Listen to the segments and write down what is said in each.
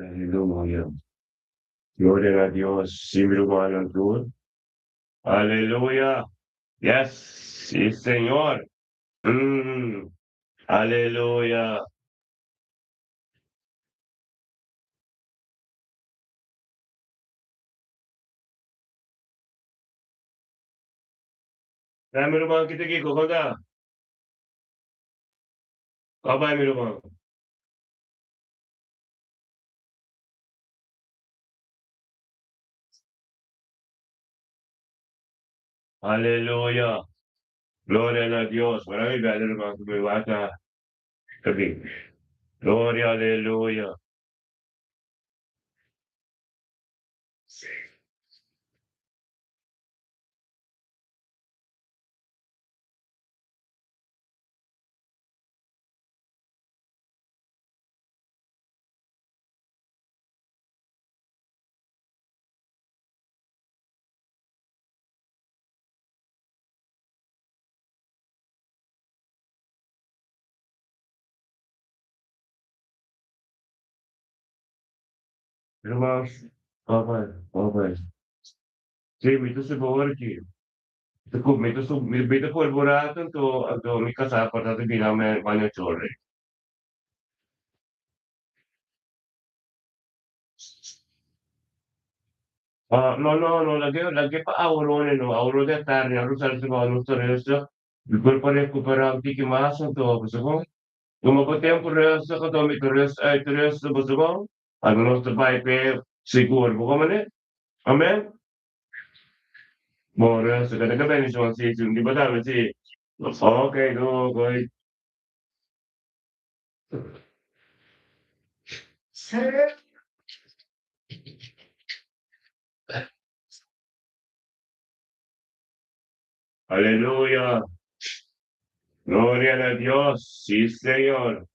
Aleluya. Gloria na Dios. Sí, mi rumannan tur. Aleluya. Yes. Sí, Señor. Aleluya. Ya, mi ruman, kita kiko, konta? Kòp bai, mi ruman? Aleluya. Gloria na Dios. Ora mi bèl ruman ku mi wak ta bin. Gloria, aleluya. Ruman, kòp bai. Sí, mi ta sigur aki. Mi ta mi ta por burato anto anto mi kasá por ta bira me baño chorre. Ah, no, no, no, lag'é lag'é pa aworone no, aworo di atardi, awor sali trabou nos ta rustig, mi por pa rekuperá un tiki mas anto, bo sa kon? Tuma bo tempu rustig anto mi ta rust uit rustig, bo sa kon? Anto nos ta bai p'e sigur, bo komprendé? Amen? Bon rustig, kende ke bendishon si si un di bo tambe si. Ok, doei. Aleluya! Gloria na Dios! Sí, Señor!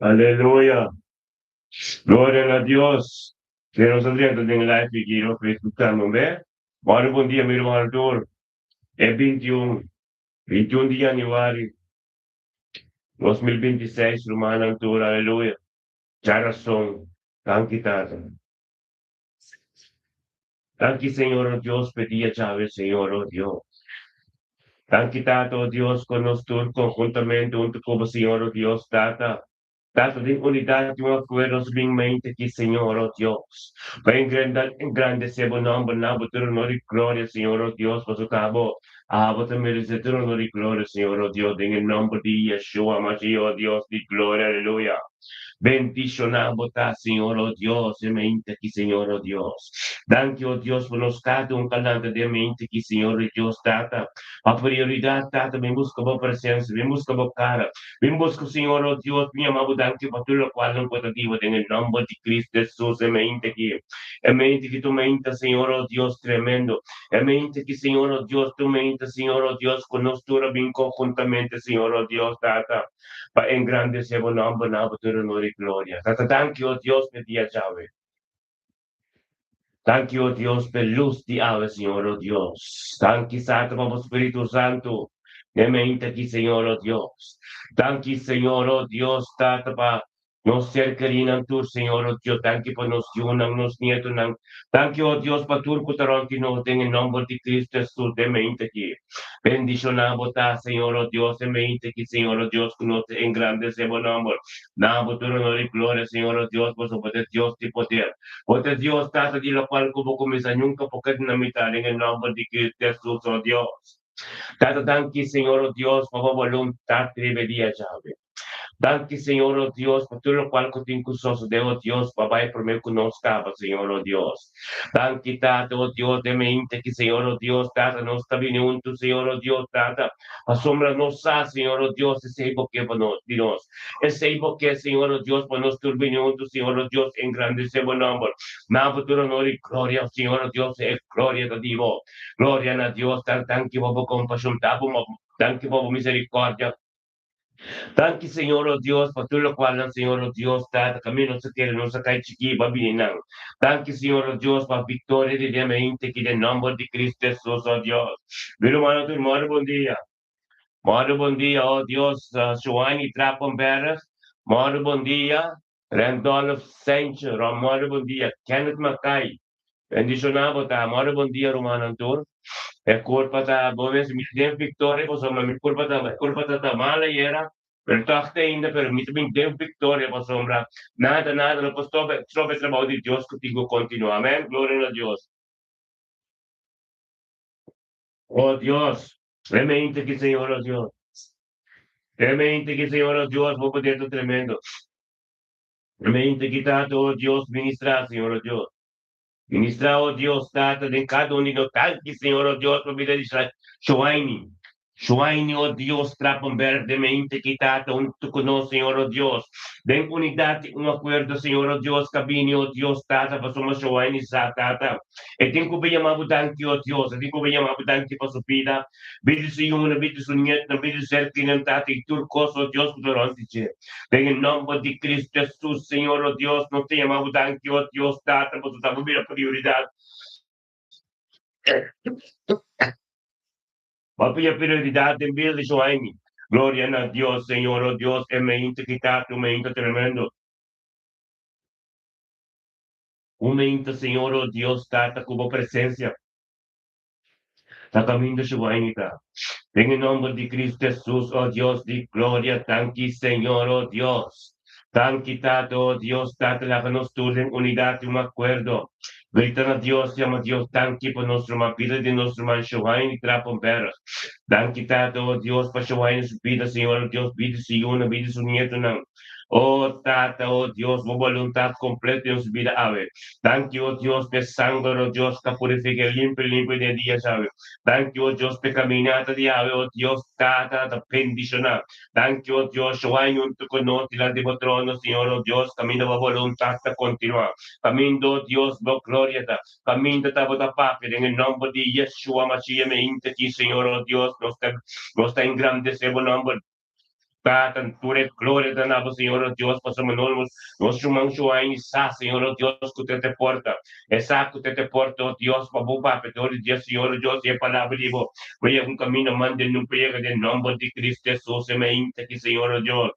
Aleluya! Gloria na Dios! Si nos a drenta den live aki riba Facebook tambe be. Mari bon dia mi ruman tur. E 21, 21 di januari 2026 rumannan tur. Aleluya! Djarason, danki Tata. Danki Señor o Dios p'e dia djawe Señor o Dios. Danki Tata o Dios ku nos tur konhuntamente huntu ku bo Señor o Dios Tata. Tata, den unidat di un akuerdo nos bin mente aki, Señor, o Dios, pa engrandesé bo nòmber na bo tur honor i gloria, Señor, o Dios, pasobra ta bo, abo ta meresé tur honor i gloria, Señor, o Dios, den e nòmber di Yeshua Mashiach, o Dios di gloria, aleluya. Bendishoná bo ta, Señor, o Dios, e mente aki, Señor, o Dios. Danki, o Dios, pa nos kada un ka lanta den mente aki, Señor, o Dios, Tata, pa prioridat, Tata, bin buska bo presensia, bin buska bo kara. Bin buska Señor, o Dios, mi yama bo danki pa tur lokual nan por ta dibo den e nomber di Cristo Jesus. E mente aki, e mente ki tu menta, Señor, o Dios, tremendo. E mente ki, Señor, o Dios, tu menta, Señor, o Dios, ku nos tur a bin konhuntamente, Señor, o Dios, Tata, pa engrandesé bo nomber na bo tur honor i gloria. Tata, danki, o Dios, p'e dia djawe. Danki, o Dios, p'e lus di awe, Señor, o Dios. Danki, Tata, pa bo Spiritu Santu den mente aki, Señor, o Dios. Danki, Señor, o Dios, Tata, pa nos ser kerinan tur, Señor, o Dios. Danki pa nos yunan, nos nietonan. Danki, o Dios, pa tur ku ta rònt di nos den e nòmber di Kristu Hesus den mente aki. Bendishoná bo ta, Señor, o Dios, den mente aki, Señor, o Dios, ku nos ta engrandesé bo nòmber. Na bo tur honor i gloria, Señor, o Dios, boso bo ta Dios di poder. Bo ta Dios, Tata, di lokual ku bo kuminsá nunka por keda na mitá den e nòmber di Kristu Hesus, o Dios. Tata, danki, Señor, o Dios, pa bo boluntat riba e dia djawe. Danki, Señor, o Dios, pa tur lokual ku tin ku sosodé, o Dios, pa bai promé ku nos kaba, Señor, o Dios. Danki, Tata, o Dios, den mente aki, Señor, o Dios, Tata, nos ta bini huntu, Señor, o Dios, Tata, pasobra nos sa, Señor, o Dios, esei bo ke pa nos, di nos. Esei bo ke, Señor, o Dios, pa nos tur bini huntu, Señor, o Dios, engrandesé bo nòmber. Na bo tur honor i gloria, Señor, o Dios, e gloria ta di bo. Gloria na Dios, ta danki pa bo kompashon, ta bo danki pa bo miserikòrdia. Danki, Señor, o Dios, pa tur lokualnan, Señor, o Dios, Tata, kaminda nos a kere, nos a kai chikí, bo a bini nan. Danki, Señor, o Dios, pa viktoria di den mente ki den nòmber di Kristu Hesus, o Dios. Mi rumannan tur, mòrdu bon dia. Mòrdu bon dia, o Dios, Shuani Trapenberg, mòrdu bon dia, Randolph Saintje, mòrdu bon dia, Kenneth Mackay, bendishoná bo ta, mòrdu bon dia rumannan tur. E kurpa ta bo mes, mi den viktoria pasobra mi kurpa ta, e kurpa ta ta mal ayera, pero tòg te ainda, pero mi ta bin den viktoria pasobra nada, nada no por stroba, stroba e trabou di Dios ku tin ku kontinuá. Amèn, gloria na Dios. O Dios. Realmente ki Señor, oh Dios. Realmente ki Señor, oh Dios, bo poder ta tremendo. Realmente ki Tata, oh Dios, ministra, Señor, oh Dios. Ministra, oh Dios, Tata, den cada un di nos. Danki, Señor, oh Dios, pa bida di Shoaini. Shoaini, oh Dios, Trapenberg, den mente ki Tata, hunto cu nos, Señor, oh Dios. Den unidad y un acuerdo, Señor, oh Dios, cabini, oh Dios, Tata, pasobra Shoaini sa, Tata. E tin ku bin yama bo danki, o Dios, e tin ku bin yama bo danki pa su bida, bida di su yunan, bida di su nietnan, bida di su ser kerinan, Tata, i tur kos, o Dios, ku ta rònt di dje. Den e nòmber di Kristu Hesus, Señor, o Dios, nos ta yama bo danki, o Dios, Tata, pasobra ta bo bira prioridat. Bo a pia prioridat den bida di su Jaime. Gloria na Dios, Señor, o Dios, e meinta ki Tata, un meinta tremendo. Un meinta, Señor, o Dios Tata, cu bo presencia ta caminda su guainita. Den e nomber di Cristo Jesus, o Dios di gloria, danki, Señor, o Dios. Danki, Tata, o Dios Tata, laga nos tur den unidad y un acuerdo. Grita na Dios, yama Dios danki pa nos ruman, bida di nos ruman Shohaini Trapenberg. Danki, Tata, o Dios, pa Shohaini su bida, Señor, o Dios, bida su yunan, bida su nietonan. O Tata, o Dios, bo boluntat kompleto den nos bida awe. Danki, o Dios, p'e sanger, o Dios, k'a purifiká i limpia limpia den e dia awe. Danki, o Dios, p'e kaminata di awe, o Dios, Tata, ta bendishoná. Danki, o Dios, Shoai huntu ku nos dilanti bo trono, Señor, o Dios, kaminda bo boluntat ta kontinuá. Kaminda, o Dios, bo gloria ta. Kaminda ta bo ta papia den e nòmber di Yeshua Mashiach mi hinta aki, Señor, o Dios, nos ta nos ta engrandesé bo nòmber. Tata, tur e gloria ta na bo, Señor, o Dios, pasobra nos, nos ruman Shuaini sa, Señor, o Dios, ku te te porta. E sa ku te te porta, o Dios, pa bo papia tur di dia, Señor, o Dios, i e palabra di bo por yega un kaminda mande nu por yega den nomber di Cristo Jesus, e mainta aki, Señor, o Dios.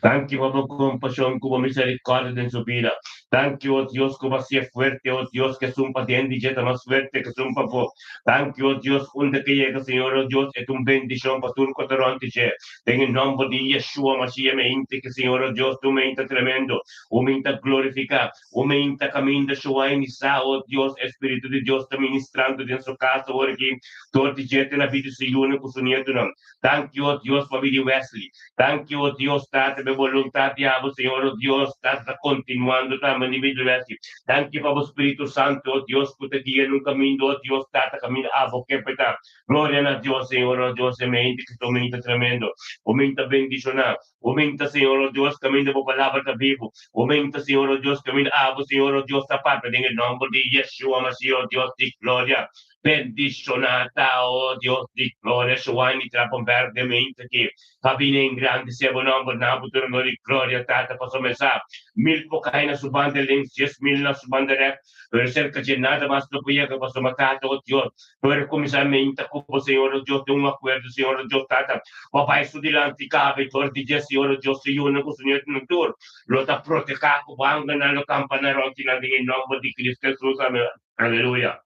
Danki pa bo kompashon ku bo miserikòrdia den su bida. Danki, o Dios, ku bo hasié fuerte, o Dios, ku esun paden di dje ta mas fuerte ku esun pafó. Danki, o Dios, unda ke yega, Señor, o Dios, e ta un bendishon pa tur ku ta rònt di dje. Den e nòmber di Yeshua Mashiach mi inti ke Señor, o Dios, tu mi ta tremendo, u mi ta glorifiká, u mi ta kaminda Shua i sa, o Dios, e Spiritu di Dios ta ministrando den su kas awor aki, dor di dje te na bida su yunan ku su nietunan. Danki, o Dios, pa bida di Wesley. Danki, o Dios, Tata, pa e boluntat di abo, Señor, o Dios, Tata, ta kontinuando tambe den bida di Wesley. Danki pa bo Spiritu Santu, o Dios, ku ta guia nun kaminda, o Dios, Tata, kaminda abo ke pa ta. Gloria na Dios, Señor, o Dios, e mente ku ta ominta tremendo, ominta bendishoná, ominta, Señor, o Dios, kaminda bo palabra ta bibu, ominta, Señor, o Dios, kaminda abo, Señor, o Dios, ta papia den e nòmber di Yeshua Mashiach, o Dios di gloria. Bendishoná ta, o Dios di gloria, Shuani Trapenberg den mente ki pa bini engrandesé bo nòmber na bo trono di gloria, Tata, pasobra mi sa mil por kai na su banda links, 10,000 na su banda règt, pero serka dje nada mas no por yega, pasobra Tata, o Dios, no a kuminsá menta ku bo, Señor, o Dios, den un akuerdo, Señor, o Dios, Tata, bo a bai su dilanti kabe dor di dje, Señor, o Dios, su yunan ku su nietunan tur lo ta protehá ku bo angelnan lo kampa na rònt di nan den e nòmber di Cristo Hesus. Amèn. Aleluya.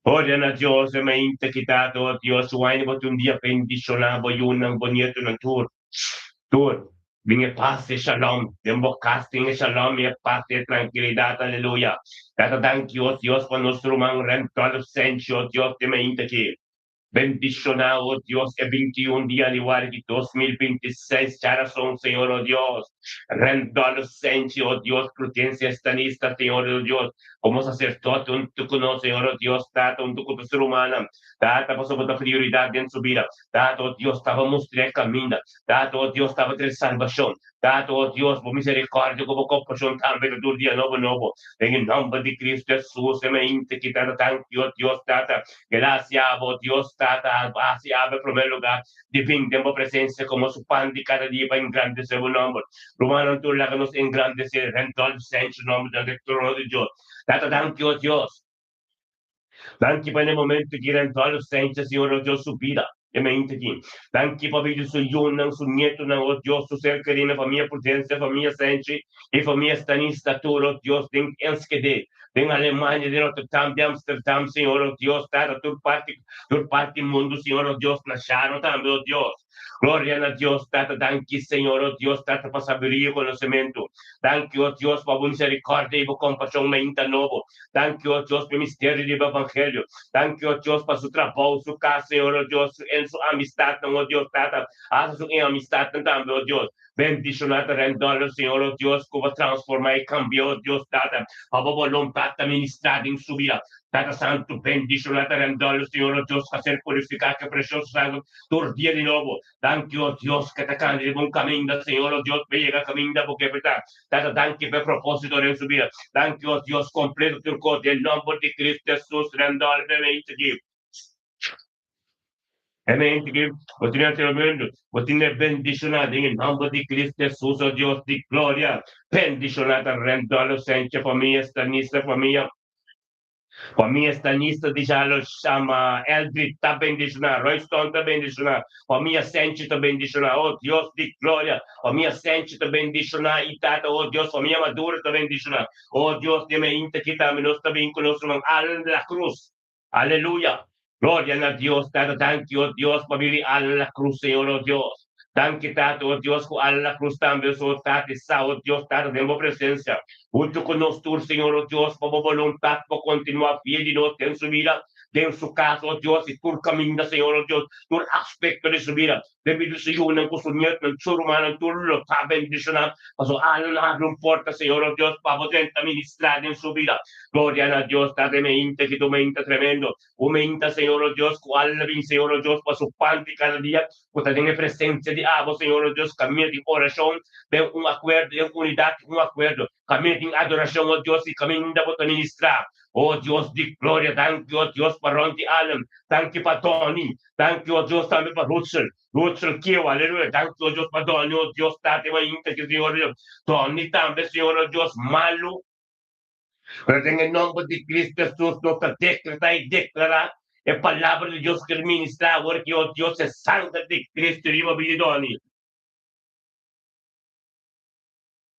Gloria na Dios, e mainta ki Tata, o Dios, wayna bo ta un dia bendishoná bo yunan, bo nietonan tur, tur. Bin e pas, e shalom den bo kas, tin e shalom i e pas i e trankilidat, aleluya. Tata, danki, o Dios, pa nos ruman Rentol Senchi, o Dios, di mainta ki. Bendishoná, o Dios, e 21 di yanüari di 2026, djarason, Señor, o Dios. Rendol Senchi, o Dios, Prudencia Estanista, Señor, o Dios, komo saserdote huntu ku nos, Señor, o Dios, Tata, huntu ku tur su rumannan. Tata, pasobra bo ta prioridat den su bida. Tata, o Dios, taba mustra e kaminda. Tata, o Dios, taba trese salbashon. Tata, o Dios, bo miserikòrdia ku bo kompashon tambe ta tur dia nobo nobo. Den e nòmber di Kristu Hesus, e mainta ki Tata danki, o Dios, Tata, Gracia abo, Dios Tata, a hasi abo e promé lugá di bin den bo presensia komo su pan di kada dia pa engrandesé bo nòmber. Rumannan tur laga nos engrandesé Randolph Saint su nòmber dilanti e trono di Dios. Tata, danki, o Dios. Danki pa n'e momento ki Randolph Saint a Señor, o Dios, su bida e mente aki. Danki pa bida di su yunan, su nietonan, o Dios, su ser kerí, famia Prudencia, famia Sanchez i famia Stanista tur, o Dios, den Enschede. Den Alemania, den Rotterdam, den Amsterdam, Señor, oh Dios, Tata, tur parti, tur parti mundu, Señor, oh Dios, na Shano tambe, oh Dios. Gloria na Dios, Tata, danki, Señor, oh Dios, Tata, pa sabiduria i konosementu. Danki, oh Dios, pa bo miserikòrdia i bo kompashon mainta nobo. Danki, oh Dios, pa e misterio di bo evangelio. Danki, oh Dios, pa su trabou, su kas, Señor, oh Dios, su en su amistatnan, oh Dios, Tata, hasta su inamistatnan tambe, oh Dios. Bendishoná ta Randolph, Señor, oh Dios, ku bo transformá i kambia, oh Dios, Tata, pa bo boluntat ta ministrá den su bida. Tata Santu, bendishoná ta Randolph, Señor, oh Dios, ku a ser purifiká ku e precioso sangre tur dia di nobo. Danki, oh Dios, ku e ta kanda riba un kaminda, Señor, oh Dios, pa e yega kaminda bo ke pa e ta. Tata, danki pa e propósito den su bida. Danki, oh Dios, kompleto tur kos den nòmber di Cristo Hesus, Randolph, e menti. E mente ki bo tin anteriormente, bo tin e bendishoná den e nòmber di Cristo Hesus, o Dios di gloria. Bendishoná ta Rendolo Senche, famia Stanista, famia Famia Stanista di Jalo shama Eldrid ta bendishoná, Royston ta bendishoná, famia Senche ta bendishoná, o Dios di gloria. Famia Senche ta bendishoná i Tata, o Dios, famia Maduro ta bendishoná, o Dios di e mente ki tambe nos ta bin ku nos ruman Alan de la Cruz. Aleluya! Gloria na Dios Tata danki o Dios pa bini Alan la Cruz Señor o Dios. Danki Tata o Dios ku Alan la Cruz tambe so Tata sa o Dios Tata den bo presencia hunto ku nos tur Señor o Dios pa bo voluntad por continua fiel di nos den su bida den su cas o Dios y tur caminda Señor o Dios tur aspecto di su bida. Debido su yunan ku su nietnan, su rumannan tur lo ta bendishoná, pasobra Alan a habri un porta, Señor, o Dios, pa bo drenta ministrá den su bida. Gloria na Dios, Tata, e meinta ki ta un meinta tremendo, un meinta, Señor, o Dios, ku Alan a bin, Señor, o Dios, pa su pan di kada dia, ku ta den e presensia di abo, Señor, o Dios, kaminda di orashon, den un akuerdo, den unidat, un akuerdo, kaminda tin adorashon, o Dios, i kaminda bo ta ministrá. O Dios di gloria, danki, o Dios, pa rònt di Alan, danki pa Tony, Danki, o Dios, tambe pa Rutsel, Rutsel Kieu, aleluya. Danki, o Dios, pa Donny, o Dios, Tata i Mainta, ki Señor Dios. Donny tambe, Señor, o Dios, malu. Pero den e nomber di Cristo Jesus nos ta decreta i declara e palabra di Dios ku el ministra awor ki, o Dios, e sanger di Cristo riba bida di Donny.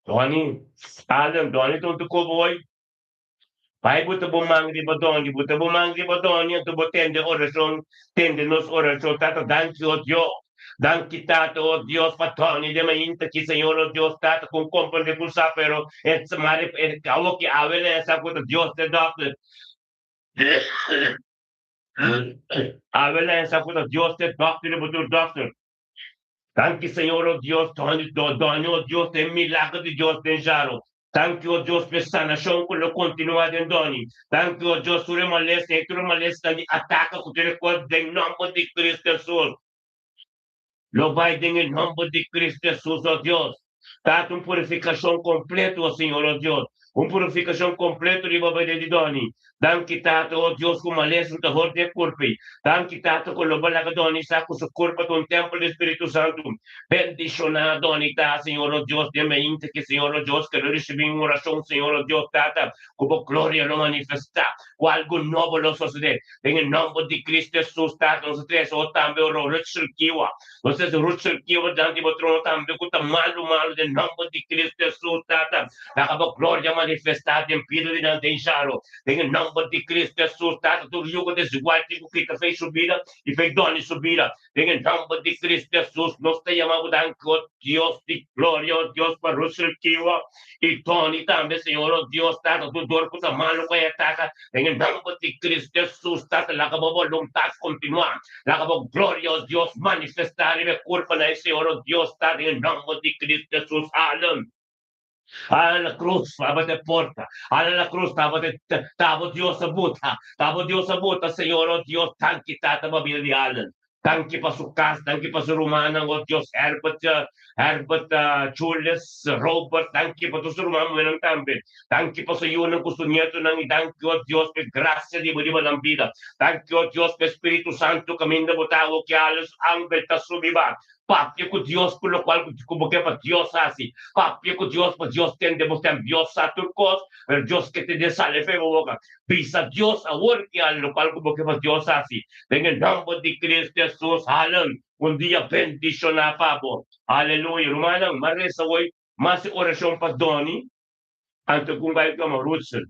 Donny, Allen, Donny ta un ta koba hoy. Bai bo ta bo man riba Donny, bo ta bo man riba Donny, anto bo tende orashon, tende nos orashon. Tata, danki, o Dios. Danki, Tata, o Dios, pa Donny den mainta aki, Señor, o Dios, Tata, ku un komprende ku sa, pero e mari e awo ki awe na e sa ku ta Dios te dòkter. Awe na e sa ku ta Dios te dòkter i bo tur dòkter. Danki Señor o Dios, Doni, Doni o Dios, den milagro di Dios den Jaro. Danki o Dios p'e sanashon ku lo kontinuá den Doni. Danki o Dios tur e malesa i tur e malesnan di ataka ku tur e kos den nòmber di Kristu Hesus. Lo bai den e nòmber di Kristu Hesus o Dios. Tata un purifikashon kompleto o Señor o Dios. Un purifikashon kompleto riba bida di Doni. Danki Tata o Dios ku malesa no ta hor di e kurpi. Danki Tata ku lo bo laga Doni sa ku su kurpa ta un tempel di Spiritu Santu. Bendishoná Doni ta Señor o Dios den mainta ki Señor o Dios ke lo risibí un orashon Señor o Dios Tata ku bo gloria lo manifestá ku algu nobo lo sosodé den e nòmber di Kristu Hesus Tata nos ta trese o tambe oro Rutshel Kiwa Nos ta rucha kiwa dilanti bo trono tambe ku ta malu malu den nòmber di Kristu Hesus, Tata. Laga bo gloria manifestá den bida di nan den Jaro. Den e nòmber di Kristu Hesus, Tata, tur yugo desigual tin ku kita fei su bida i fei dòni su bida. Den e nòmber di Kristu Hesus, nos ta yama bo danki, o Dios di gloria, o Dios, pa rucha kiwa i dòni tambe, Señor, o Dios, Tata, tur dor ku ta malu ku a ataka. Den e nòmber di Kristu Hesus, Tata, laga bo boluntat kontinuá. Laga bo gloria, o Dios, manifestá riba e kurpanan, Señor, o Dios, ta den e nòmber di Kristu Hesus. Alem. Ala na krus tabata e porta. Ala na krus tabata e ta bo Dios a buta. Ta bo Dios a buta, Señor, o Dios, danki Tata pa bida di Allen. Danki pa su kas, danki pa su rumannan, o Dios, Herbert, Herbert, Julius, Robert, danki pa tur su ruman muhénan tambe. Danki pa su yunan ku su nietonan i danki, o Dios, pa e grasia di bo riba nan bida. Danki, o Dios, pa e Spiritu Santu kaminda bo ta awo ki alles angel ta subi ba. Papia ku Dios ku lokual ku bo ke pa Dios hasi. Papia ku Dios pa Dios tende bo stem. Dios sa tur kos, pero Dios ke tende sali fe bo boka. Bisa Dios awor ki al lokual ku bo ke pa Dios hasi. Den e nòmber di Kristu Hesus, halen. Un dia bendishoná pa bo. Aleluya. Rumannan, m'a resa awor mas e orashon pa Donny anto ku un bai tuma Rudsel.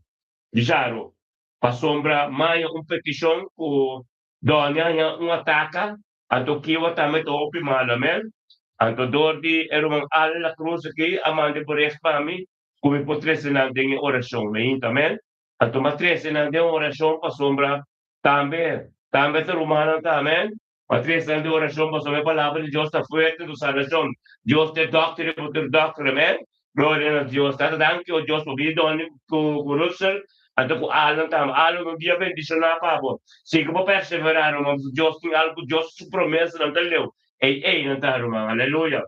Jaro, pasobra maya un petishon ku Donny haña un ataka, anto kiwa tambe ta hopi malo, amen. Anto dor di e ruman Al La Cruz aki a manda e bericht pa mi ku mi por trese nan den e orashon mainta, amen. Anto m'a trese nan den orashon pasobra tambe tambe ta rumannan ta, amen. M'a trese nan den orashon pasobra e palabra di Dios ta fuerte tu salbashon. Dios ta e dòkter i bo tur dòkter, amen. Gloria na Dios. Tata danki o Dios pa bida Donny ku Russell anto ku Alan tambe. Alan un dia bendiciona pa bo. Sigui bo persevera ruman pasobra Dios tin algu Dios su promesanan ta leu. Ey ey nan ta ruman. Aleluya.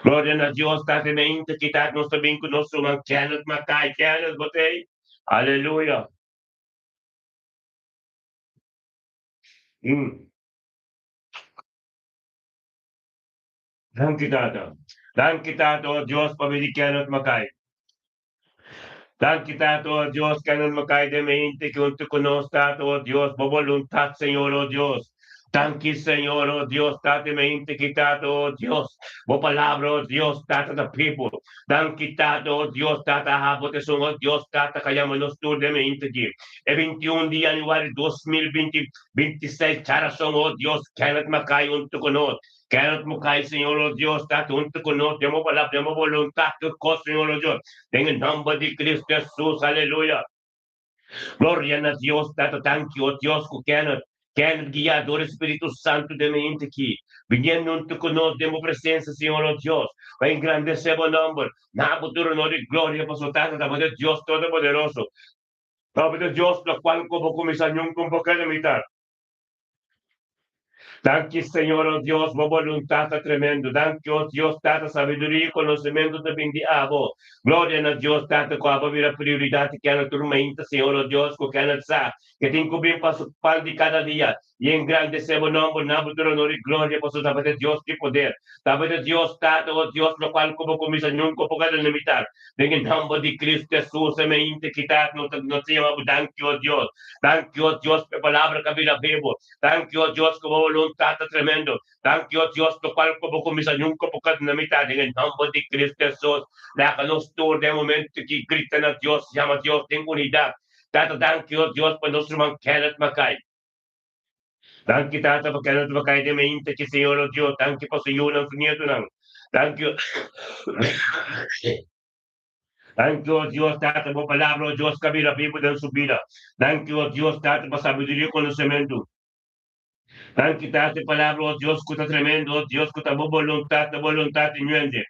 Gloria na Dios. Tata mi ainda kita nos ta bin ku nos ruman Kenneth Mackay. Kenneth bo ta ey? Aleluya. Danki Tata. Danki Tata o Dios pa bidi Kenneth Mackay. Danki Tata o Dios Kenneth Mackay den mente ki huntu ku nos Tata o Dios bo boluntat Señor o Dios. Danki Señor o Dios Tata mente ki Tata o Dios bo palabra o Dios Tata ta bibu. Danki Tata o Dios Tata abo ta esun o Dios Tata ka yama nos tur den mente ki e 21 di januari 2020 26 djarason o Dios Kenneth Mackay huntu ku nos. Kenneth Mukai, Señor, oh Dios, ta hunto ku nos, den bo palabra, den bo boluntat, tur kos, Señor, oh Dios, den e nomber di Cristo Jesus, aleluya. Gloria na Dios, Tata, danki, oh Dios, ku Kenneth, Kenneth guiá dor e Spiritu Santu den e hende aki, biniendo hunto ku nos den bo presensia, Señor, oh Dios, pa engrandesé bo nomber, na bo tur honor i gloria, pasobra Tata tabata e Dios Todopoderoso, tabata e Dios lokual ku bo kuminsá nunka un por keda mitar. Danki Señor, oh Dios, bo boluntad ta tremendo. Danki, oh Dios, Tata, sabiduria y conocimento ta bin di abo. Gloria na Dios, Tata, cu abo bira prioridad y kende tur mainta, Señor, oh Dios, cu kende sa ke tin cu bin pa su pan di cada dia y engrandece bo nomber na bo tur honor y gloria, pasobra tabata e Dios di poder, tabata e Dios, Tata, oh Dios, locual cu bo cuminsa nunca por keda limitar. Den e nomber di Cristo Jesus, e mainta kita no ta yama bo danki, oh Dios. Danki, oh Dios, pa e palabra cu a bira bebo. Danki, oh Dios, cu bo voluntad. boluntat ta tremendo. Danki, o Dios, lokual ku bo kuminsá nunka por keda na mitat. Den e nòmber di Kristu Hesus, laga nos tur den e momentu aki grita na Dios, yama Dios den unidat. Tata, danki, o Dios, pa nos ruman Kenneth Mackay. Danki, Tata, pa Kenneth Mackay den mainta aki, Señor, o Dios. Danki pa su yunan, su nietunan. Danki, o Danki, o Dios, Tata, bo palabra, o Dios, ka bira bibu den su bida. Danki, o Dios, Tata, pa sabiduria i konosementu. Danki, Tata, e palabra, o Dios, ku ta tremendo, o Dios, ku ta bo boluntat, ta boluntat di ñuende.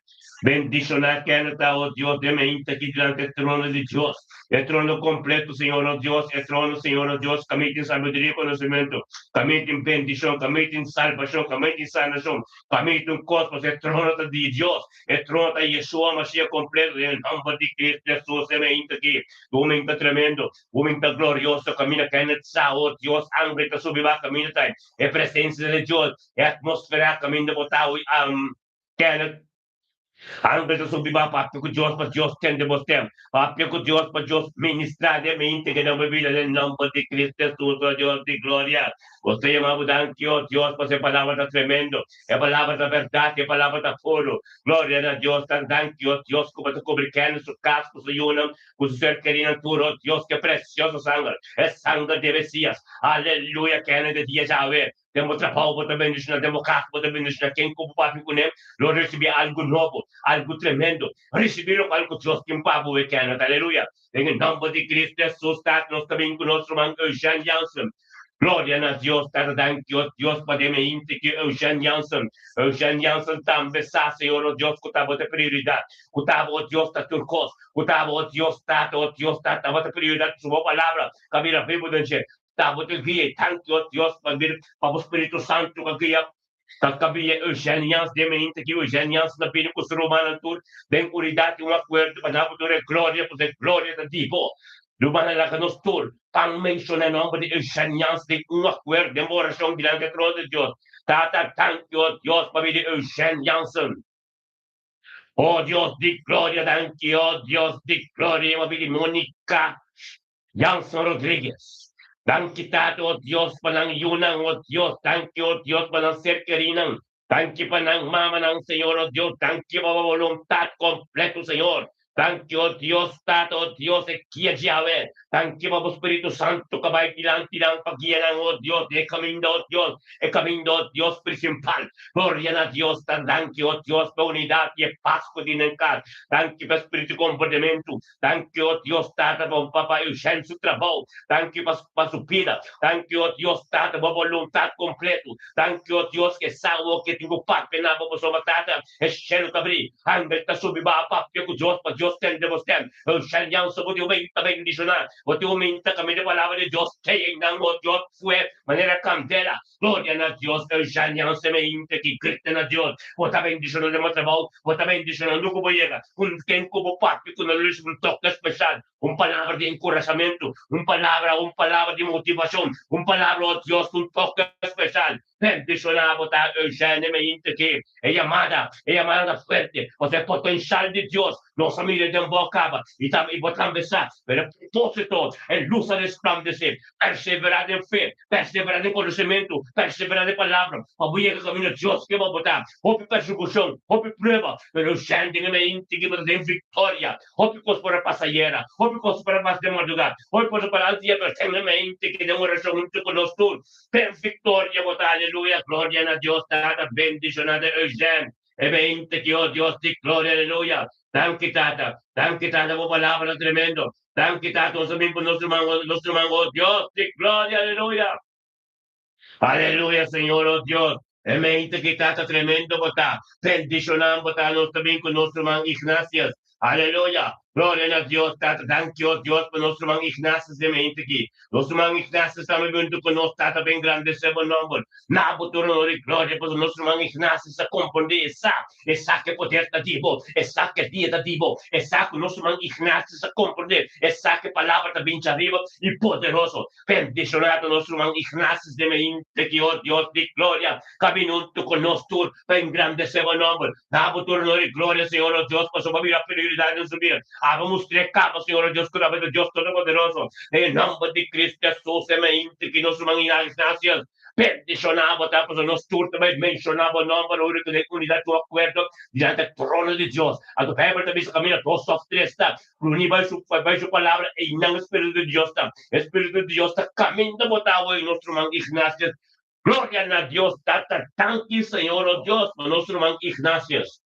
Bendishoná kende ta, o Dios, den mainta aki dilanti e trono di Dios, e trono kompleto, Señor, o Dios, e trono, Señor, o Dios, kaminda tin sabiduria i konosementu, kaminda tin bendishon, kaminda tin salbashon, kaminda tin sanashon, kaminda tin kos, pasobra e trono ta di Dios. E trono ta Yeshua Mashiach kompleto den e nòmber di Kristu Hesus. E mainta aki, un mainta tremendo, un mainta glorioso, kaminda Kenneth sa, oh Dios, angel ta subi baha kaminda ta e presensia di Dios, e atmosfera kaminda bo ta hui, Kenneth, angel ta subi baha papia ku Dios pa Dios tende bo stem, papia ku Dios pa Dios ministra den mainta ke den bo bida den nòmber di Kristu Hesus, oh Dios di gloria. Nos ta yama bo danki, oh Dios, pasobra e palabra ta tremendo. E palabra ta bèrdat, e palabra ta puru. Gloria na Dios. Tan danki, oh Dios, ku bo ta kubri Kenny su kas ku su yunan, ku su ser kerinan tur, oh Dios, ku e presioso sanger, e sanger di e Mesias. Aleluya, Kenny, di dia djawe, den bo trabou bo ta bendishoná, den bo kas bo ta bendishoná. Ken ku bo papia kuné lo risibí algu nobo, algu tremendo. Risibí lokual ku Dios tin pa bo, Kenneth. Aleluya. Den e nòmber di Cristo Hesus, Tata, nos ta bin ku nos ruman Eugène Jansen. Gloria na Dios, Tata, danki, o Dios, pa den e inti ki Eugène Jansen. Eugène Jansen tambe sa, Señor, o Dios, ku ta bo ta prioridat, ku ta bo, o Dios, ta tur kos, ku ta bo, o Dios, Tata, o Dios, Tata, bo ta prioridat, su bo palabra ka bira bibu den dje. Ta bo ta guia, i danki, o Dios, pa pa bo Spiritu Santu ka guia Ta kabia Eugène Jans den mainta ki Eugène Jans ta bini ku su rumannan tur den unidat i un akuerdo pa nan por duna e gloria, pasobra e gloria ta di bo. Rumannan laga nos tur pan menshoná e nòmber di Eugène Jans den un akuerdo den bo orashon dilanti e trono di Dios. Tata, danki, o Dios, pabia di Eugène Jansen. O Dios di gloria, danki, o Dios di gloria, pabia di Monica Jansen Rodriguez. Danki Tata, o Dios, pa nan yunan, o Dios, danki, o Dios, pa nan ser kerinan. Danki pa nan mamanan, Señor, o Dios, danki pa bo boluntat kompleto, Señor. Danki, o Dios, Tata, o Dios, e kia djawe. Danki pa bo Spiritu Santu ka bai dilanti nan pa guia nan, o Dios, den e kaminda, o Dios, e kaminda, o Dios, prinsipal. Gloria na Dios, ta danki, o Dios, pa e unidat i e pas ku tin den kas. Danki pa e spiritu di komportamentu. Danki, o Dios Tata, pa Papa Eugène su trabou. Danki pa pa su bida. Danki, o Dios Tata, bo boluntat kompleto. Danki, o Dios, ke sa awor ke tin ku papia na bo pasobra, Tata, e shelu ta bri, angel ta subi baha papia ku Dios pa Dios tende bo stem. Eugène Jansen, bo tin un menta bendishoná. Bo tin un menta kaminda e palabra di Dios kei einan, o Dios, fue manera kandela. Gloria na Dios, Eugène Jansen me inta ki grita na Dios, bo ta bendishonando den bo trabou, bo ta bendishonando ku bo yega, ku ken ku bo papia ku no lo risibi un toke speshal, un palabra di enkurashamentu, un palabra, un palabra di motivashon, un palabra, oh Dios, un toke speshal. Bendishoná bo ta, Eugène me inta ki e yamada, e yamada ta fuerte, pasobra e potenshal di Dios Nos a mira den bo kaba i ta i bo tambe sa, pero e propósito, e lus a resplandesé. Perseverá den fe, perseverá den konosementu, perseverá den palabra, pa bo yega kaminda Dios ke bo ta. Hopi persekushon, hopi prueba, pero Shen den e mente ki bo ta den viktoria. Hopi kos por a pasa ayera, hopi kos por a pasa den mardugá, hopi kos a pasa antier, pero Shen den e mente ki den orashon huntu ku nos tur, den viktoria bo ta. Aleluya, gloria na Dios Tata, bendishoná den Eugène. E mente ki, oh Dios di gloria, aleluya. Danki, Tata. Danki, Tata, bo palabra ta tremendo. Danki, Tata, nos a bin pa nos ruman, nos ruman, oh Dios di gloria, aleluya. Aleluya, Señor, oh Dios. E mente ki, Tata, tremendo bo ta. Bendishonan bo ta. Nos ta bin ku nos ruman Ignatius. Aleluya! Gloria na Dios Tata. Danki, o Dios, pa nos ruman Ignatius den mente aki. Nos ruman Ignatius tambe huntu ku nos, Tata, pa engrandesé bo nòmber. Na bo tur honor i gloria, pasobra nos ruman Ignatius a komprondé e sa, e sa ku e poder ta di bo, e sa ku e dia ta di bo, e sa ku nos ruman Ignatius a komprondé, e sa ku e palabra ta bin djariba i poderoso. Bendishoná ta nos ruman Ignatius den mente aki, o Dios di gloria, ka bin huntu ku nos tur pa engrandesé bo nòmber. Na bo tur honor i gloria, Señor nos Dios, pasobra bo mira prioridad den su bida. Abo mustr'é kaba, Señor nos Dios, ku ta bo Dios Todopoderoso. Den e nòmber di Cristo Hesus, e mainti ki nos ruman Ignatius. Bendishoná bo ta, pasobra nos tur ta bai menshoná bo nòmber ora ku den unidat ku akuerdo dilanti e trono di Dios. Anto Beibel ta bisa kaminda dos òf tres ta reuní bai su bai su palabra, einan e spiritu di Dios ta. E spiritu di Dios ta kaminda bo ta awe, nos ruman Ignatius. Gloria na Dios Tata, danki Señor, o Dios, pa nos ruman Ignatius.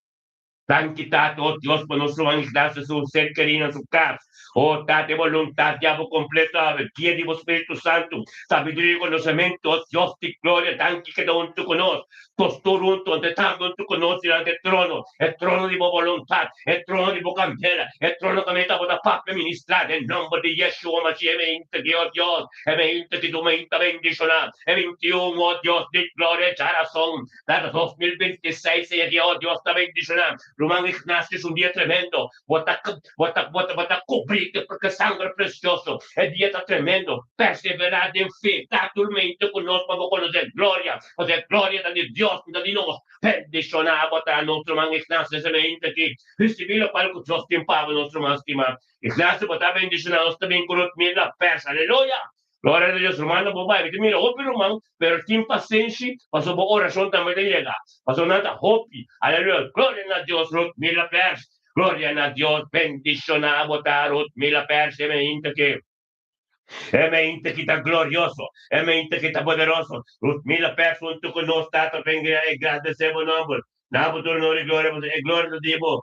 Danki Tata, o Dios, pa nos ruman Ignacio su ser kerí na su kas. O Tata, e boluntat di abo kompleto awe, guia di bo Spiritu Santu, sabiduria i konosementu, o Dios di gloria, danki keda huntu ku nos, nos tur huntu, ante tambe huntu ku nos dilanti e trono, e trono di bo boluntat, e trono di bo kandela, e trono kaminda bo ta papia ministrá den nomber di Yeshua Mashiach, e meinta ki, o Dios, e meinta ki tu meinta bendishoná, e 21, o Dios di gloria, djarason. Tata 2026 e dia oh Dios ta bendiciona ruman Ignacio es un dia tremendo bo ta bo ta bo ta bo ta cubri cu sangre precioso e dia ta tremendo persevera den fe ta turmento cu nos pa bo conoce gloria pasobra e gloria ta di Dios no ta di nos bendiciona bo ta nos ruman Ignacio semente aki ricibi locual cu Dios tin pa bo nos ruman stima Ignacio bo ta bendiciona nos ta bin cu Rutmila Pers aleluya. Gloria na Dios ruman bo bai mi ta mira hopi ruman pero tin pasenshi pasobra bo orashon tambe ta yega pasobra nan ta hopi aleluya gloria na Dios Ruth Mila Pers gloria na Dios bendishona bo ta Ruth Mila Pers e meinta ke e meinta ki ta glorioso e meinta ki ta poderoso Ruth Mila Pers hunto ku nos tata venga e gradese bo nomber na bo tur honor i gloria pasobra e gloria ta di bo.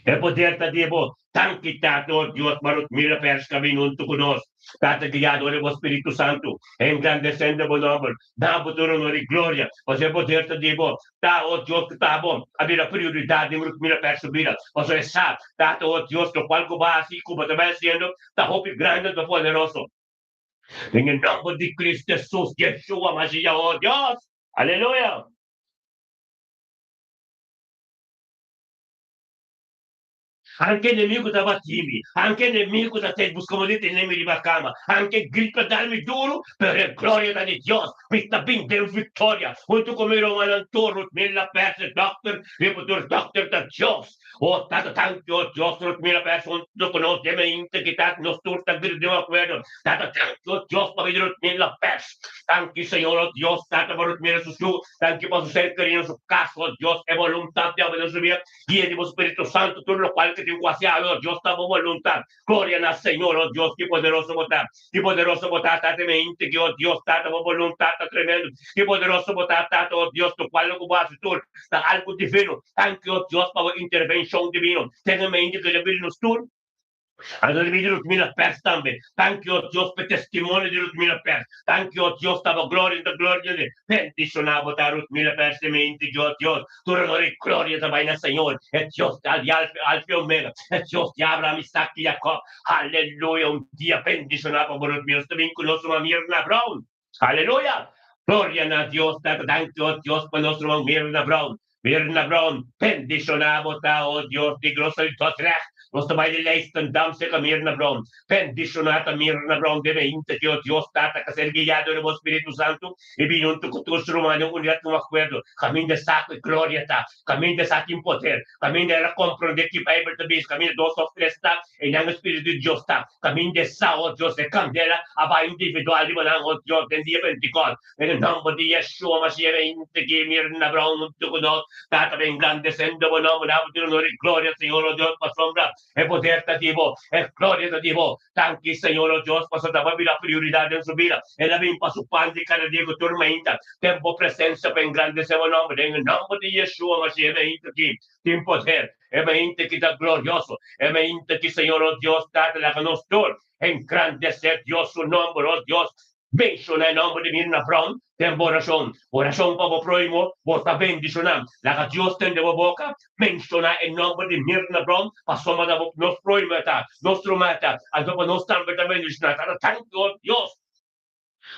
E poder ta di bo. Danki, Tata, o Dios, pa nos mira pers camino hunto cu nos. Tata, guiado di bo Spiritu Santu, engrandecendo bo nomber. Da bo tur honor y gloria, pasobra e poder ta di bo. Ta, o Dios, cu ta bo a bira prioridad den nos mira pers su bida, pasobra e sa, Tata, o Dios, locual cu bo a haci y cu bo ta bay haciendo ta hopi grandi anto poderoso. Den e nomber di Cristo Jesus, Yeshua Mashiach, o Dios. Aleluya! Anke enemigu ta bati mi, anke enemigu ta te buska mo di tene mi riba kama, anke grit ta dal mi duru, pero e gloria ta di Dios, mi ta bin den viktoria, huntu ku mi rumannan tur, Rutmila Perse, dòkter, riba tur dòkter ta Dios. O Tata danki, o Dios, Rutmila Perse huntu ku nos, den e integridat nos tur ta grita den un akuerdo, Tata danki, o Dios, pa bida Rutmila Perse. Danki Señor, o Dios, Tata pa Rutmila su yu, danki pa su ser kerido, su kas, o Dios, e boluntat di abo den su bida. Guia di bo Spiritu Santu tur lokual ke tin ku hasi awe, o Dios, ta bo boluntat. Gloria na Señor, o Dios, ki poderoso bo ta! Ki poderoso bo ta, Tata, mi hende ki, o Dios, Tata, bo boluntat ta tremendo. Ki poderoso bo ta, Tata, o Dios, lokual ku bo hasi tur ta algu divino. Danki, o Dios, pa bo intervenshon divino. Tene mi hende ke ta bini nos tur. Anto di Rutmila Pers tambe. Danki, o Dios, p'e testimonio di Rutmila Pers. Danki, o Dios, ta bo gloria ta gloria di Bendishoná bo ta Rutmila Pers di mi inti, o Dios. Tur honor i gloria ta bai na Señor, e Dios di Alfa i Omega, e Dios di Abraham, Isaac i Jacob. Aleluya! Un dia bendishoná pa bo, Rutmila. Nos ta bin ku nos ruman Mirna Brown. Aleluya! Gloria na Dios, Tata. Danki, o Dios, pa nos ruman Mirna Brown. Mirna Brown, bendishoná bo ta, o Dios di grosa di Dordrecht. Nos ta bai di Leidschendam serka Mirna Brown. Bendishoná ta Mirna Brown den e inta o Dios, Tata, ka ser guiado di bo Spiritu Santu i bini huntu ku tur su rumannan unidat ku un akuerdo. Kaminda sa ku e gloria ta, kaminda sa tin poder, kaminda el a komprondé ki Beibel ta bisa, kaminda dos òf tres ta, einan e Spiritu di Dios ta. Kaminda sa, o Dios, e kandela a bai individual riba nan, o Dios, den dia Pentikòst. Den e nòmber di Yeshua Mashiach e hende ki Mirna Brown huntu ku nos, Tata, ta engrandesendo bo nòmber, na bo tur honor i gloria, Señor, o Dios, pasobra e poder ta di bo, e gloria ta di bo. Danki, Señor, o Dios, pasobra ta bo bira prioridat den su bida. El a bin pa su pan di kada dia ku tur mainta den bo presensia pa engrandesé bo nòmber. Den e nòmber di Yeshua Mashiach e hende ki tin poder, e hende ki ta glorioso, e hende ki, Señor, o Dios, Tata, laga nos tur engrandesé Dios su nòmber, o Dios. Menshoná e nòmber di Mirna Brown den bo orashon. Orashon pa bo próhimo, bo ta bendishoná. Laga Dios tende bo boka. Menshoná e nòmber di Mirna Brown pasobra ta bo nos próhimo e ta, nos ruman e ta, anto pa nos tambe ta bendishoná. Ta danki, o Dios,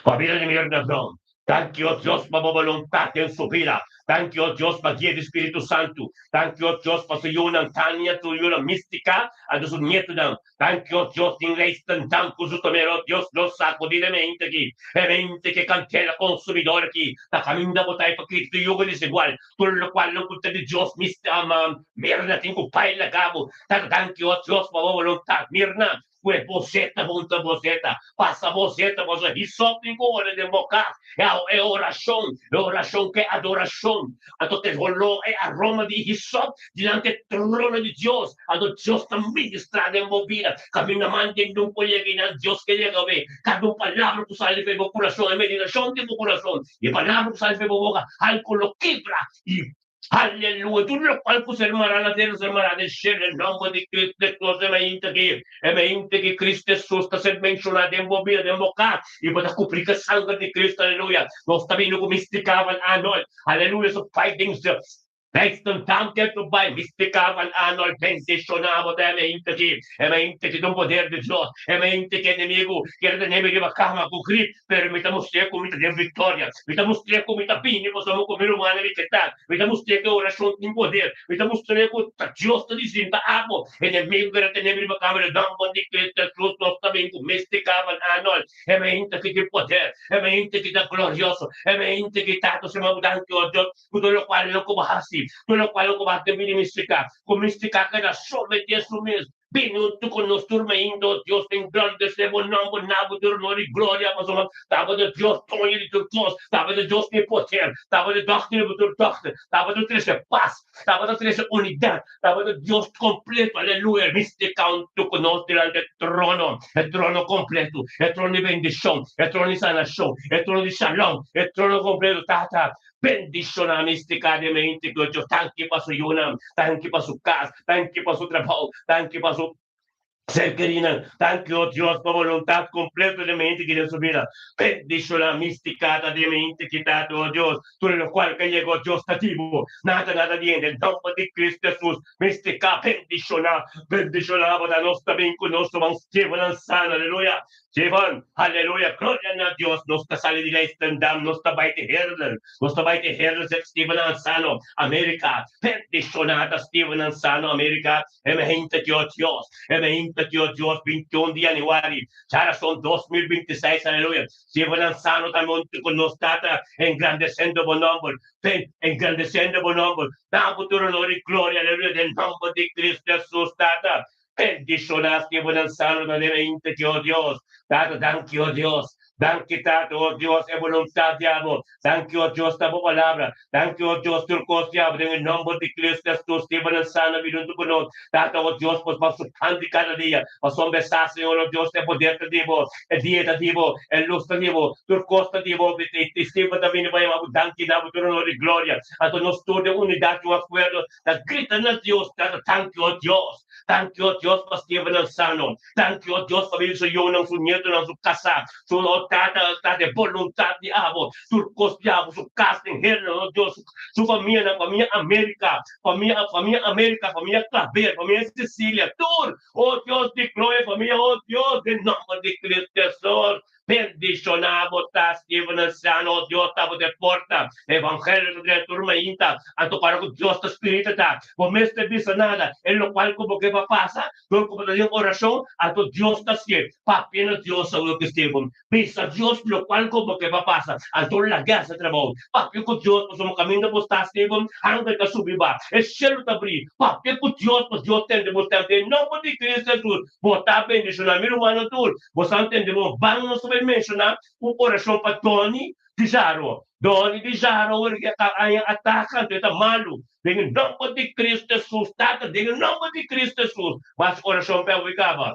pa bida di Mirna Brown. Danki, o Dios, pa bo boluntat den su bida. Danki, o Dios, pa guia di Spiritu Santu. Danki, o Dios, pa su yunan Tania, su yunan Mística, anto su nietunan. Danki, o Dios, tin leisten danku su tomer, o Dios, nos sacudi den mente aki, e mente ki e cantela consumidor aki ta caminda bo ta e pa Cristo yugo desigual, tur locual nan cu ta di Dios mis ama, Mirna tin cu bai laga bo, tata danki, o Dios, pa bo voluntad, Mirna. Kue bo zeta hunta bo zeta, pasa bo zeta, pasobra hisop tin ku hole den bo kas. E orashon, e orashon ku e adorashon. Anto ta e holó, e aroma di hisop dilanti e trono di Dios. Anto Dios ta ministrá den bo bida. Kaminda man den un por yega einan, Dios ke yega awe. Kada un palabra ku sali for bo kurason, e meditashon di bo kurason, i e palabra ku sali for bo boka, algu lo kibra i Aleluya! Tur lokual ku ser mará na tera ser mará den shelu den nòmber di Kristu Hesus. E mainta ki, e mainta ki Kristu Hesus ta ser menshoná den bo bida, den bo kas, i bo ta kubrí ku e sanger di Kristu. Aleluya! Nos ta bini ku Mystica van Arnold. Aleluya! Su pai den su Leidschendam ke su bai. Mystica van Arnold bendishoná bo ta e mainta ki, e mainta ki ta un poder di Dios. E mainta ki enemigu kier tene mi riba kama ku grip. Pero mi ta mustr'é ku mi ta den viktoria. Mi ta mustr'é ku mi ta bini pasobra ku mi rumannan mi ke ta. Mi ta mustr'é ku e orashon tin poder. Mi ta mustr'é ku ta Dios ta disinta abo. Enemigu ku ta tene mi riba kama di nòmber di Cristo Hesus nos ta bin ku Mystica van Arnold. E mente ki tin poder. E mente ki ta glorioso. E mente ki ta ta suma danki, o Dios, ku tur lokual lo ku bo hasi. Tur lokual lo ku bo hasi den bini Mystica. Ku Mystica keda somet'é su mes. Bini huntu ku nos tur mainta, o Dios, ta engrandesé bo nòmber, na bo tur honor i gloria, pasobra ta bo ta Dios doño di tur kos, ta bo ta Dios di poder, ta bo ta dòkter di bo tur dòkter, ta bo ta trese pas, ta bo ta trese unidat, ta bo ta Dios kompleto, aleluya. Mester huntu ku nos dilanti e trono, e trono kompleto, e trono di bendishon, e trono di sanashon, e trono di shalom, e trono kompleto, Tata. Bendiciona Mystica den mente cu Dios. Danki pa su yunan, danki pa su cas, danki pa su trabou, danki pa su ser kerinan. Danki, oh Dios, pa boluntad completo den mente ki den su bida. Bendiciona Mystica ta den mente ki ta, oh Dios, tur locual ke yega, oh Dios, ta di bo. Nada, nada di hende. Den nomber di Cristo Jesus, Mystica, bendiciona, bendiciona bo ta nos ta bin cu nos ruman Steven Ansano. Aleluya. Steven, Aleluya, gloria na Dios, nos ta sali di Leidschendam, nos ta bai te Heerlen, nos ta bai te Heerlen, zegt Steven Ansano, Amerika, bendiciona ta Steven Ansano, Amerika, e me hente ki o Dios, e me hente ki o Dios, 21 di januari, djarason 2026, aleluya, Steven Ansano ta monte cu nos tata, engrandecendo bo nomber, ben, engrandecendo bo nomber, na bo tur honor y gloria, aleluya, den nomber di Cristo Jesus, tata, Bendiciona Steven Ansano ta den ainta ki, oh Dios. Tata, danki, oh Dios. Danki, Tata, oh Dios, e boluntad di abo. Danki, oh Dios, ta bo palabra. Danki, oh Dios, tur cos di abo den e nomber di Cristo Jesus. Steven Ansano bini hunto cu nos. Tata, oh Dios, pos pa su pan di cada dia. Pasobra sa, Señor, oh Dios, e poder ta di bo, e dia ta di bo, e luz ta di bo, tur cos ta di bo. I Steven ta bini pa yama bo danki na bo tur honor i gloria. Anto nos tur den unidad i un acuerdo ta grita na Dios, Tata, danki, oh Dios. Danki, oh Dios, pa Stevennan sano. Danki, oh Dios, pa bini su yunan, su nietonan, su kasá, su, oh Tata, Tata, e boluntat di abo, tur kos di abo, su kas den Heerlen, oh Dios, su famianan, famia America, famia, famia America, famia Claver, famia Cecilia, tur, oh Dios di gloria, famia, oh Dios, den nomber di Cristo Jesus. Bendishoná bo ta, Steven Anciano, oh Dios ta bo den porta. Evangelio ta den tur mainta. Anto para ku Dios ta spirito ta. Bo mester bisa nada, e lokual ku bo ke pa pasa, dor ku bo ta den orashon, anto Dios ta sié. Papia na Dios awor ku Steven. Bisa Dios lokual ku bo ke pa pasa, anto laga hasi trabou. Papia ku Dios pasobra kaminda bo sta, Steven, angel ta subi ba. E shelu ta bri. Papia ku Dios pa Dios tende bo stèm. Den nomber di Cristo Jesus, bo ta bendishoná. Mi rumannan tur, Bo sa ntende bon? Ban nos ta bai menshoná un orashon pa Donny Pizarro. Donny Pizarro awor ke a haña ataka, anto e ta malu. Den e nòmber di Cristo Jesus, Tata, den e nòmber di Cristo Jesus, bo hasi orashon p'e awor kaba.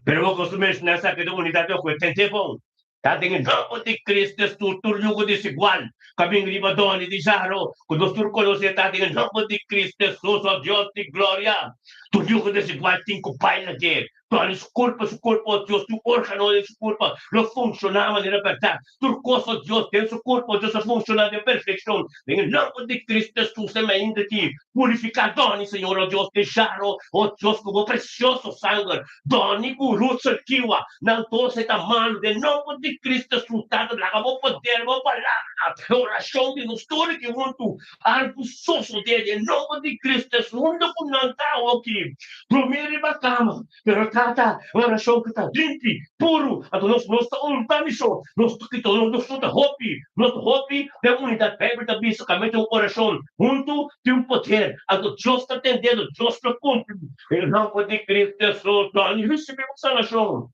Pero bo gosta menshoná esaki den unidat di awe. Tende bon? Ta den e nòmber di Cristo Jesus, tur yugo desigual ku a bin riba Donny Pizarro, ku nos tur konosé, ta den e nòmber di Cristo Jesus, o Dios di gloria, tur yugo desigual tin ku bai lag'é. Tòni su kurpa, su kurpa, o Dios, tur órgano den su kurpa lo funshoná manera bèrdat. Tur kos, o Dios, den su kurpa, o Dios, a funshoná den perfekshon. Den e nòmber di Cristo Jesus, e mainta aki, purifiká Dòni, Señor, o Dios, den jaro, o Dios, ku bo presioso sanger. Dòni ku Russell Kiwa, nan dos e ta malu. Den nòmber di Cristo Jesus, Tata, laga bo poder, bo palabra, e orashon di nos tur aki huntu, Algu sosodé den nomber di Cristo Jesus unda ku nan ta awoki. Drumí riba kama, pero ta. Tata, un orashon ku ta limpi, puru. Anto nos nos ta un ta miso, nos ta kita nos no ta hopi, nos ta hopi den unidat. Beibel ta bisa ku mete un orashon huntu tin un poder. Anto Dios ta tendendo, Dios lo kumpli. Den nòmber di Kristu Hesus, dòni risibí bo sanashon.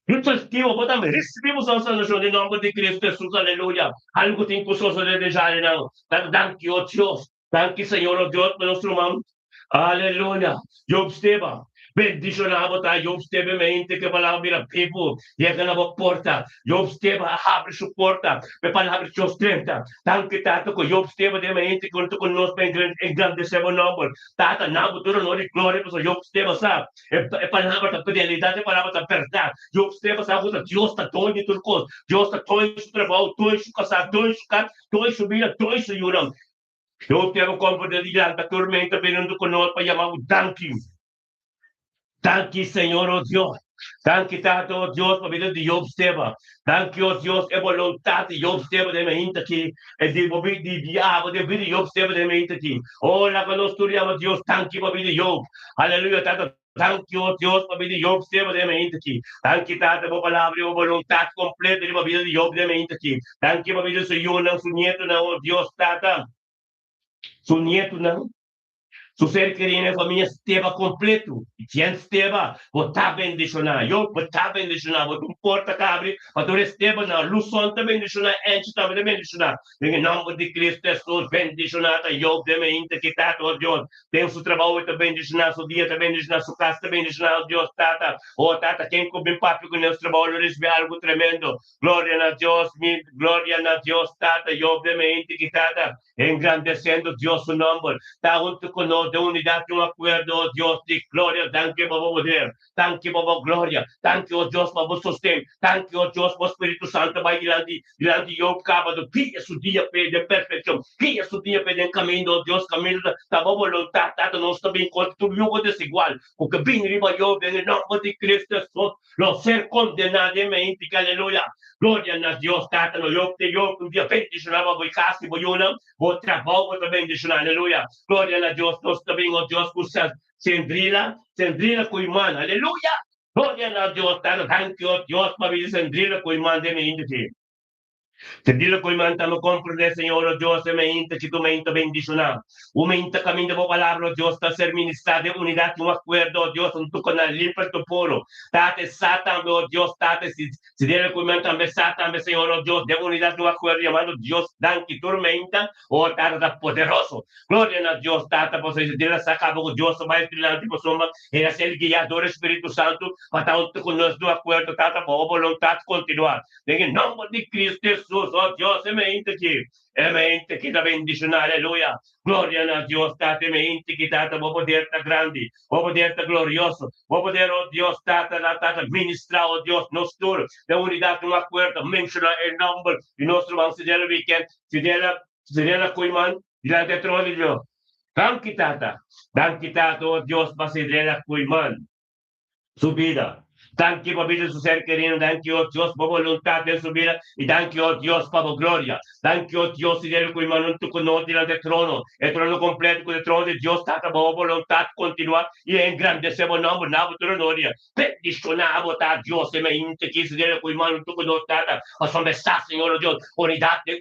Mi testigo bo tambe risibí bo sanashon den nòmber di Kristu Hesus. Aleluya! Algu tin ku sosodé den djarinan. Danki, o Dios. Danki Señor o Dios pa nos ruman. Aleluya. Job Steba. Bendiciona bo ta Job Steba mente ke palabra bira bibu yega na bo porta. Job Steba a habri su porta pa e palabra di Dios drenta. Danki Tata ku Job Steba den mente ku hunto ku nos pa engrandece bo nomber. Tata na bo tur honor y gloria pasobra Job Steba sa e palabra ta realidad e palabra ta berdad. Job Steba sa ku ta Dios ta doño di tur kos. Dios ta doño di su trabao, doño di su casa, doño di su kas, doño di su bida, doño di su yunan. Yo tero komprendé di lanta tormenta biniendo ku nos pa yama bo danki. Danki Señor o Dios. Danki Tata o Dios pa bida di Job Steba. Danki o Dios e boluntat di Job Steba den mainta aki. E di bo di di abo den bida di Job Steba den mainta aki. O laga nos tur yama Dios danki pa bida di Job. Aleluya Tata. Danki o Dios pa bida di Job Steba den mainta aki. Danki Tata bo palabra i bo boluntat kompleto riba bida di Job den mainta aki. Danki pa bida su yunan, su nietunan, o Dios Tata, su nietunan, su ser kerinan e famia Steba kompleto. I Jen Steba, bo ta bendishoná. Job, bo ta bendishoná. Bo ta un porta ka abri pa tur e Stebanan. Luson ta bendishoná, Angie tambe ta bendishoná. Den e nòmber di Kristu Hesus, bendishoná ta Job den mainta aki, Tata, o Dios. Den su trabou e ta bendishoná, su dia ta bendishoná, su kas ta bendishoná, o Dios Tata. O Tata, ken ku bin papia ku nos trabou lo risibí algu tremendo. Gloria na Dios, mi gloria na Dios Tata, Job den mente ki Tata, engrandesiendo Dios su nòmber, ta huntu ku nos den unidat i un akuerdo, o Dios di gloria, danki pa bo poder. Danki pa bo gloria. Danki, o Dios, pa bo sosten. Danki, o Dios, bo Spiritu Santu bai dilanti, dilanti Job kaba do guia su dia p'e den perfekshon. Guia su dia p'e den kaminda, o Dios, kaminda ta bo boluntat. Tata, nos ta bin kontra tur yugo desigual ku ke bini riba Job den e nòmber di Kristu Hesus. Lo ser kondená den meinti. Aleluya! Gloria na Dios. Tata, no Job te Job un dia bendishoná pa bo i kas i bo yunan, bo trabou bo ta bendishoná. Aleluya! Gloria na Dios. Nos ta bin, o Dios, ku Sendrila, Sendrila ku iman, aleluya! Gloria na Dios, tata danki o Dios pa bida Sendrila ku iman den mi inta ki. Sendrila ku iman ta no komprende Señor o Dios den mi inta ki tu mi inta bendishona. U mi inta kaminda bo palabra o Dios ta ser ministra den unidat i un akuerdo o Dios un tuko na limpa tu puro. Tata e sa tambe o Dios tata si Sendrila ku iman tambe sa tambe Señor o Dios den unidat i un akuerdo yamando Dios danki tur mi inta o tata ta poderoso. Gloria na Dios Tata pasobra e dela sa kaba ku Dios ta bai dilanti pasobra el a ser guiá dor e Spiritu Santu pa ta huntu ku nos di akuerdo Tata pa bo boluntat kontinuá den e nomber di Kristu Hesus o Dios e mente ki e mente ki ta bendishoná aleluya Gloria na Dios Tata e mente ki Tata bo poder ta grandi bo poder ta glorioso bo poder o Dios Tata na Tata ministrá o Dios nos tur den unidat un akuerdo menshoná e nomber di nos ruman Fidel Weekend Fidel Sirena Koeiman dilanti e trono di Dios. Danki Tata, danki Tata, o Dios pa Sirena Koeiman su bida. Danki pa bida di su ser kerido, danki o Dios pa bo boluntat den su bida i danki o Dios pa bo gloria. Danki o Dios Sirena Koeiman huntu ku nos dilanti e trono, e trono kompleto ku ta e trono di Dios Tata pa bo boluntat kontinua i engrandese bo nomber na bo tur onoria. Bendishoná bo ta Dios e mainta ki Israel ku iman huntu ku nos Tata, pasobra e sa, Señor o Dios, unidat den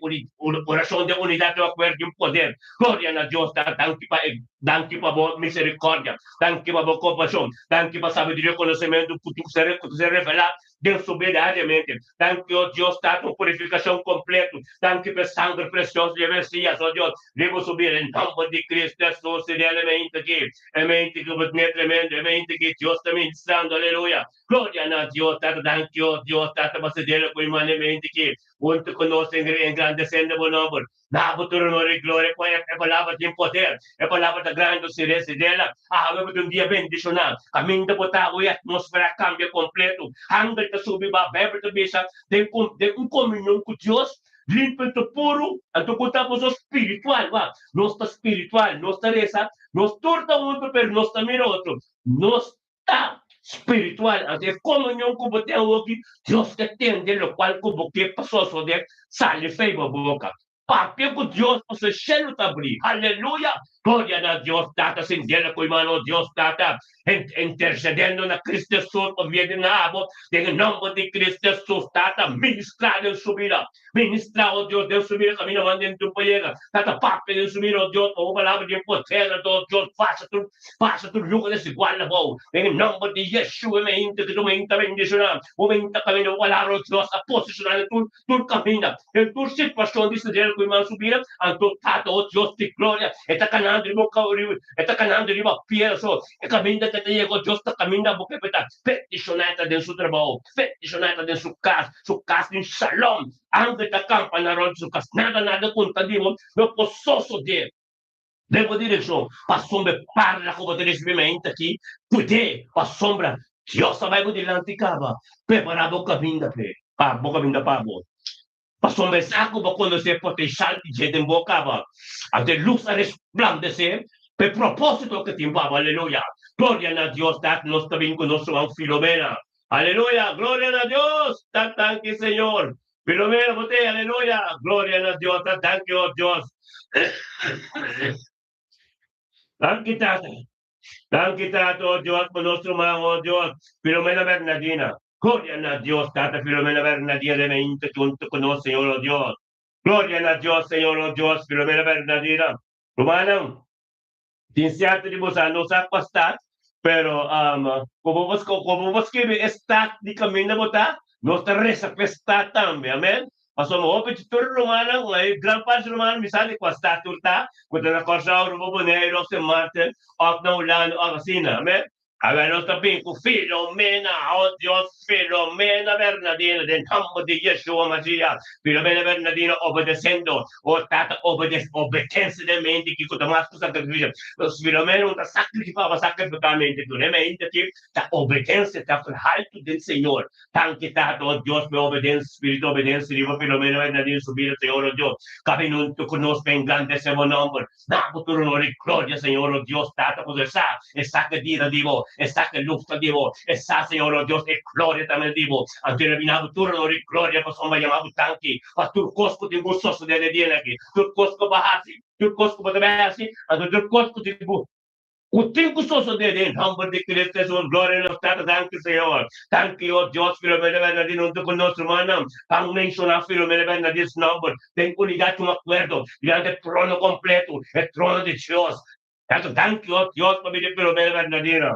orashon den unidat den akuerdo tin poder. Gloria na Dios Tata, danki pa e danki pa bo miserikordia, danki pa bo kompashon, danki pa sabiduria i konosementu ku ta ser ku ta ser revelá den su bida diariamente. Danki o Dios Tata un purifikashon kompletu, danki pa e sanger presioso di e Mesias, o Dios, riba su bida, den nòmber di Kristu Hesus, Israel e mainta ki. E mente ku bo tene tremendo, e mente ki Dios ta ministrando, aleluya. Gloria na Dios, Tata, danki o Dios, Tata, pa sedelo ku iman e mente ki huntu ku nos engrandesendo bo nomber. Na bo tur honor i gloria, ku e palabra tin poder, e palabra ta grandi, sede, sedela, awe bo ta un dia bendishoná. Kaminda bo ta awe, e atmosfera a kambia kompleto. Angel ta subi ba, Beibel ta bisa, den un komunion ku Dios, Limpi anto puru, anto ku ta boso spiritual, wak, nos ta spiritual, nos ta resa, nos tur ta huntu pero nos ta mira otro, nos ta spiritual, anto e komunion ku bo ten awoki, Dios ta tende lokual ku bo ke pa sosode sali fei bo boka. Papia ku Dios pasobra e shelu ta abri. Haleluya! Gloria na Dios Tata Sindela ku imano Dios Tata intercedendo na Cristo Jesus pa via di nabo den e nomber di Cristo Jesus Tata ministra den su bida ministra oh Dios den su bida caminda man den tur pa yega Tata papia den su bida oh Dios pa bo palabra den poder oh Dios pasa tur pasa tur yugo desigual abou den e nomber di Yeshua mi inta ki tu mi inta bendiciona bo mi inta caminda bo palabra oh Dios a posiciona den tur Tur kaminda, den tur situashon di Israel ku iman su bida, anto Tata, o Dios di gloria, e ta kanando riba un e ta kanando riba piedra, so e kaminda ku e ta yega, o Dios, ta kaminda bo ke pa e ta bendishoná e ta den su trabou, bendishoná e ta den su kas, su kas tin shalom, angel ta kampa na rònt di su kas, nada nada konta di bo no por sosodé den bo direkshon, pasobra e parla ku bo ta risibí mainta aki, kud'é, pasobra Dios ta bai bo dilanti kaba, prepará bo kaminda p'e. Pa bo kaminda pa bo. Pasobra e sa ku bo konosé potenshal di dje den bo kaba. Anto e lus a resplandesé pa e propósito ku tin pa bo. Aleluya! Gloria na Dios! Dat nos ta bin ku nos ruman Filomena. Aleluya! Gloria na Dios! Ta danki Señor. Filomena, bo t'ei? Aleluya! Gloria na Dios! Ta danki, o Dios. Danki, Tata. Danki Tata, oh Dios, pa nos ruman, oh Dios, Filomena Bernadina. Gloria na Dios, Tata Filomena Bernadina den ainda junto cu nos, Señor, oh Dios. Gloria na Dios, Señor, oh Dios, Filomena Bernadina. Rumannan, tin cierto di boso no sa cua stad, pero um, como bo, como bo scribi e stad di caminda bo ta, nos ta reza p'e stad tambe, amen. Pasobra hopi di tur rumannan, e gran parti di rumannan mi sa di kua stad tur ta, ku ta na Kòrsou, Aruba, Boneiru òf Sint Maarten òf na Hulanda òf asina. Amen. Awor nos ta bin ku Filomena, oh Dios, Filomena Bernadina, den nòmber di Yeshua Mashiach, Filomena Bernadina obedesendo, oh Tata, obedes, obedensia den mente ki ku ta mas ku sakrifisio. Filomena no ta sakrifá pa sakrifiká mente ku, den mente ki ta obedensia ta haltu den Señor. Danki Tata, oh Dios, pa e obedensia, spiritu obedensia riba Filomena Bernardino su bida, Señor, oh Dios. Kabe nuntu ku nos pa engrandesé bo nòmber. Da bo tur honor i gloria, Señor, oh Dios, Tata, pasobra e sa, e sa ke bida di bo, e sa ke lus ta di bo, e sa, Señor, oh Dios, e gloria ta mel di bo. Anto el a bina bo tur honor i gloria pasobra bo a yama bo danki pa tur kos ku tin bo sosodé den e dianan aki, tur kos ku bo a hasi, tur kos ku bo ta bai hasi, anto tur kos ku tin bo. Ku tin ku sosodé den nòmber di Cristo Hesus. Gloria nos Tata. Danki Señor. Danki o Dios Filomena Bernardino huntu ku nos rumannan. Ban menshoná Filomena Bernardino su nòmber den unidat un akuerdo dilanti e trono kompletu, e trono di Dios. Tanto danki o Dios pa bida di Filomena Bernardino.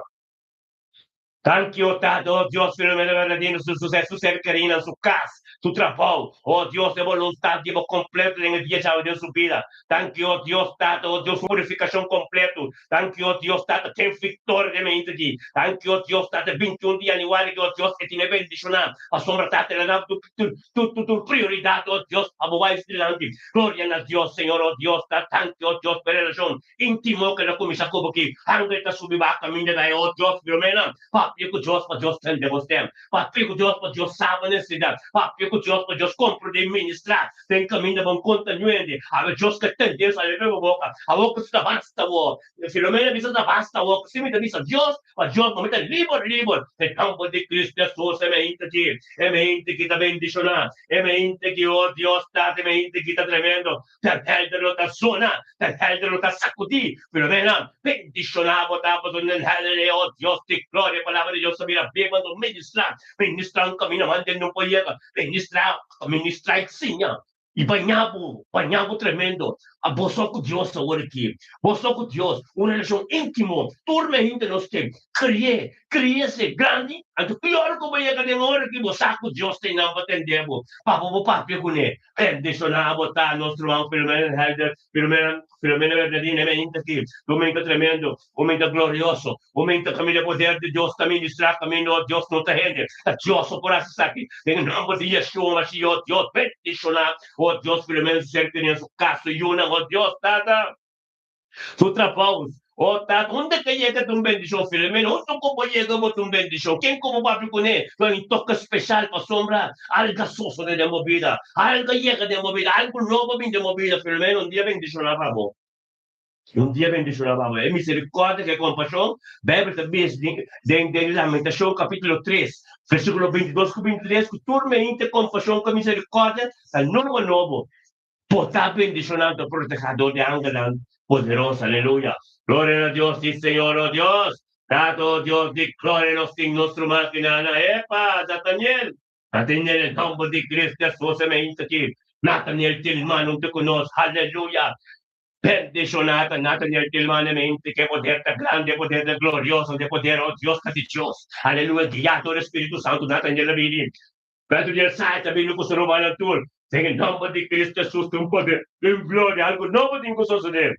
Danki o Tata, o Dios, Filomena Bernardino, su su su ser kerinan, su kas, su trabou. O Dios, e boluntat di bo kompleto den e dia djawe den su bida. Danki o Dios, Tata, o Dios, purifikashon kompleto. Danki o Dios, Tata, ten viktoria den mente aki. Danki o Dios, Tata, e 21 di yanüari aki, o Dios, e tin e bendishoná. Pasobra, Tata, el a daba tur tur tur tur tur prioridat, o Dios, pa bo bai dilanti. Gloria na Dios, Señor, o Dios, Tata, danki o Dios pa e relashon Intimo ku el a kuminsá ku bo ki hangre ta subi baha kaminda na e o Dios Filomena, papia ku Dios pa Dios tende bo stem, papia ku Dios pa Dios sa bo nesesidat, papia ku Dios pa Dios komprondé i ministrá den kaminda bon konta nuende, awe Dios ke tende sali riba bo boka, awor ku ta basta bo, Filomena bisa ta basta awor ku si mi ta bisa Dios pa Dios bo mi ta liber liber den nomber di Cristo Jesus e mente ki e mente ki ta bendishoná e mente ki o Dios Tata e mente ki ta tremendo. Den helder lo ta zona, den helder lo ta sakudí, pero den nan bendishoná bo ta, pasobra den helder e, o Dios di gloria, e palabra di Dios ta bira biba, anto ministrá, ministrá un kaminda mas den no por yega, ministrá, ministrá i siña, i bañá bo, bañá bo tremendo, a bo so ku Dios awor aki, bo so ku Dios, un relashon íntimo, tur mi hende nos ke kri'é, Kriese grandi, anto ki ora ku bo yega den ora ki bo sa ku Dios ta einan pa tende bo, pa bo bo papia kuné. Bendishoná bo ta nos ruman Filomena Helder, Filomena, Filomena Bernardina, e meinta aki, un meinta tremendo, un meinta glorioso, un meinta kaminda e poder di Dios ta ministrá kaminda, o Dios no ta hende, ta Dios so por hasi esaki, den e nòmber di Yeshua Mashiach, o Dios, bendishoná, o Dios, Filomena su ser kerido, su kas, su yunan, o Dios, Tata. Su trabou. O Tata, unda ke yega ta un bendishon? Filomena, unda ku bo yega bo ta un bendishon. Ken ku bo papia kuné lo hay un toke speshal pasobra algu a sosode den bo bida, algu a yega den bo bida, algu nobo a bin den bo bida. Filomena, un dia bendishoná pa bo. Un dia bendishoná pa bo. E miserikòrdia ku e kompashon, Beibel ta bisa den den Lamentashon kapítulo 3, versíkulo 22 ku 23 ku tur meinta kompashon ku e miserikòrdia ta nobo nobo. Bo ta bendishonando protehador di angelnan. Poderoso, aleluya. Gloria na Dios, sí Señor, oh Dios. Tata, oh Dios di gloria, nos tin nos ruman kinana. Epa, Nathaniel. Nathaniel, den nomber di Cristo Jesus, e mainta aki. Nathaniel Tilman hunto cu nos. Aleluya. Bendiciona ta Nathaniel Tilman e mainta aki. E poder ta grandi, e poder ta glorioso, e poder, oh Dios, ta di Dios. Aleluya. Guia door e Spiritu Santo, Nathaniel a bini. Pedro di el sai ta bini ku su rumannan tur. Den e nòmber di Kristu Hesus tin poder, tin gloria, algu nobo tin ku sosodé.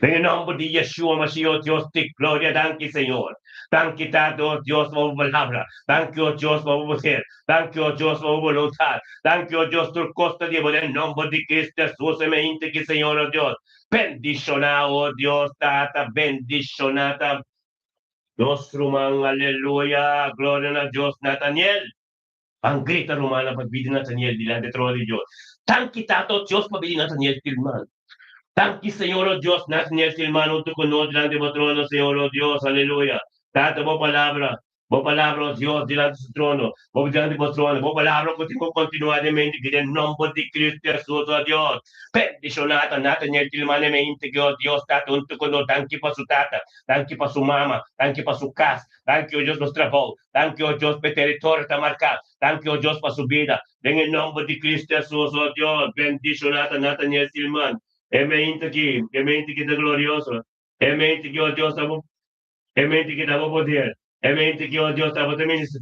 Den e nòmber di Yeshua Mashiach, o Dios di gloria, danki Señor. Danki Tata, o Dios, pa bo palabra. Danki, o Dios, pa bo poder. Danki, o Dios, pa bo boluntat. Danki, o Dios, tur kos ta di bo den nòmber di Kristu Hesus e meinti ki Señor, o Dios. Bendishoná, o Dios, Tata, bendishoná ta. Nos ruman, aleluya, gloria na Dios, Nataniel! Ban grita rumannan pa bida Nataniel dilanti e trono di Dios. Danki Tata o Dios pa bida Nataniel Tilman. Danki Señor o Dios, Nataniel Tilman huntu ku nos dilanti bo trono, Señor o Dios, aleluya. Tata bo palabra, bo palabra o Dios dilanti su trono, bo dilanti bo trono, bo palabra ku tin ku kontinua den mente ki den nomber di Cristo Jesus o Dios. Bendiciona ta Nataniel Tilman e mente ki o Dios Tata huntu ku nos, danki pa su tata. Danki pa su mama, danki pa su kas, danki o Dios pa su trabou, danki o Dios pa e teritorio ta marká, danki o Dios pa su bida. Den e nomber di Cristo Hesus, o Dios, bendishoná ta Nathaniel Silman, e mente aki, e mente ki ta glorioso, e mente ki, o Dios, ta bo, e mente ki ta bo poder, e mente ki, o Dios, ta bo ta ministra.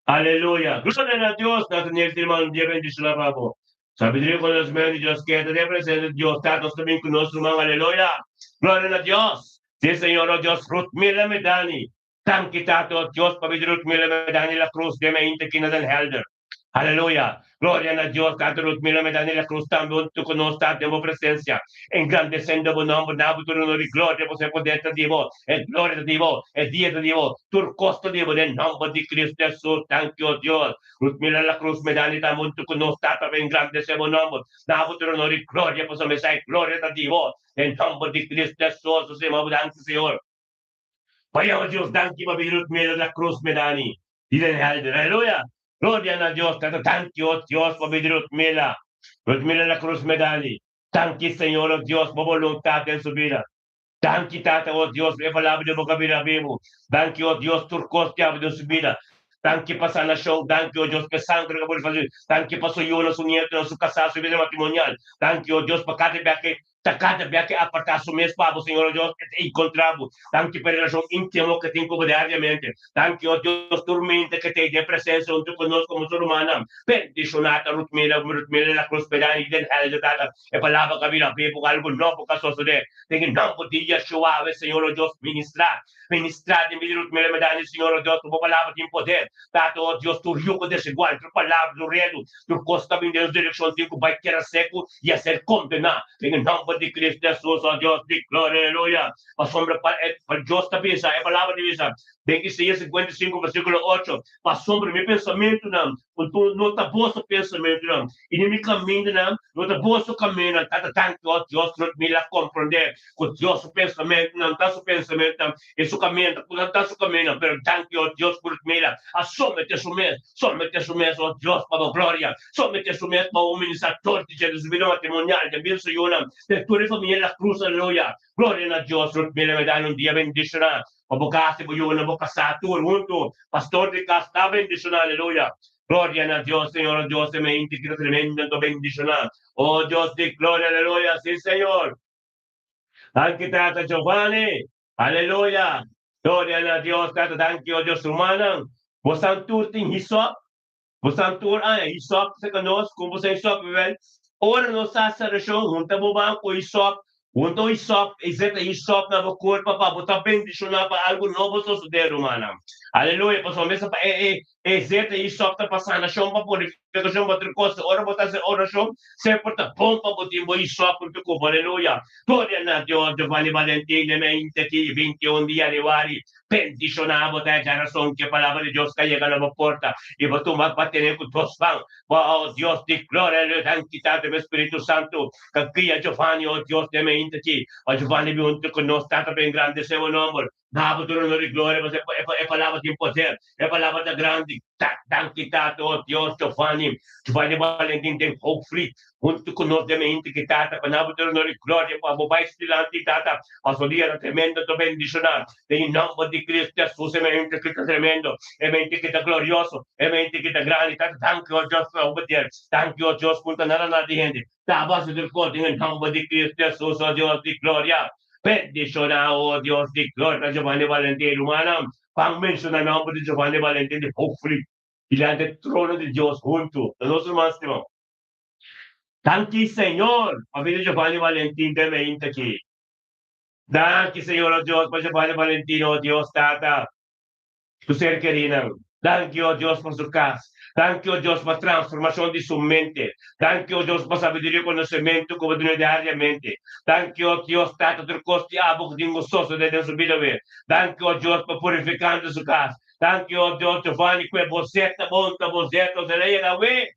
Aleluya! Gloria na Dios! Nathaniel Silman, un dia bendishoná pa bo. Sabiduria i konosmentu di Dios keda den presensia di Dios Tata nos ta bin ku nos ruman. Aleluya! Gloria na Dios! Sí, Señor, oh Dios, Ruthmila Medani. Danki, Tata, oh Dios, pabia di Ruthmila Medani La Cruz den mainta aki na Den Helder. Aleluya! Gloria na Dios, Tata Ruthmila Medani La Cruz tambe huntu ku nos, Tata, den bo presensia, engrandesendo bo nomber, na bo tur honor i gloria, pasobra e poder ta di bo, e gloria ta di bo, e dia ta di bo, tur kos ta di bo, den nomber di Cristo Jesus. Danki, oh Dios. Ruthmila La Cruz Medani ta huntu ku nos, Tata, pa engrandesé bo nomber. Na bo tur honor i gloria, pasobra esei gloria ta di bo, den nomber di Cristo Jesus, José Mabu danki, Señor. Paya, oh Dios, danki pa bini Ruthmila La Cruz Medani di Den Helder. Aleluya! Gloria na Dios, Tata, danki, oh Dios, pa bini Ruthmila, Ruthmila La Cruz Medani. Danki, Señor, oh Dios, pa bo boluntat den su bida. Danki Tata, oh Dios, pa e palabra di bo ka bira bibu. Danki, oh Dios, tur kos ki abo den su bida. Danki pa sanashon. Danki, oh Dios, pa e sangre ku bo di fasi. Danki pa su yunan, su nietunan, su kasá, su bida matrimonial. Danki, oh Dios, pa kada bia ke ta kada bia ke apartá su mes pa bo, Señor, oh Dios, e ta enkontrá bo. Danki pa e relashon íntimo ke tin ku bo diariamente. Danki, oh Dios, tur mente ke ta ei den presensia huntu ku nos komo su rumannan. Bendishoná ta Ruthmila, Ruthmila La Cruz Pedani den Helder, Tata. E palabra ka bira bibu, algu nobo ka sosodé. Den e nomber di Yeshua, awe, Señor, o Dios, ministrá. Ministrá den bida di Ruthmila Medani, Señor, o Dios, ku bo palabra tin poder. Tata, o Dios, tur yugo desigual, tur palabra, tur redu, tur kos ka bin den nos direkshon tin ku bai tera seku i a ser kondená. Den e nomber di Cristo Jesus, o Dios di gloria, aleluya. Pasobra pa e, pa Dios ta bisa, e palabra ta bisa, den Isaías 55, versíkulo 8, Pasobra mi pensamentunan no ta boso pensamentunan, i ni mi kamindanan no ta boso kamindanan. Tata, danki, o Dios, ku mi la komprondé ku Dios su pensamentunan ta su pensamentunan i su kamindanan ta su kamindanan. Pero danki, o Dios, ku mi la a someté su mes, someté su mes, o Dios, pa bo gloria, someté su mes pa bo ministra tur di dje den su bida matrimonial, den bida su yunan, den tur e famia la Cruz. Aleluya! Gloria na Dios! Ruth Miller me dal un dia bendishoná. Pa bo casa y bo yunan, bo casá tur hunto. Pastor di cas ta bendicioná, aleluya. Gloria na Dios, Señor, oh Dios, e mente ki ta tremendo anto bendicioná. Oh Dios di gloria, aleluya, sí Señor. Danki Tata Giovanni, aleluya. Gloria na Dios, Tata, danki, oh Dios, rumannan. Bosan tur tin hisop? Bosan tur aña hisop cerca nos? Con bosan hisop? Wel, ora nos haci oracion, hunta bo ban cu hisop. Hunta un hisop i zeta hisop na bo kurpa pa bo ta bendishoná pa algu nobo sosodé, rumannan. Aleluya! Pasobra mester pa e e e zeta hisop ta pa sanashon, pa purifikashon, pa tur kos. Ora bo ta hasi orashon, semper ta bon pa bo tin bo hisop huntu ku bo. Aleluya! Gloria na Dios! Giovanni Valentin e mente aki, 21 di yanüari, bendishoná bo ta e djarason ku e palabra di Dios ka yega na bo porta i bo tuma pa tene ku dos man. Bo, oh Dios di gloria, aleluya, danki Tata pa e Spiritu Santu ka guia Giovanni, oh Dios, den e mainta aki. Pa Giovanni bin huntu ku nos, Tata, pa engrandesé bo nomber. Na bo tur honor i gloria, pasobra e palabra tin poder, e palabra ta grandi. Danki Tata, o Dios, Giovanni, Giovanni Valentin den Hoogvliet, huntu ku nos den mente ki Tata, pa na bo tur honor i gloria, pa bo bai dilanti Tata, pasobra dia ta tremendo, ta bendishoná, den e nòmber di Cristo Jesus, e mente ki ta tremendo, e mente ki ta glorioso, e mente ki ta grandi, Tata, danki, o Dios, pa bo poder, danki, o Dios, ku no ta nada nada di hende, ta bo hasi tur kos den e nòmber di Cristo Jesus, o Dios di gloria. Bendishoná, o Dios di gloria, Giovanni Valentin, rumannan. Ban menshoná nòmber di Giovanni Valentin di Hoogvliet dilanti e trono di Dios huntu ta nos ruman stimá. Danki Señor pa bida Giovanni Valentin den meinta aki. Danki Señor o Dios pa Giovanni Valentin o Dios Tata su ser kerinan. Danki o Dios pa su kas. Danki o Dios pa transformashon di su mente. Danki o Dios pa sabiduria i konosementu ku bo duna diariamente. Danki o Dios Tata tur kos di abo ku tin ku sosode den su bida we. Danki o Dios pa purifikando su kas. Danki o Dios Giovanni ku e bosé ta bon ta bosé ta osé yega we.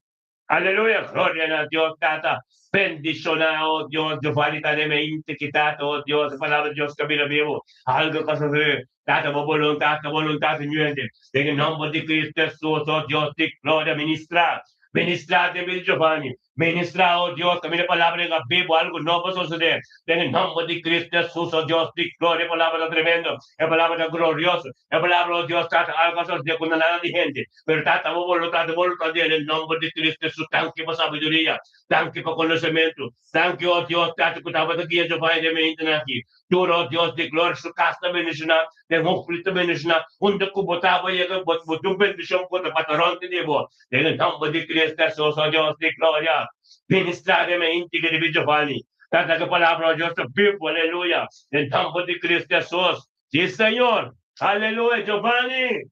Aleluya gloria na Dios Tata bendiciona o Dios Giovanni ta den mente ki Tata o Dios e palabra di Dios ta bira bibu algo ka sosode Tata bo boluntad ta boluntad ñuente den e nomber di Cristo Jesus o Dios di gloria ministra ministra den bida di Giovanni Ministrá, o Dios, kaminda e palabra den a bibu, algu nobo a sosodé. Den e nòmber di Cristo Jesus, o Dios di gloria, e palabra ta tremendo, e palabra ta glorioso, e palabra, o Dios, Tata, algu a sosodé ku na nada di hende, pero Tata, bo boluntat, bo boluntat di den e nòmber di Cristo Jesus. Danki pa sabiduria, danki pa konosementu, danki, o Dios, Tata, ku tabata guia Giovanni den maintenan aki. Tur, o Dios di gloria, su kas ta bendishoná, den hof ta bendishoná, unda ku bo ta, bo yega, bo tin un bendishon ku ta bata rònt di bo. Den e nòmber di Cristo Hesus, o Dios di gloria, ministrá den mi íntiga di mi Giovanni. Tata ku palabra, o Dios ta bibu, aleluya, den nòmber di Cristo Hesus. Sí, Señor. Aleluya, Giovanni.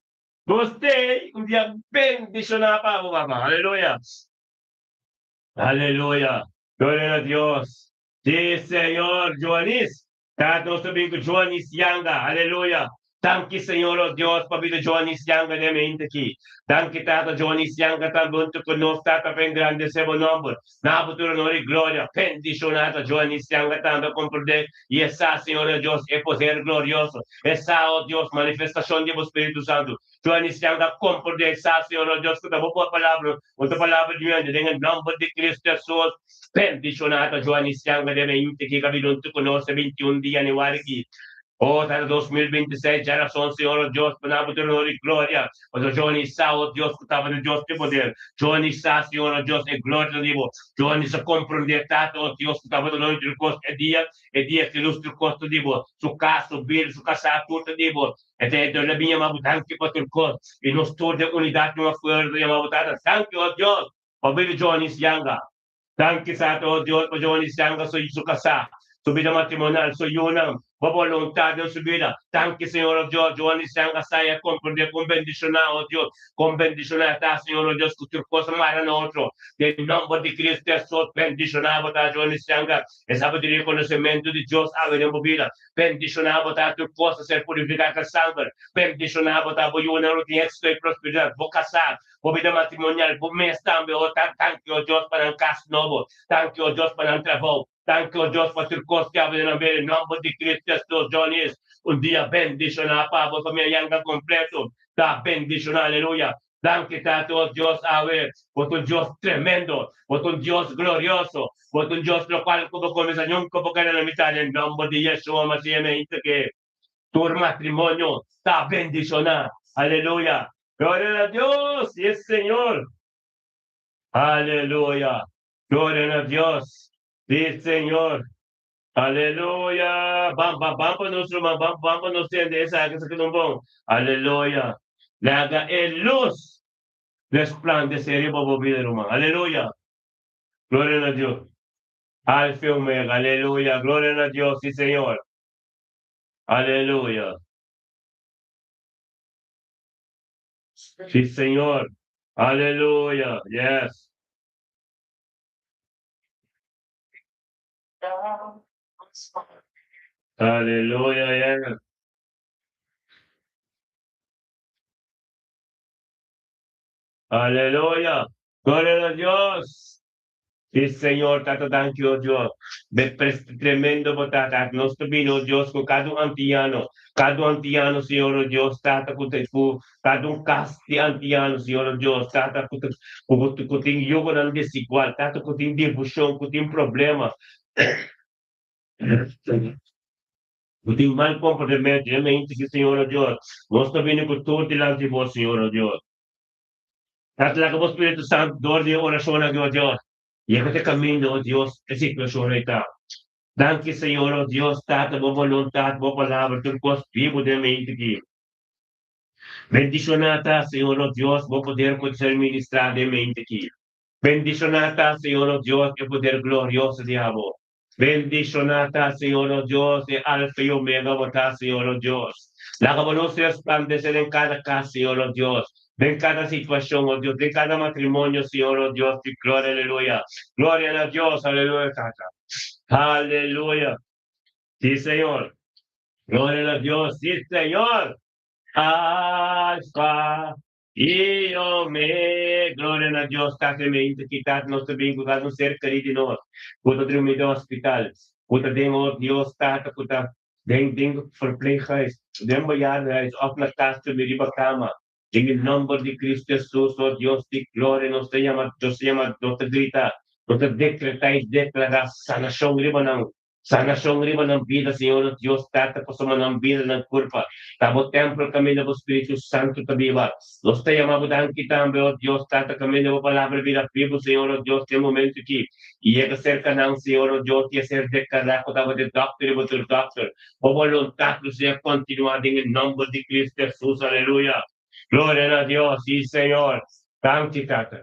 Nos t'ei un dia bendishoná pa bo, papa. Aleluya. Aleluya. Gloria na Dios. Sí, Señor. Joanis. Tata nos ta bin ku Joanis Yanga. Aleluya. Danki Señor o Dios pa bida Joanis Yanga den mente aki. Danki Tata Joanis Yanga tambe huntu ku nos Tata pa engrandesé bo nomber. Na bo tur honor i gloria. Bendishoná ta Joanis Yanga tambe a komprendé i e sa Señor o Dios e poder glorioso. E sa o Dios manifestashon di bo Spiritu Santu. Joanis Yanga a komprendé i sa Señor o Dios ku ta bo palabra bo ta palabra di hende den e nomber di Cristo Hesus. Bendishoná ta Joanis Yanga den mente aki kabida huntu ku nos e 21 di yanüari aki. O Tata 2026 djarason Señor o Dios pa nan bo tur honor i gloria pasobra Johnny sa o Dios ku tabata Dios di poder Johnny sa Señor o Dios e gloria ta di bo Johnny sa komprende Tata o Dios ku tabata doño tur kos e dia e dia ki lus tur kos ta di bo su kas su bida su kasá tur ta di bo e ta e ta bin yama bo danki pa tur kos i nos tur den unidat den un akuerdo ta yama bo Tata danki o Dios pa bida Johnny Sianga. Danki Tata o Dios pa Johnny Sianga su su kasá, su bida matrimonial, su yunan, bo boluntad den su bida. Danki Señor o Dios, Johnny Sianga sa i a komprendé kon bendishoná o Dios, kon bendishoná e ta Señor o Dios ku tur kos a mara na otro. Den nomber di Cristo Hesus bendishoná bo ta Johnny Sianga, e sabiduria i konosementu di Dios awe den bo bida. Bendishoná bo ta tur kos a ser purifiká ku e sanger. Bendishoná bo ta bo yunan lo tin éksito i prosperidat, bo kasá, Bo bida matrimonial, bo mes tambe, o ta danki, o Dios, pa nan kas nobo. Danki, o Dios, pa nan trabou. Danki, o Dios, pa tur kos ki abo den nan bida. Den nomber di Cristo Jesus, Johnny's, un dia bendishoná pa bo famia yanga kompleto. Ta bendishoná, aleluya. Danki, Tata, o Dios, awe. Bo ta un Dios tremendo. Bo ta un Dios glorioso. Bo ta un Dios lokual ku bo kuminsá nunka bo keda na mitad. Den nomber di Yeshua Mashiach, mi a hinta ke tur matrimonio ta bendishoná. Aleluya. Gloria na Dios! Yes Señor! Aleluya! Gloria na Dios! Sí Señor! Aleluya! Bam, bam, bam pa nos ruman, bam, bam pa nos tende esaki, esaki ta un bon. Aleluya! Laga e lus resplandesé riba bo bida ruman. Aleluya! Gloria na Dios! Alfa y Omega, aleluya! Gloria na Dios, sí Señor! Aleluya! Sí Señor. Aleluya. Yes. Aleluya. Yes. Aleluya. Gloria a Dios. Sí, Señor, Tata, danki, oh Dios. Be tremendo bo Tata. Nos ta bini, oh Dios, ku kada un antiano. Kada un antiano, Señor, oh Dios, Tata, ku ta ku kada un kas di antiano, Señor, oh Dios, Tata, ku ta ku ku tin yugonan desigual, Tata, ku tin difushon, ku tin problema, ku tin mal komportamentu. E mente ki, Señor, oh Dios, nos ta bini ku tur dilanti bo, Señor, oh Dios. Tata, laga bo Spiritu Santu dor di e orashonnan aki, o Dios, yega te kaminda, o Dios, e situashon ei ta. Danki, Señor, o Dios, Tata, bo boluntat, bo palabra, tur kos bibu den mente aki. Bendishoná ta, Señor, o Dios, bo poder ku ta ser ministrá den mente aki. Bendishoná ta, Señor, o Dios, e poder glorioso di abo. Bendishoná ta, Señor, o Dios, e Alfa i Omega bo ta, Señor, o Dios. Laga bo lus resplandesé den kada kas, Señor, o Dios, den kada situashon, o Dios, den kada matrimonio, Señor, o Dios di gloria, aleluya. Gloria na Dios, aleluya, Tata. Aleluya. Sí, Señor. Gloria na Dios, sí, Señor. Alfa i Omega. Gloria na Dios, Tata, e mente ki Tata nos ta bin ku kada un ser kerí di nos ku ta drumi den hospital, ku ta den, oh Dios, Tata, ku ta den den verpleeghuis, den bejaardenhuis òf na kas drumi riba kama. Den e nòmber di Kristu Hesus, oh Dios di gloria, nos ta yama, nos ta yama, nos ta grita, nos ta dekretá i deklará sanashon riba nan. Sanashon riba nan bida, Señor nos Dios Tata, pasobra nan bida, nan kurpa, ta bo tèmpel kaminda bo Spiritu Santu ta biba. Nos ta yama bo danki tambe, o Dios Tata, kaminda bo palabra bira bibu, Señor nos Dios, den momentu aki. I yega serka nan, Señor nos Dios, i a ser deklará ku tabata e dòkter i bo tur dòkter. Bo boluntat lo sea kontinuá den e nòmber di Kristu Hesus. Aleluya! Gloria na Dios! Sí, Señor. Danki, Tata.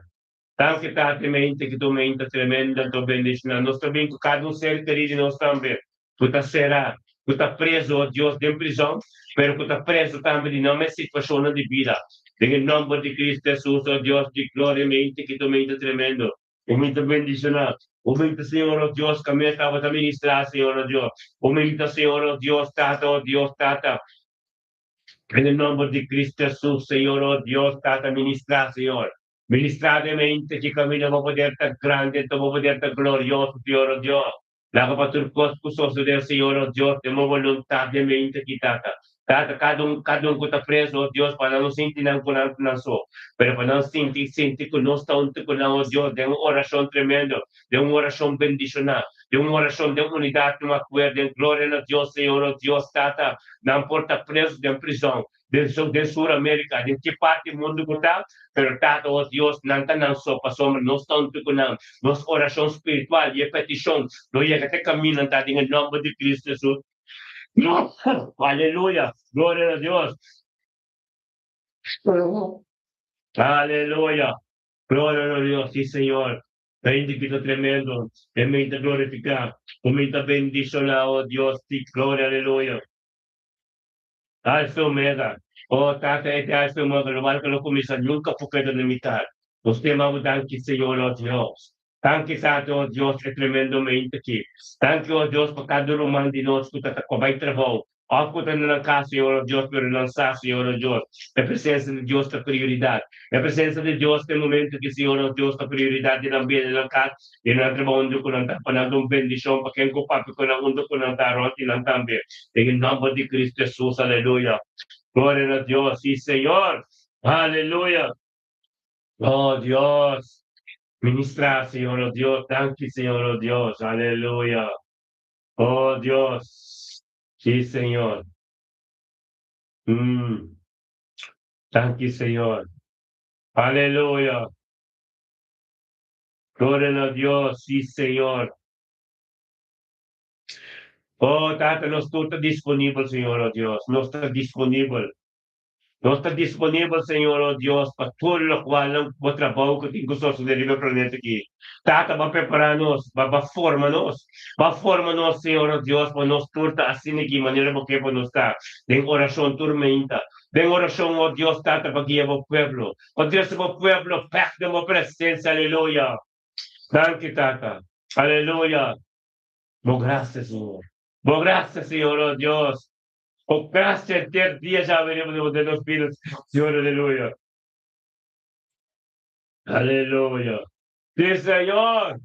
Danki Tata e mente ki ta un mente tremendo anto bendiciona nos ta bin cu cada un ser keri di nos tambe cu ta cera cu ta preso oh Dios den prison pero cu ta preso tambe di nan mes situacionnan di bida den e nomber di Cristo Jesus oh Dios di gloria e mente ki ta un mente tremendo un mente bendiciona un mente Señor oh Dios caminda tabata ministra Señor oh Dios un mente Señor oh Dios Tata oh Dios Tata den e nomber di Cristo Jesus Señor oh Dios Tata ministra Señor. Ministrá den mente ki kaminda bo poder ta grandi anto bo poder ta glorioso, Señor nos Dios. Laga pa tur kos ku sosodé, Señor nos Dios, den bo boluntat den mente ki, Tata. Tata, kada un, kada un ku ta preso, oh Dios, pa nan no sinti nan ku nan ta nan so, pero pa nan sinti, sinti ku nos ta huntu ku nan, oh Dios, den un orashon tremendo, den un orashon bendishoná, den un orashon den unidat, den un akuerdo, den gloria na Dios, Señor nos Dios, Tata. Nan por ta preso den prizòn, Den su den Sur America, den ki parti mundu ku ta, pero Tata o Dios, nan ta nan so, pasobra nos ta huntu ku nan. Nos orashon spiritual i e petishon lo yega te kaminda nan ta den e nòmber di Kristu Hesus. Aleluya! Gloria na Dios! Aleluya! Gloria na Dios! Si Señor! Ta indica tremendo, e mi ta glorifica, ku mi ta bendiciona, o Dios, si gloria, aleluya! Alfa y Omega. Oh, Tata, e ta Alfa y Omega, lo barco no cuminsa nunca por keda na mitad. Nos ta yama bo danki, Señor, oh Dios. Danki, Tata, oh Dios, e tremendo mente aki. Danki, oh Dios, pa cada ruman di nos cu ta ta cu a bay trabou, of cu ta na nan cas, Señor, oh Dios, pero nan sa, Señor, oh Dios, e presencia di Dios ta prioridad. E presencia di Dios ta e momento aki, Señor, oh Dios, ta prioridad den nan bida, den nan cas, den nan trabou, unda cu nan ta, pa nan ta un bendicion pa ken cu papia cu nan, unda cu nan ta, rond di nan tambe. Den e nomber di Cristo Jesus, aleluya. Gloria na Dios, si Señor, aleluya. Oh Dios, ministra, Señor, oh Dios, danki, Señor, oh Dios, aleluya. Oh Dios, si Señor. Danki, Señor. Aleluya. Gloria na Dios, si Señor. Oh, Tata, nos tur ta disponibel, Señor, oh Dios. Nos ta disponibel. Nos ta disponibel, Señor, oh Dios, pa tur lokualnan bo trabou ku tin ku sosodé riba e planeta aki. Tata, bo a prepará nos, bo a forma nos. Bo a forma nos, Señor, oh Dios, pa nos tur ta asina aki manera bo ke pa nos ta, den orashon tur meinta. Den orashon, oh Dios, Tata, pa guia bo pueblo. Pa trese bo pueblo bèk den bo presensia. Aleluya! Danki, Tata. Aleluya! Bo gracia, Señor. Bo gracia, Señor, oh Dios. Bo gracia henter dia ya veremos de de nos vidas, Señor, aleluya. Aleluya. Sí, Señor.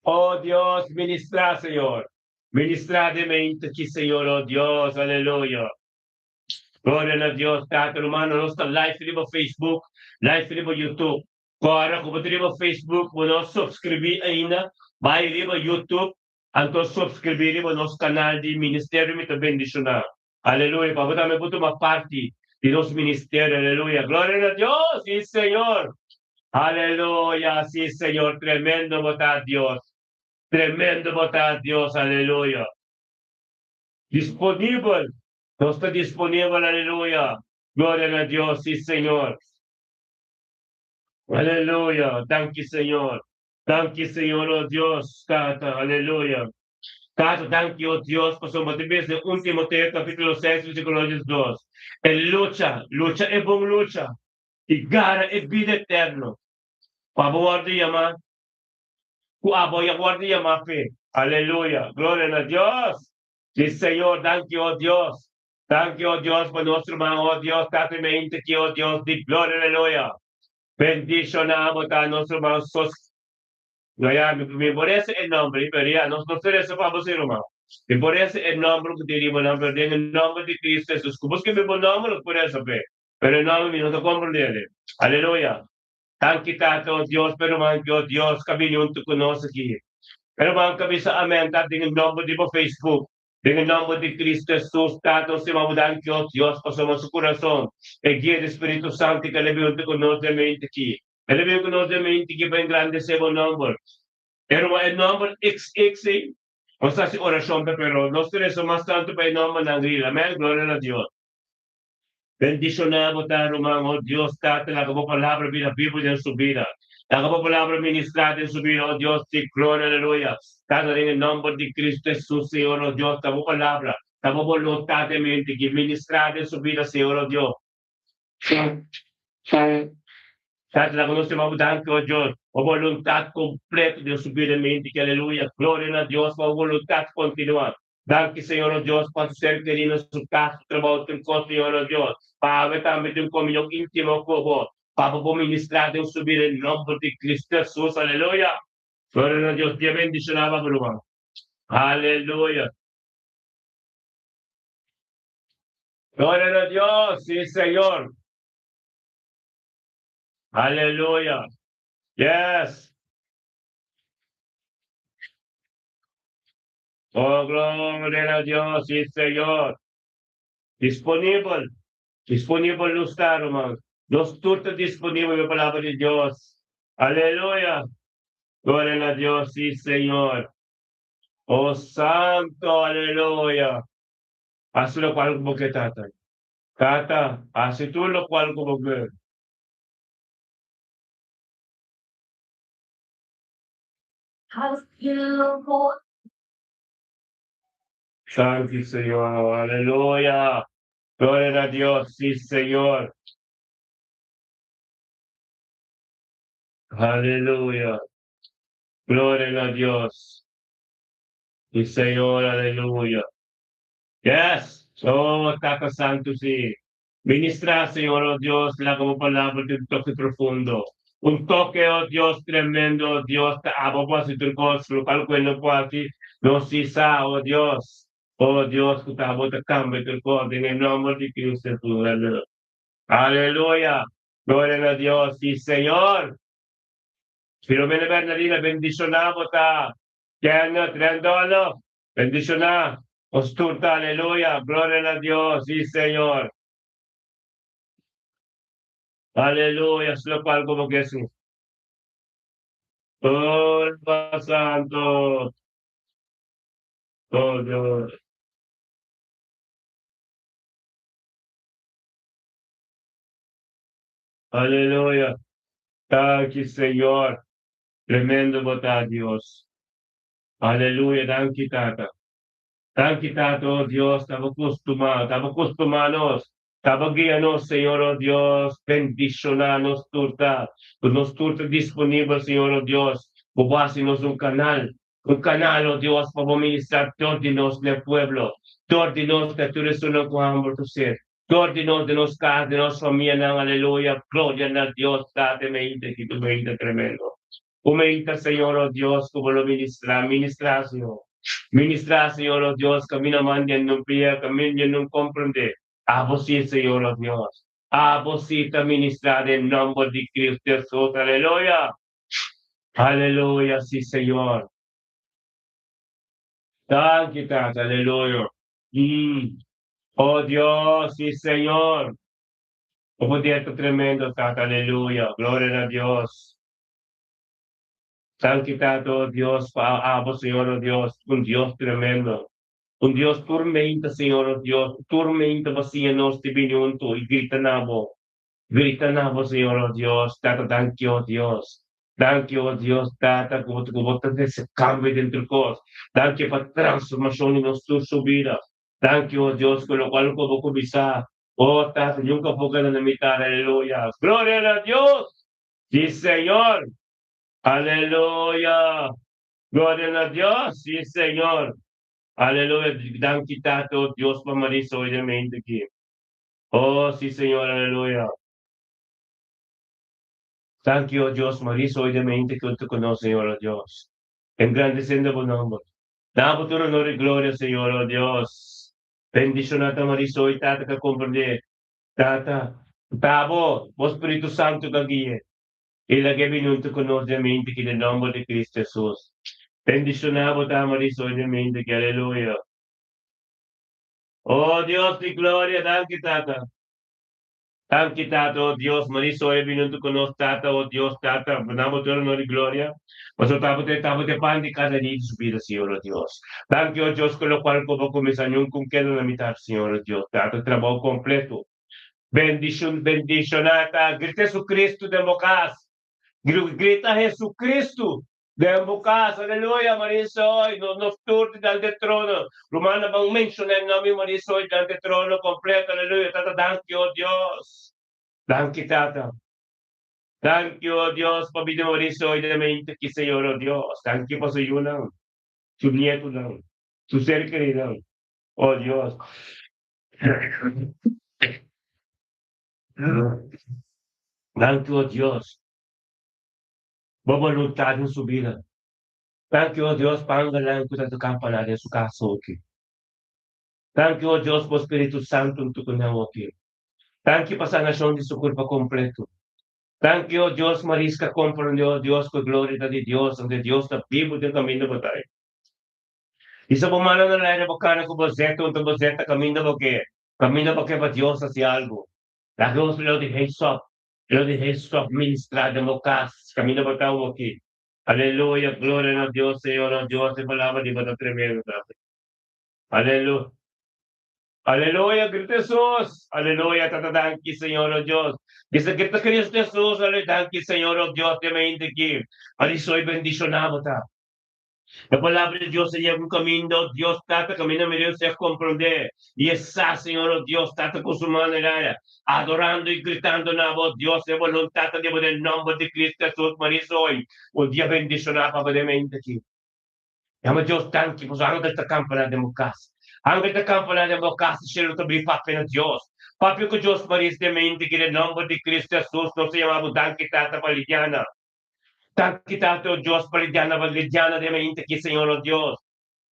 Oh Dios, ministrá, Señor. Ministrá den mente aki, Señor, oh Dios, aleluya. Gloria na Dios, Tata, rumannan, nos ta live riba Facebook, live riba YouTube. Kòrda ku bo ta riba Facebook, bo no a subskribí ainda, bai riba YouTube, anto subskribí riba nos kanal di Ministerio Mi Ta Bendishoná. Aleluya, pa bo tambe por tuma parti di nos ministerio. Aleluya, gloria na Dios, sí Señor. Aleluya, sí Señor, tremendo bo ta Dios. Tremendo bo ta Dios, aleluya. Disponibel, nos ta disponibel, aleluya. Gloria na Dios, sí Señor. Aleluya, danki Señor. Danki Señor, oh Dios, Tata, aleluya. Tata, danki, oh Dios, pasobra bo ta bisa den 1 Timoteo capítulo 6 versículo 12, E lucha, lucha e bon lucha, i gara e bida eterno, pa bo wòrdu yamá, ku abo ya wòrdu yamá p'e. Aleluya, gloria na Dios! Si Señor, danki, oh Dios. Danki, oh Dios, pa nos ruman, oh Dios, Tata, i mente aki, oh Dios di gloria, aleluya. Bendishoná bo ta nos ruman sos. No ya, mi mi por resa e nomber, pero ya, nos no ta resa pa bo si ruman. Mi por resa e nomber ku tin riba nan, pero den e nomber di Cristo Jesus. Ku bo skirbi bo nomber, nos por resa p'e. Pero e nomber mi no ta komprendé. Aleluya. Danki Tata, oh Dios, p'e ruman ki, oh Dios, ka bini huntu ku nos aki. E ruman ka bisa amen, Tata, den e nomber di bo Facebook. Den e nomber di Cristo Jesus, Tata, nos stima bo danki, oh Dios, pasobra su curason e guia di Spiritu Santo cu el a bin hunto cu nos den mente aki. El a bin cu nos den mente aki pa engrandece bo nomber. E ruman, e nomber XX ei, nos ta haci oracion p'e, pero nos ta reza mas tanto pa e nombernan gril. Amen, gloria na Dios. Bendiciona bo ta, ruman, oh Dios, Tata, laga bo palabra bira bibo den su bida. Laga bo palabra ministra den su bida, oh Dios di gloria, aleluya. Tata, den e nomber di Cristo Jesus, Señor, oh Dios, ta bo palabra, ta bo boluntad den mente ki ministra den su bida, Señor, oh Dios. Tata, laga nos yama bo danki, oh Dios, bo boluntad completo den su bida, mente ki, aleluya. Gloria na Dios pa bo boluntad continua. Danki Señor nos Dios pa su ser kerí na su kas, su trabou, tur kos Señor nos Dios. Pa awe tambe tin un komunion íntimo ku bo, pa bo por ministrá den su bida den nomber di Cristo Hesus. Aleluya! Gloria na Dios. Dia bendishoná pa bo ruman. Aleluya! Gloria na Dios! Sí Señor! Aleluya! Yes! Oh, gloria na Dios, sí, Señor. Disponibel, disponibel nos ta, ruman. Nos tur ta disponibel pa palabra di Dios. Aleluya. Gloria na Dios, sí, Señor. Oh, santo, aleluya. Hasi lokual ku bo ke, Tata. Tata, hasi tur lokual ku bo ke. Santi Señor, aleluya. Gloria a Dios, sí, Señor. Aleluya. Gloria a Dios. Sí, Señor, aleluya. Yes. Oh, Tata Santo, sí. Ministra, Señor, oh Dios, laga bo palabra tin un toke profundo. Un toke, oh Dios, tremendo, oh Dios, ta abo por hasi tur kos, lokual ku e no por hasi, nos si sa, oh Dios, oh Dios, ku ta abo ta kambia tur kos, den e nòmber di Cristo Hesus. Aleluya! Gloria na Dios, si Señor! Filomena Bernardina, bendishoná bo ta. Kenneth Rendolo, Bendishoná nos tur ta aleluya gloria na Dios sí Señor aleluya si locual como que su oh santo oh Dios aleluya danki Señor tremendo bo ta Dios. Aleluya danki tata. Danki tata oh Dios ta bo costuma ta bo costuma nos ta bo guia nos Señor oh Dios bendiciona nos tur ta cu nos tur ta disponibel Señor oh Dios bo bo haci nos un canal un canal oh Dios pa bo ministra dor di nos na e pueblo dor di nos na tur esunnan cu hamber tu sed dor di nos den nos cas den nos famianan aleluya gloria na Dios tata e mainta aki tu mainta tremendo. Comenta, Señor, oh Dios, ku Bo lo ministrá. Ministrá, Señor. Ministrá, Señor, oh Dios, kaminda man no pia, kaminda no komprondé. Abo sí, Señor, oh Dios. Abo sí ta ministrá den nòmber di Kristu Hesus. Aleluya. Aleluya, sí, Señor. Danki, Tata. Aleluya. Oh Dios, sí, Señor. Bo poder ta tremendo, Tata. Aleluya. Gloria na Dios. Danki, Tata, oh Dios, pa abo, Señor, oh Dios, un Dios tremendo. Un Dios tur mainta, Señor, oh Dios, tur mainta Bo siña nos di bini huntu i grita na Bo. Grita na Bo, Señor, oh Dios. Tata, danki, oh Dios. Danki, oh Dios, Tata, ku Bo ta trese kambio den tur kos. Danki pa transformashon di nos tur su bida. Danki, oh Dios, ku lokual ku Bo kuminsá. Oh, Tata, nunka por keda na mitar. Aleluya. Gloria na Dios. Sí, Señor. Aleluya. Gloria na Dios. Sí, Señor. Aleluya. Danki, Tata, oh Dios, pa Marisa hoy den aki. Oh, sí, Señor. Aleluya. Danki, oh Dios, Marisa hoy den ku Tu konosé, Señor, oh Dios. Engrandesiendo Bo nòmber. Da Bo tur honor i gloria, Señor, oh Dios. Bendishoná ta Marisa hoy, Tata, ku komprondé. Tata, Ta Bo, Bo Spiritu Santu ku guia. I lag'é bini huntu ku nos den aki den nòmber di Kristu Hesus. Bendishoná bo ta Marisa hoy den aki, aleluya. Oh Dios di gloria, danki, Tata. Danki, Tata, oh Dios, Marisa hoy bini huntu ku nos, Tata, oh Dios, Tata, da Bo tur honor i gloria. Pasobra tabata pan di kada dia di su bida, Señor, oh Dios. Danki, oh Dios, ku lokual ku Bo kuminsá, nunka no keda na mitar, Señor, oh Dios. Tata, trabou kompleto. Bendishon, bendishoná ta. Grita Jesucristo den bo kas. Grita Jesucristo den bo kas. Aleluya, Marisa hoy. No, nos tur dilanti di trono. Rumannan, ban menshoná nòmber Marisa hoy dilanti di trono kompleto. Aleluya. Tata, danki, oh Dios. Danki, Tata. Danki, oh Dios, pa bida Marisa hoy den mente aki, Señor, oh Dios. Danki pa su yunan, su nietunan, su ser keridonan. Oh Dios. Danki, oh Dios. Bo boluntat den su bida. Danki, oh Dios, pa angelnan ku ta toka kampana den su kas aki. Danki, oh Dios, pa Spiritu Santu ku aki. Danki pa sanashon di su kurpa kompleto. Danki, oh Dios, Mariska komprondé, oh Dios, ku gloria di Dios, unda Dios ta bibu den kaminda bo ta. Hisa bo mannan na laira bo kana ku bo zeta, unda bo zeta kaminda bo ke. Kaminda bo ke pa Dios hasi algu. La Dios lo di stop. Lo di stop ministrá den bo kas. Kaminda bo ta aki. Aleluya, gloria na Dios, Señor, oh Dios, e palabra di Bo ta tremendo. Aleluya. Aleluya, grita Hesus. Aleluya, Tata, danki, Señor, oh Dios. Bisa grita Kristu Hesus, aleluya, danki, Señor, oh Dios, te mente aki. Marisa hoy bendishoná bo ta. E palabra di Dios yega un kaminda, Dios Tata, kaminda mi Dios a komprondé. I e sa, Señor, oh Dios, Tata, ku su manera, adorando i gritando na Bo, Dios, e boluntat di Bo den nòmber di Kristu Hesus, Marisa hoy, un dia bendishoná pa bo mente aki. Yama Dios danki, pasobra angel ta kampana den bo kas. Angel ta kampana den bo kas, shelu ta bri papia na Dios. Papia ku Dios, Marisa, den mente aki den nòmber di Kristu Hesus, nos ta yama Bo danki, Tata, pa Lidiana. Danki, Tata, oh Dios, pa Lidiana, pa Lidiana den mente aki, Señor, oh Dios.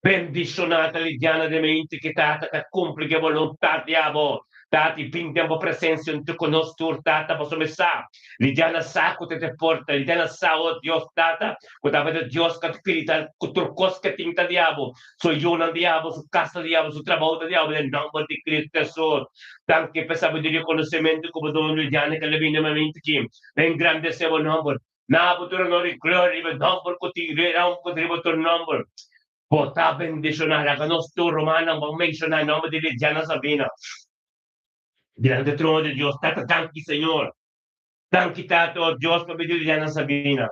Bendishoná ta Lidiana den mente aki, Tata, ku kumpli ku boluntat di Abo. Tata, bin den Bo presensia huntu ku nos tur, Tata, pasobra sa. Lidiana sa ku ta te porta, Lidiana sa, oh Dios, Tata, ku tabata Dios ku grita ku tur kos ku tin ta di Abo. Su yunan di Abo, su kas di Abo, su trabou di Abo, den nòmber di Kristu Hesus. Danki pa sabiduria i konosementu ku Bo duna Lidiana ku el a bini den mente aki. Engrandesé Bo nòmber. Na Bo tur honor i gloria riba nòmber ku tin ku riba tur nòmber. Bo ta bendishoná. Laga nos tur rumannan ban menshoná nòmber di Lidiana Sabina. Dilanti trono di Dios. Tata, danki, Señor. Danki, Tata, oh Dios, pa bida di Lidiana Sabina.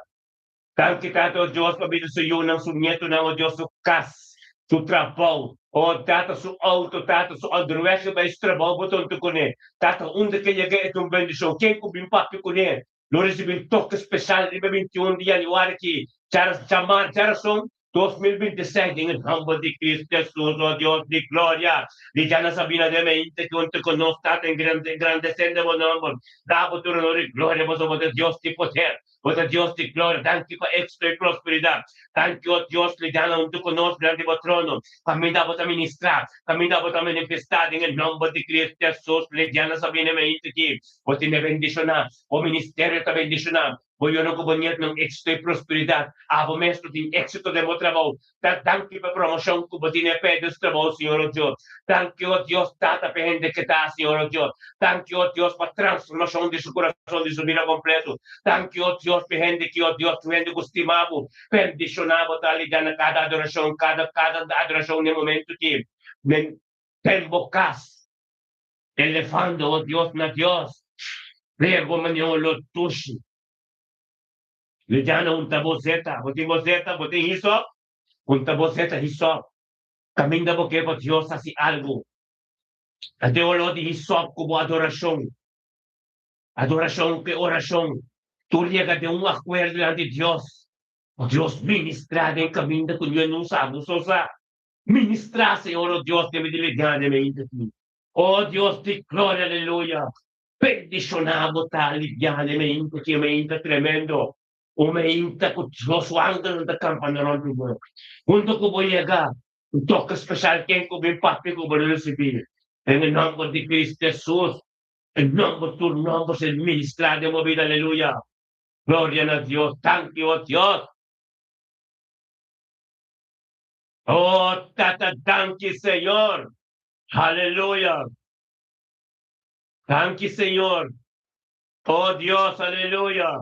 Danki, Tata, oh Dios, pa bida su yunan, su nietunan, oh Dios, su kas, su trabou. Oh, Tata, su outo, Tata, su onderweg bai su trabou, Bo ta huntu kuné. Tata, unda ku e yega e ta un bendishon. Ken ku bin papia kuné, lo risibí un toke spesial riba 21 di yanüari aki. Djamar, djarason, 2026, den nòmber di Kristu Hesus, oh Dios di gloria. Lidiana Sabina den mente ku huntu ku nos, Tata, engrandesiendo Bo nòmber. Da Bo tur honor i gloria, pasobra Bo ta Dios di poder. Bo ta Dios di gloria. Danki pa éxito i prosperidat. Danki, o Dios, lidiando huntu ku nos dilanti bo trono. Kaminda bo ta ministrá, kaminda bo ta manifestá den e nòmber di Cristo Hesus. Lidiando sa bini mainta aki. Bo tene bendishoná. Bo ministerio ta bendishoná. Bo yora ku bo nietnan éxito i prosperidat. Abo mes lo tin éxito den bo trabou. Ta danki pa promoshon ku bo tene p'e dus trabou, Señor o Dios. Danki, o Dios Tata, p'e hende ke ta, Señor o Dios. Danki, o Dios, pa transformashon di su kurason, di su bida kompleto. Danki, o Dios, p'e hende ki, o Dios, tur hende ku stima bo, bendishoná bo ta lidiá na kada adorashon, kada, kada adorashon n'e momentu ki den, den bo kas. Elevando, o Dios, na Dios, riego manera un lo dushi. Lidiana un ta bo zeta, bo tin bo zeta, bo tin hisop? Un ta bo zeta hisop. Kaminda bo ke pa Dios hasi algu. A tin oló di hisop ku bo adorashon. Adorashon ku e orashon tur yega den un akuerdo dilanti Dios. Dios ministrá den kaminda ku niun no sa, bo so sa. Ministrá, Señor, o Dios, den mi di Lidiana den mi inta. O Dios di gloria, aleluya. Bendishoná bo ta aliviá den meinta ki e meinta tremendo, un meinta ku Dios su angelnan ta kampa na rònt di bo. Huntu ku bo yega, un toke speshal ken ku bin papia ku bo lo risibí. Den e nòmber di Kristu Hesus, e nòmber tur nòmber ser ministrá den bo bida, aleluya! Gloria na Dios! Danki, o Dios! O Tata, danki, Señor! Aleluya! Danki Señor. Oh Dios, aleluya.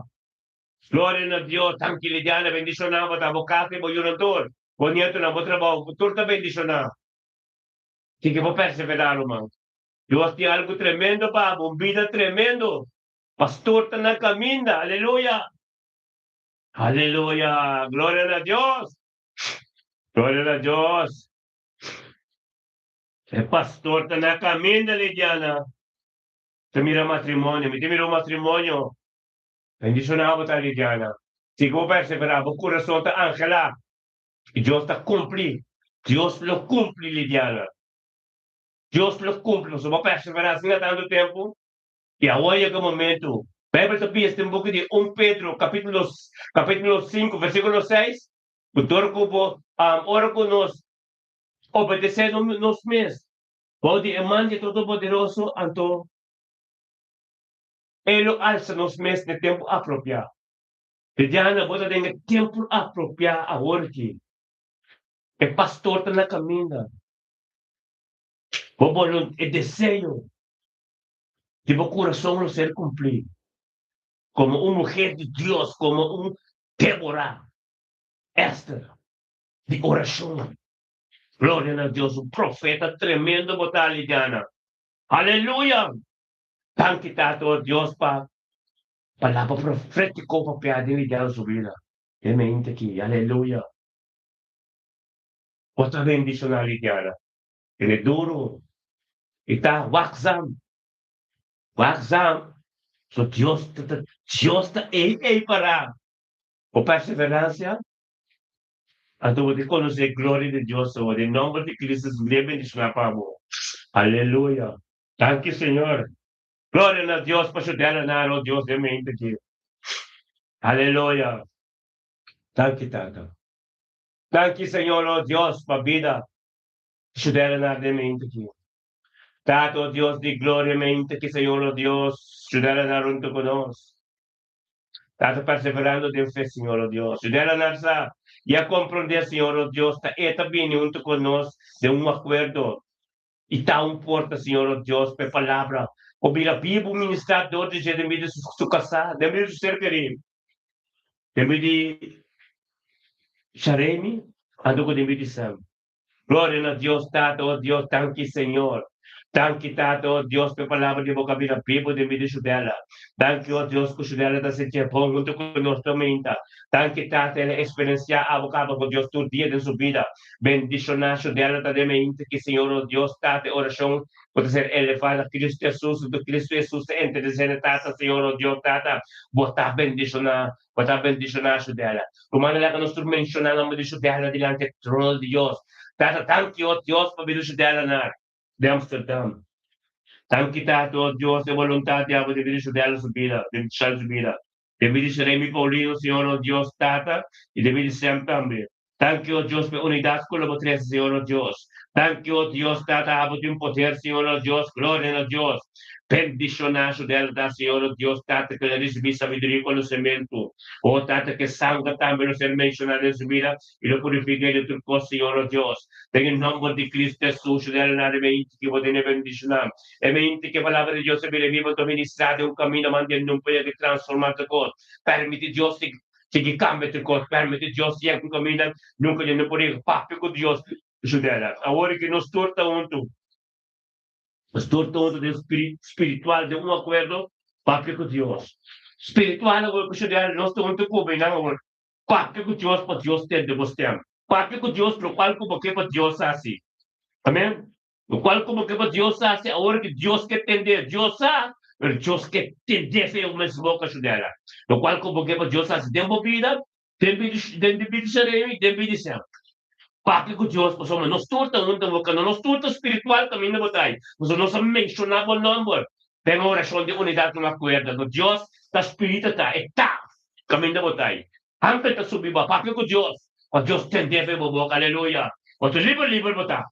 Gloria na Dios. Danki Lidiana, bendiciona bo ta bo casa y bo yunan tur. Bo nietonan, bo trabao, bo tur ta bendiciona. Tin bo persevera ruman. Dios tin algo tremendo pa bo, un bida tremendo. Pastor ta na caminda, aleluya. Aleluya, gloria na Dios. Gloria na Dios. E pastor ta na caminda, Lidiana. Ta mira matrimonio. Mi ta mira un matrimonio. Bendiciona bo ta, Lidiana. Sigui bo persevera. Bo curason ta angela. Y Dios ta cumpli. Dios lo cumpli, Lidiana. Dios lo cumpli. Pasobra bo persevera asina tanto tempo. Y awor yega momento. Bijbel ta bisa den buki di un Pedro capitulo capitulo 5 versiculo 6, cu dor cu bo, ora cu nos Obedesé nos mes bou di e man di e Todopoderoso, anto E lo alsa nos mes n'e tempu apropiá. Lidiana, bo ta den e tempu apropiá awor aki. E pastor ta na kaminda. Bo bolunt, e deseo di bo kurason lo ser kumplí komo un muher di Dios, komo un Débora, Ester. Di orashon. Gloria na Dios, un profeta tremendo bo ta, Lidiana. Aleluya! Danki Tata o Dios pa palabra profetico papia den Lidiana su bida. E mente aki, aleluya. Bo ta bendiciona Lidiana. Tene duro y ta waakzaam. Waakzaam. So Dios ta Dios ta ey ey para. Bo perseverancia Anto bo tin konosé e gloria di Dios awor. Den nomber di Cristo Jesus mi a bendishoná pa bo. Aleluya. Danki Señor. Gloria na Dios pa su delanar, oh Dios den mente aki. Aleluya. Danki Tata. Danki Señor, oh Dios, pa bida di su delanar den mente aki. Tata, oh Dios di gloria, mente aki, Señor, oh Dios, su delanar hunto ku nos. Tata perseverando den fe, Señor, oh Dios. Judela nan sa i a comprende, Señor, oh Dios, ta E ta bini hunto con nos den un acuerdo i ta un porta, Señor, oh Dios, pa e Palabra por bira bibu, ministrá dor di dje den bida di su casá, den bida di su ser kerí, den bida di Sharemi, anto cu den bida di Sam. Gloria na Dios Tata, oh Dios, danki Señor. Danki Tata, oh Dios, p'e palabra di bo ka bira bibu den bida Shudela. Danki, oh Dios, ku Shudela ta sintié bon huntu ku nos tormenta. Danki Tata, el a eksperensiá abo kaba ku Dios tur dia den su bida. Bendishoná Shudela ta den meinta ki Señor, oh Dios, Tata, e orashon ku ta ser elevá na Kristu Hesus, huntu Kristu Hesus ta enterdesé na Tata, Señor, oh Dios, Tata, bo ta bendishoná. Bo ta bendishoná su dela. Rumannan, laga nos tur menshoná nomber di su dela dilanti e trono di Dios. Tata, danki, o Dios, pa bida su dela na di Amsterdam. Danki, Tata, o Dios, e boluntat di abo di bida su dela su bida, di su bida. Den bida di Remy Paulino, Señor nos Dios Tata, i den bida di Sam tambe. Danki, o Dios, pa e unidat ku lo bo trese, Señor nos Dios. Danki, o Dios Tata, abo tin poder, Señor nos Dios. Gloria na Dios. Bendishoná su delta, Señor nos Dios Tata, ku el a risibí sabiduria i konosementu. O Tata, ku e sanger tambe lo ser menshoná den su bida i lo purifik'é di tur kos, Señor nos Dios. Den e nòmber di Cristo Hesus, su delta na riba e inti ku bo tene bendishoná. E mente ku e Palabra di Dios a bira biba ta ministrá den un kaminda manera nun por yega transformá tur kos. Permití Dios sigui kambia tur kos. Permití Dios yega un kaminda nunka dje no por yega. Papia ku Dios Judela. Awor ku nos tur ta huntu, nos tur ta huntu den spiritual den un akuerdo, papia ku Dios. Spiritual awor ku Judela nos ta huntu ku bo einan awor. Papia ku Dios pa Dios tende bo stem. Papia ku Dios lokual ku bo ke pa Dios hasi. Amen. Lokual ku bo ke pa Dios hasi awor ki Dios ke tende, Dios sa, pero Dios ke tende fe bo mes boka Judela. Lokual ku bo ke pa Dios hasi den bo bida, den bida den di bida Sharemi, den bida di Sem. Papia ku Dios pasobra nos tur ta hunta boka, no nos tur ta spiritual kaminda bo ta ai, pasobra nos a menshoná bo nòmber den orashon di unidat un akuerdo. Anto Dios ta spiritu ta, e ta kaminda bo ta ai. Angel ta subi bo, papia ku Dios, pa Dios tende fe bo boka, aleluya. Bo ta liber liber bo ta.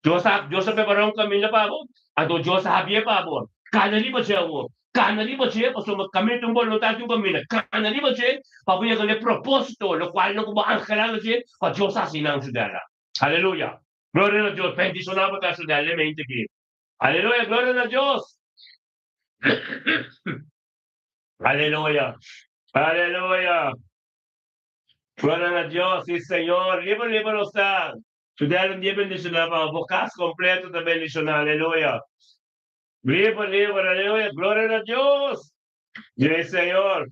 Dios a Dios a prepará un kaminda pa bo, anto Dios a habié pa bo. Kana riba dje awor. Kana riba dje, pasobra kaminda tin un boluntat tin un kaminda. Kana riba dje pa bo yega na e propósito, lokual nan ku bo anhelá na dje, pa Dios hasi nan judela. Aleluya! Gloria na Dios! Bendishoná bo ta judela e mente aki. Aleluya! Gloria na Dios! Aleluya! Aleluya! Gloria na Dios! Sí, Señor! Liber, liber nos ta! Judel un dia bendiciona pa bo cas completo ta bendiciona aleluya liber liber aleluya gloria na Dios Jey Señor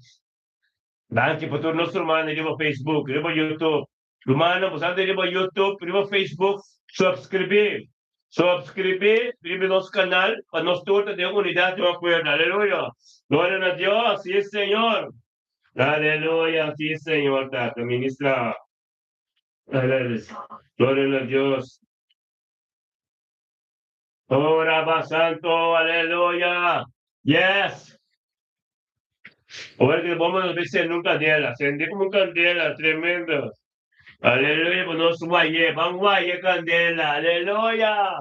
danki pa tur nos rumannan riba Facebook riba YouTube rumannan bo sa ta riba YouTube riba Facebook subscribi subscribi riba nos canal pa nos tur ta den unidad den acuerdo aleluya gloria na Dios si Señor aleluya si Señor tata ministra. Gloria na Dios. Oh, Rabba Santo, aleluya. Yes. Ora que vamos a ver un candela, sende como un candela, tremendo. Aleluya, pues nos guaye, van guaye candela, aleluya.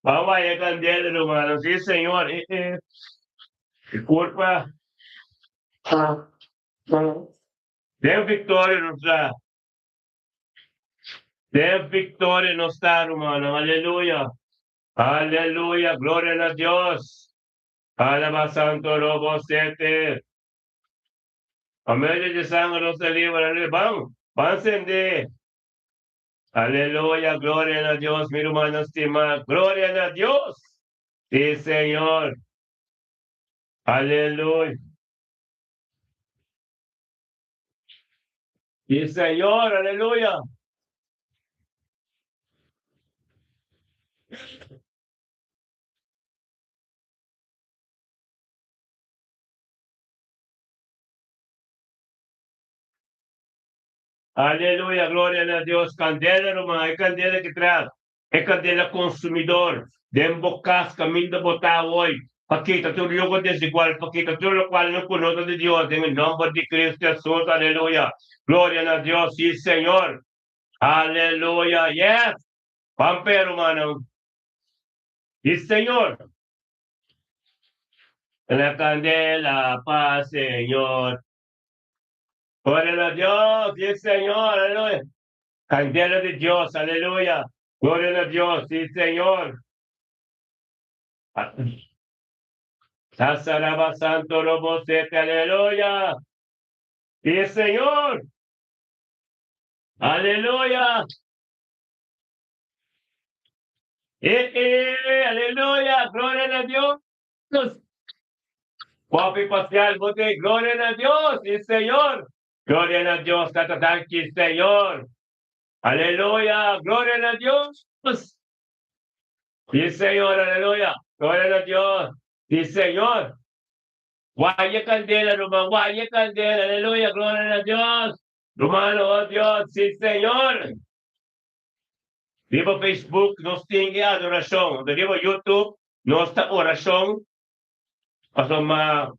Van guaye candela, hermano. Sí, Señor. Eh, eh. Disculpa. Den victoria nos da. Den victoria nos ta, rumannan. Aleluya. Aleluya. Gloria na Dios. Alaba Santo Robo Sete. Pa medio di sanger nos ta liber. Aleluya. Ban, ban sende. Aleluya. Gloria na Dios, mi rumannan stimá. Gloria na Dios. Sí, Señor. Aleluya. Sí, Señor, aleluya. Aleluya, gloria na Dios. Candela, ruman, e candela que tras, e candela consumidor. Den bo cas, caminda bo ta hoy, pa kita tur yugo desigual, pa kita tur locual no cu no ta di Dios, den e nomber di Cristo Jesus, aleluya. Gloria na Dios, sí, Señor. Aleluya, yes. Ban pe, rumannan. Sí, Señor. La candela pa Señor. Gloria na Dios, sí, Señor, aleluya. Candela di Dios, aleluya. Gloria na Dios, sí, Señor. Sasaraba Santo Robosete, aleluya. Sí, Señor. Aleluya. Eh, eh, aleluya. Gloria a Dios. Papi Pascal, bote, gloria a Dios, sí, Señor. Gloria na Dios, tata danki Señor. Aleluya, gloria na Dios. Sí, Señor, aleluya. Gloria na Dios. Sí, Señor. Guaya candela, ruman, guaya candela, aleluya, gloria na Dios. Ruman, oh Dios, sí, Señor. Riba Facebook nos tin e adoracion, riba YouTube nos ta oracion. Pasobra.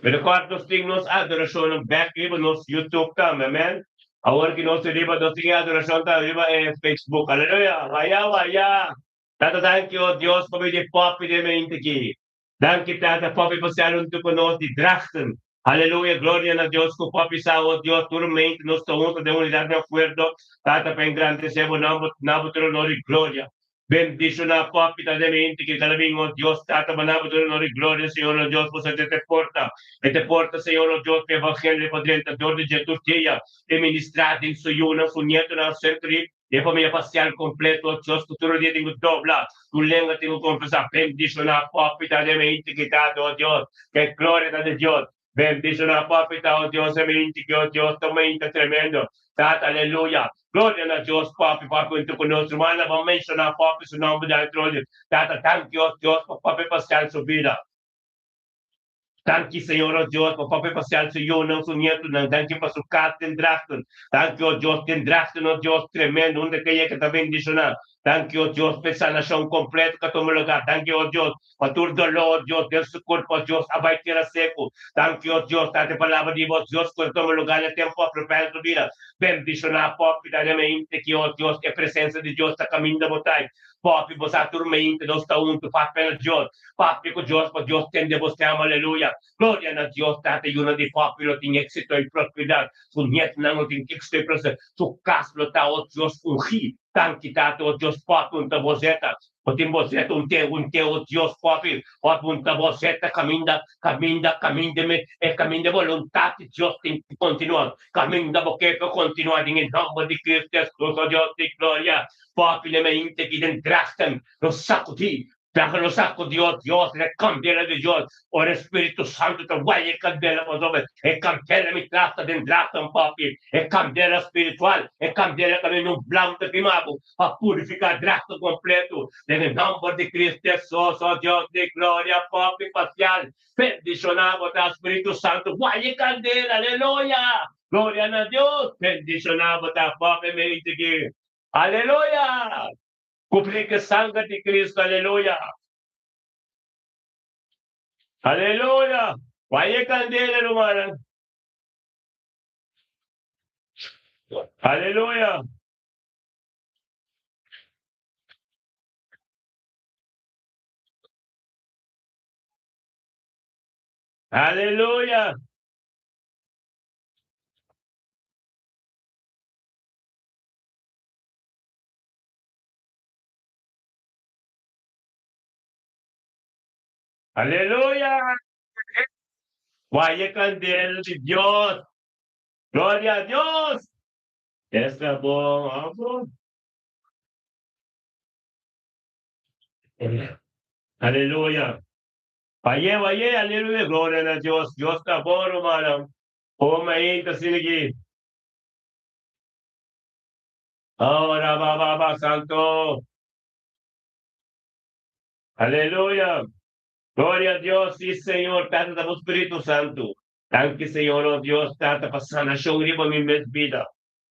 Pero kòrda nos tin nos adorashonnan bèk riba nos YouTube tambe, amen. Awor ki nos ta riba, nos tin e adorashon tambe riba e Facebook. Aleluya! Waya, waya! Tata danki, o Dios, pa medio di Poppy den mente aki. Danki Tata, Poppy pa ser huntu ku nos di Drachten. Aleluya, gloria na Dios ku Poppy sa, o Dios, tur mente nos ta huntu den unidat den akuerdo, Tata, pa engrandesé bo nomber, na bo tur honor i gloria. Bendiciona papi ta den mente ki ta bin o Dios tata ba na bo tur honor y gloria Señor o Dios boso te te porta e te porta Señor o Dios pa evangelio pa drenta dor di dje tur dia e ministra den su yunan su nietonan ser kri den familia pacial completo o Dios ku tur dia tin ku dobla tur lenga tin ku confesa bendiciona papi ta den mente ki tata o Dios ke gloria ta di Dios Bendiciona papi ta o Dios e mente ki o Dios ta mente tremendo tata aleluya gloria na Dios papi papi hunto cu nos rumannan ban menciona papi su nomber di antrodio tata danki o Dios pa papi pascal su bida danki Señor o Dios pa papi pascal su yunan su nietonan danki pa su cas den Drachten danki o Dios den Drachten o Dios tremendo unda ke yega ta bendiciona danki o Dios pa e sanacion completo ca tuma lugar danki o Dios Pa tur dolor, Dios den su kurpo, Dios a bai tera seku. Danki, o Dios, ta e palabra di bo, Dios, ku ta tuma lugá na tempu apropiado den su bida. Bendishoná Poppy ta den mente ki, o Dios, e presensia di Dios ta kaminda bo tai. Poppy, bo sa tur mente nos ta huntu, papia na Dios. Papia ku Dios pa Dios tende bo stèm, aleluya. Gloria na Dios, Tata, yunan di Poppy lo tin éksito i prosperidat. Su nietonan lo tin éksito i prosperidat. Su kas lo ta, o Dios, ungí. Danki, Tata, o Dios, Poppy un ta bozeta. Bo tin boseta un te un te o Dios papi papi un ta boseta caminda caminda caminda me e caminda e voluntad di Dios tin cu continua caminda bo ke pa continua den e nomber di Cristo Jesus o Dios di gloria papi na mente ki den drachten lo sacudi Daga lo sacudi o Dios e candela di Dios ora e Spiritu Santo ta waya e candela pasobra e candela mi trata den drachten papi e candela spiritual e candela caminda un vlam ta kima bo Pa purifiká dragto kompleto den e nòmber di Cristo Hesus, o Dios di gloria, Popi Pasial, bendishoná bo ta Spiritu Santu, guaya e kandela, aleluya! Gloria na Dios, bendishoná bo ta Popi Meitigi, aleluya! Kubrí ku e sanger di Cristo, aleluya! Aleluya! Guaya e kandela, rumannan. Aleluya! Aleluya! Aleluya! Waya candela di Dios! Gloria a Dios! Esta bon abo. Aleluya. Waye, waye, aleluya, gloria na Dios. Dios ta bon, rumannan. Oh, mainta asina aki. Oh, raba, baba, santo. Aleluya. Gloria a Dios, sí, Señor, Tata, ta bo Spiritu Santu. Danki Señor oh Dios Tata pa sanashon riba mi mes bida.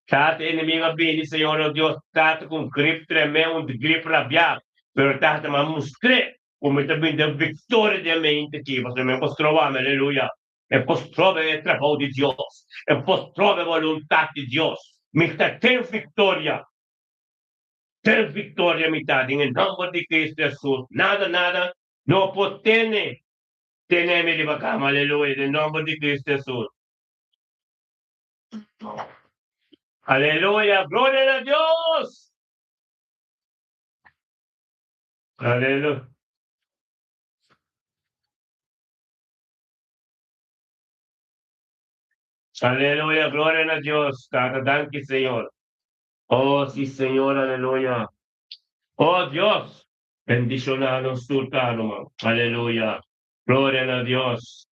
Tata enemigo a bini Señor oh Dios Tata ku un grip tremé un grip rabiá pero Tata mi a mustr'é ku mi ta bini den viktoria den mente aki pasobra mi a por stroba mi aleluya mi por stroba e trabou di Dios mi por stroba e boluntat di Dios mi ta den viktoria den viktoria mi ta den e nomber di Cristo Jesus nada nada no por tene Tene mi riba kama, aleluya, den nomber di Cristo Jesus. Aleluya, gloria na Dios. Aleluya. Aleluya, gloria na Dios. Tata, danki, Señor. Oh, sí, Señor, aleluya. Oh, Dios. Bendiciona nos tur ta ruman. Aleluya. Gloria na Dios.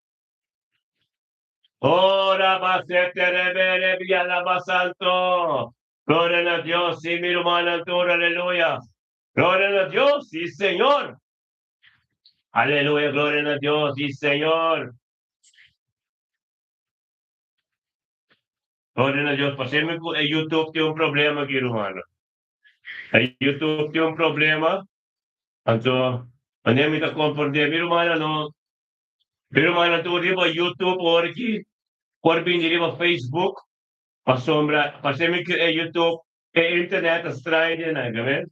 Ora basete rebere via la basanto. Gloria na Dios, sí, mi rumannan tur, aleluya. Gloria na Dios, sí, Señor. Aleluya, gloria na Dios, sí, Señor. Gloria na Dios. Pasemi ku e YouTube tin un problema aki, rumannan. E YouTube tin un problema, anto manera mi ta komprendé mi rumannan no. Pero rumannan tur riba YouTube awor aki por bini riba Facebook pasobra parse mi ku e YouTube e internet ta straño den nan kabe.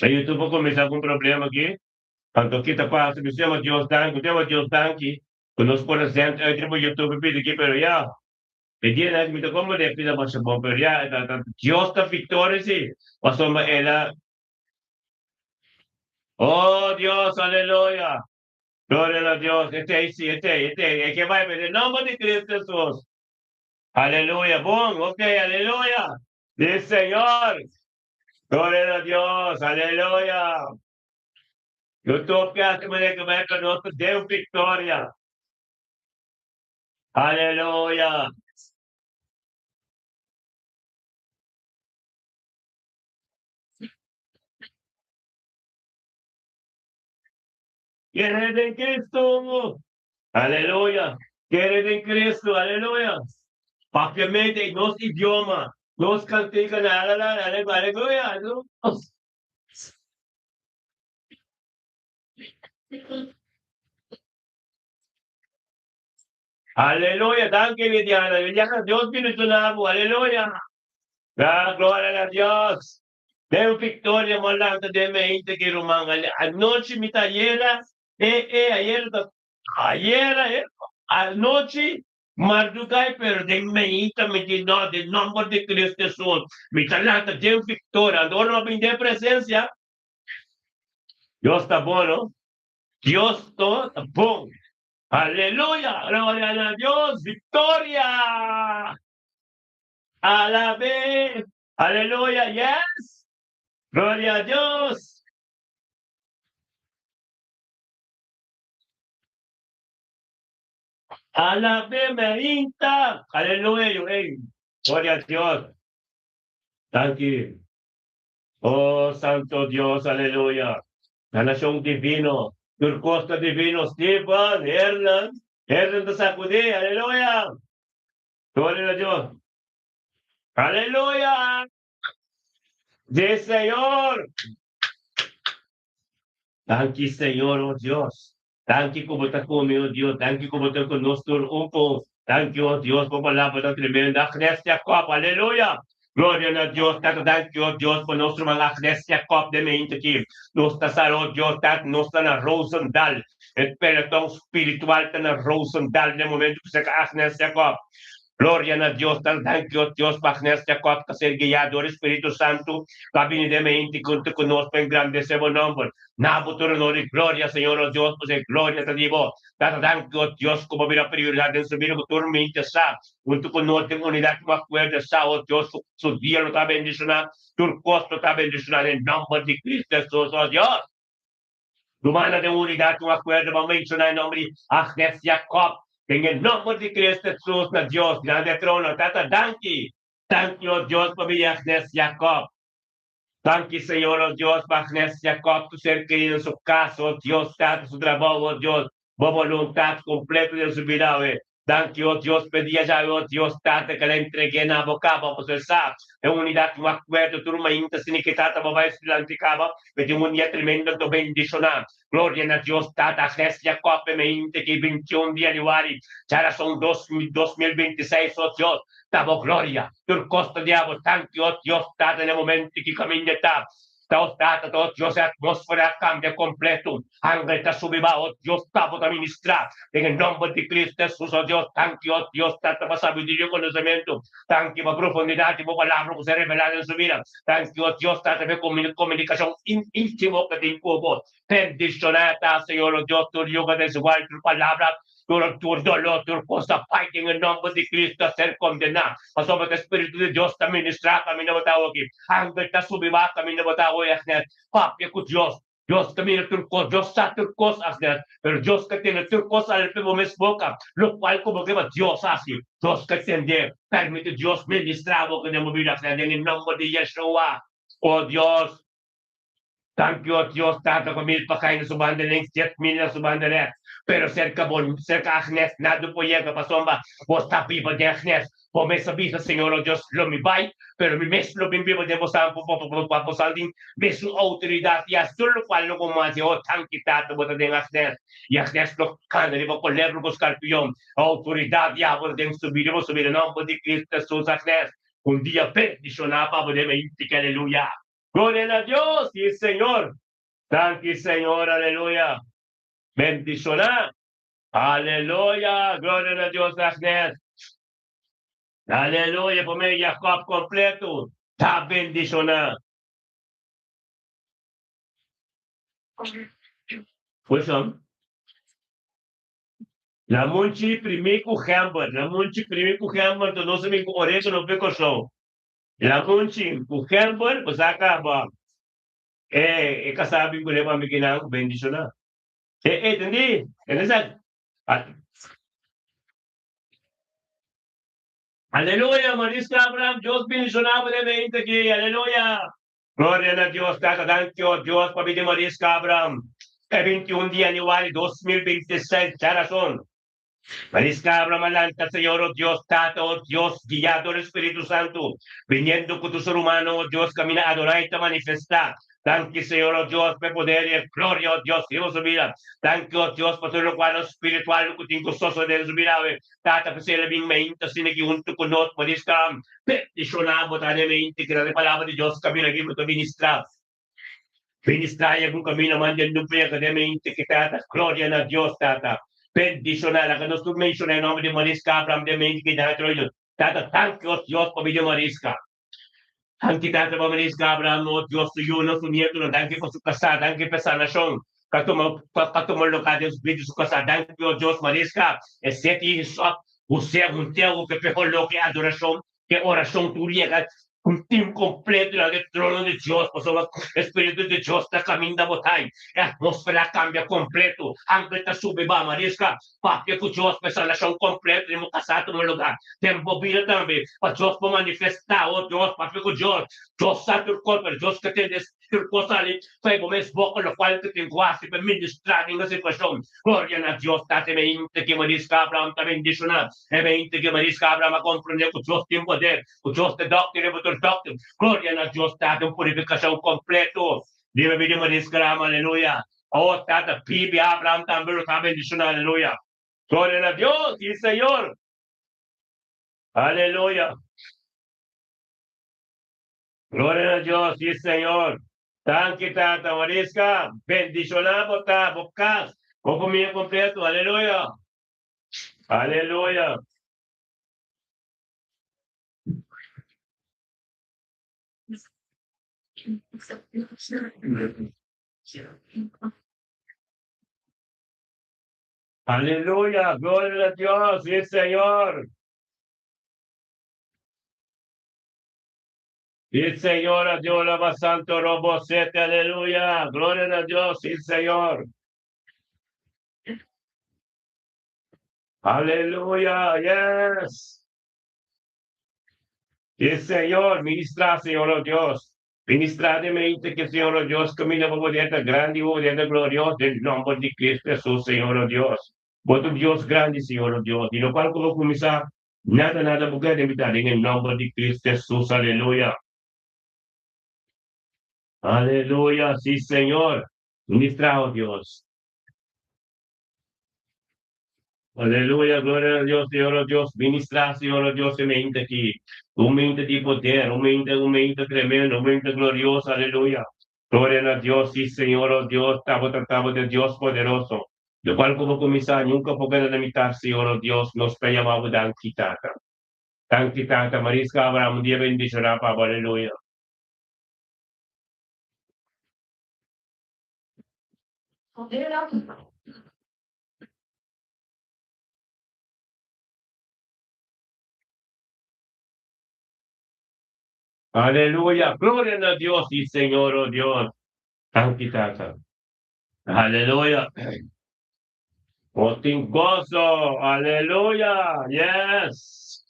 E YouTube a kuminsá ku un problema aki anto kita pasa mi sema Dios danki mi sema Dios danki ku nos por a zend uit riba YouTube e pidi aki pero ya e dianan aki mi ta komprende e pida masha bon pero ya Dios ta victoria si pasobra el a Oh Dios, aleluya. Gloria na Dios. Esei si, esei, esei. E ke bai den nomber di Cristo Jesus. Aleluya. Bon, ok, aleluya. Di Señor. Gloria na Dios. Aleluya. YouTube ke hasi manera ke bai pa nos den victoria. Aleluya. Kere den Cristo. Aleluya. Kere den Cristo. Aleluya. Papiamente nos idioma, nos cantica na aleluya. Aleluya. Danki, Lidiana. Lidiana, Dios bendiciona bo. Aleluya. Da gloria na Dios. Den victoria mo lanta den mente ki ruman. Anochi mi ta ayera, e e ayera ta ayera e anochi mardugai pero den meita mi di no den nomber di Cristo Jesus mi ta lanta den victoria. Anto ora no bin den presencia Dios ta bon no. Dios ta bon. Aleluya! Gloria na Dios! Victoria! Alabe! Aleluya! Yes! Gloria a Dios! Alabe merinta! Aleluya! Yo, hey. Gloria a Dios! Thank you. Oh, Santo Dios, aleluya. La nacion divino, tur cos ta divino. Stephen, Hernan, Hernan ta sacudi, aleluya. Gloria na Dios. Aleluya. Di Señor. Danki, Señor, oh Dios. Danki ku bo ta ku mi, oh Dios. Danki ku bo ta ku nos tur un ku. Danki, oh Dios, bo palabra ta tremendo. Agnes Jacob, aleluya. Gloria na Dios, Tata. Danki, oh Dios, pa nos ruman Agnes Jacob den mente aki. Nos ta sa, oh Dios, Tata, nos ta na Rosendal. E peloton spiritual ta na Rosendal den momento ku seka Agnes Jacob. Gloria na Dios, Tata. Danki, oh Dios, pa Agnes Jacob ta ser guiá dor e Spiritu Santu pa bini den mente huntu ku nos pa engrandesé bo nomber. Na bo tur honor i gloria, Señor, oh Dios, pasobra e gloria ta di bo. Tata, danki, oh Dios, ku bo bira prioridat den su bida, ku tur mente sa, huntu ku nos den unidat ku akuerdo sa, oh Dios, ku su dia lo ta bendishoná, tur kos lo ta bendishoná den nòmber di Cristo Hesus, oh Dios. Rumana den unidat ku akuerdo bo menshoná e nòmber di Agnes Jacob, den e nòmber di Cristo Hesus, na Dios, dilanti e trono. Tata, danki. Danki, oh Dios, pa bida Agnes Jacob. Danki Señor, oh Dios, pa Agnes Jacob tu ser kerido den su cas, oh Dios, Tata, su trabou, oh Dios, bo voluntad completo den su bida awe. Danki, oh Dios, p'e dia djawe, oh Dios, Tata, ke el a entregu'é na bo caba, pasobra e sa, den unidad tin un acuerdo, tur mainta sini ke Tata bo bai su dilanti caba, p'e tin un dia tremendo anto bendiciona. Gloria na Dios, Tata, Agnes Jacob, p'e mainta ke 21 di januari, djarason 2026, oh Dios, Ta bo gloria, tur kos ta di abo, tanki, o Dios Tata, na e momento ki kaminda ta, ta o Tata, ta o Dios, e atmosfera a kambia kompleto, angel ta subi ba, o Dios, ta bo ta ministra, den e nomber di Cristo Hesus, o Dios, tanki, o Dios Tata, pa sabiduria i konosementu, tanki pa profundidat di bo palabra ku ser revelá den su bida, tanki, o Dios Tata, pa e komunikashon íntimo ku tin ku bo, Bendishoná ta, Señor, o Dios, tur yugo desigual, tur palabra, tur tur dolor, tur kos ta bai den e nomber di Cristo a ser kondená, pasobra ta Spiritu di Dios ta ministrá kaminda bo ta awoki. Angel ta subi ba kaminda bo ta awoy, Agnes. Papia ku Dios. Dios ta mira tur kos, Dios sa tur kos, Agnes, pero Dios ka tende tur kos alel pe bo mes boka, lokual ku bo ke pa Dios hasi, Dios ka tende. Permiti Dios ministrá bo den bo bida, Agnes, den e nomber di Yeshua. O Dios. Danki, o Dios Tata, pa mil pa kai na su banda links, 10,000 na su banda rechts. Pero serka bo, serka Agnes, nada por yega, pasobra bo ta biba den Agnes. Bo mes a bisa, Señor, o Dios, lo mi bai, pero mi mes lo bin biba den bo san pa bo san tin mesun outoridat i hasi tur lokual lo bo manda. O danki, Tata, bo ta den Agnes, i Agnes lo kana riba kolebra ku skarpion. Outoridat di abo ta den su bida, bo su bida, nòmber di Kristu Hesus, Agnes, un dia bendishoná pa bo den meinti. Aleluya! Gloria na Dios i Señor. Danki Señor aleluya. Bendiciona. Aleluya gloria na Dios Agnes. Aleluya pa mi Jacob completo ta bendiciona. Which one? Lamunchi primi ku gember. Lamunchi primi ku gember to nos a bin ku oregano pe Kòrsou. Lamunchi ku gember bo sa kaba e e kasá bin kuné pa mi kinan ku bendishoná. E e tendí? E sa Aleluya Mariska Abraham Dios bendishoná bo den mente aki aleluya. Gloria na Dios Tata danki o Dios pa bini Mariska Abraham e 21 di januari 2026 djarason. Marisca Abraham a lanta, Señor, o Dios, Tata, o Dios, guiá dor e Spiritu Santu, biniendo cu tur su rumannan, o Dios, camina Adonai ta manifestá. Danki, Señor, o Dios, pa e poder i e gloria, o Dios, riba su bida. Danki, o Dios, pa tur locual no spiritual cu tin cu sosodé den su bida awe. Tata, p'esei el a bin mainta asina aki huntu cu nos. Marisca Abraham, bendicioná bo ta den mente, keda e Palabra di Dios camina aki bo ta ministrá. Ministra y algun camino manda el nubia cu den mente ki tata gloria na Dios tata bendiciona laga nos tur menciona e nomber di Mariska Abraham den mente ki dan troyo tata danki os Dios pa bida Mariska danki tata pa Mariska Abraham os Dios su yunan su nietonan danki pa su casa danki pa e sanacion ka tuma ka tuma lugar den su bida su casa danki os Dios Mariska e seti hisop Jose hunte ke peho loke adoracion Ke orashon tur yega un tim kompleto dilanti e trono di Dios, pasobra e Spiritu di Dios ta kaminda bo tai. E atmósfera a kambia kompleto. Angel ta subi ba Mariska, papia ku Dios pa e sanashon kompleto di bo kasá tuma lugá den bo bida tambe. Pa Dios por manifestá, o Dios, papia ku Dios. Dios sa tur kos, pero Dios ke tende tur kos sali pa e bo mes boka, lokual ke tin ku hasi pa ministrá den e situashon. Gloria na Dios, Tata, e mente ke Mariska Abraham ta bendishoná. E mente ke Mariska Abraham a komprendé ku Dios tin poder, ku Dios ta dòkter riba tur dòkter. Gloria na Dios, Tata, un purifikashon kompleto riba bida di Mariska Abraham. Aleluya! O Tata, Bibi Abraham tambe lo ta bendishoná. Aleluya! Gloria na Dios i Señor. Aleluya! Gloria na Dios i Señor. Danki Tata Mariska, bendishoná bo ta, bo kas, bo famia kompleto. Aleluya! Aleluya! Aleluya! Gloria na Dios i Señor. Sí, Señor, a Dios la santo robo siete, aleluya. Gloria a Dios, sí, Señor. Aleluya, yes. Sí, Señor, ministra, Señor, oh Dios. Ministra de mente que, Señor, oh Dios, camina por poder grande y poder glorioso en nombre de Cristo Jesús, Señor, oh Dios. Bo ta Dios grandi, Señor, oh Dios. Y lo cual como comienza Nada nada bo keda invitá den e nòmber di Cristo Hesus aleluya. Aleluya si Señor ministra o Dios. Aleluya gloria na Dios Señor o Dios ministra Señor o Dios e mente aki un mente di poder un mente un mente tremendo un mente glorioso aleluya Gloria na Dios, sí Señor, oh Dios, ta bo ta bo de Dios poderoso, locual cu bo cuminsa nunca por keda na mitad, Señor, oh Dios, nos ta yama bo danki Tata. Danki Tata, Mariska Abraham, un dia bendiciona pa bo, aleluya. Aleluya, gloria na Dios y Señor, oh Dios. Danki Tata. Aleluya. Bo tin gozo. Aleluya. Yes.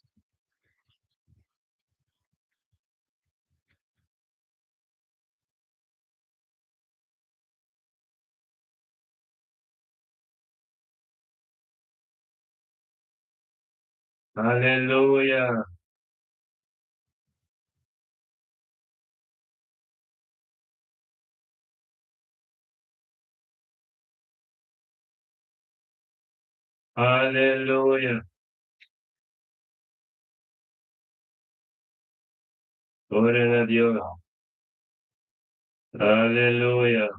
Aleluya. Aleluya. Gloria na Dios. Aleluya.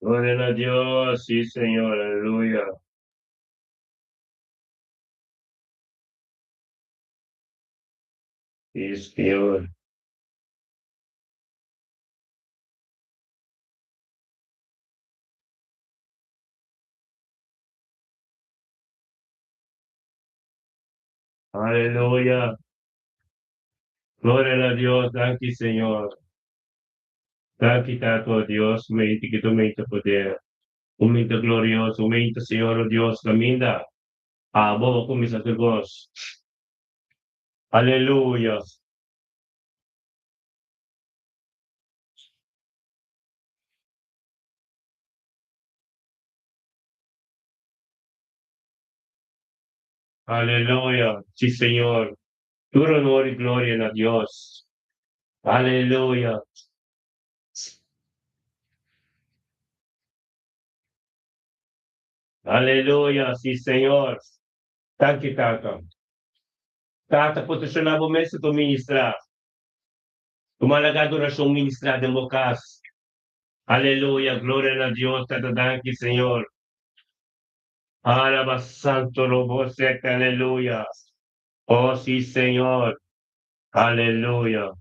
Gloria na Dios, sí, Señor, aleluya. Sí, Señor. Aleluya. Gloria na Dios, danki, Señor. Danki, Tata, Dios, mente que tu mente poder. Un mente glorioso, un mente, Señor, Dios, caminda. Abo, kumisa tu voz. Aleluya. Aleluya. Sí, Señor. Tur honor y gloria na Dios. Aleluya. Aleluya. Sí, Señor. Danki, Tata. Tata, posishoná bo mes pa ministrá. Tuma laga adorashon ministrá den bo kas. Aleluya. Gloria na Dios. Tata, danki, Señor. Alaba Santo Robo Sete. Aleluya. Oh, sí, Señor. Aleluya.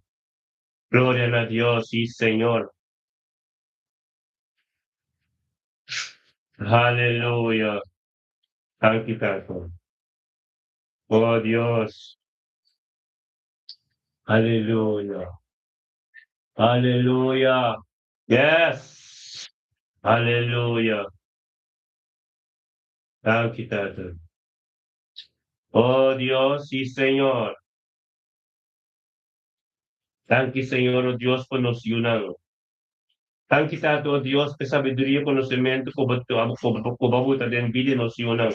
Gloria na Dios, sí, Señor. Aleluya. Danki, Tata. Oh, Dios. Aleluya. Aleluya. Yes. Aleluya. Danki, Tata. Oh, Dios, sí, Señor. Danki, Señor, oh Dios, pa nos yunan. Danki, Tata, oh Dios, pa sabiduria i konosementu ku bo ku bo a buta den bida di nos yunan.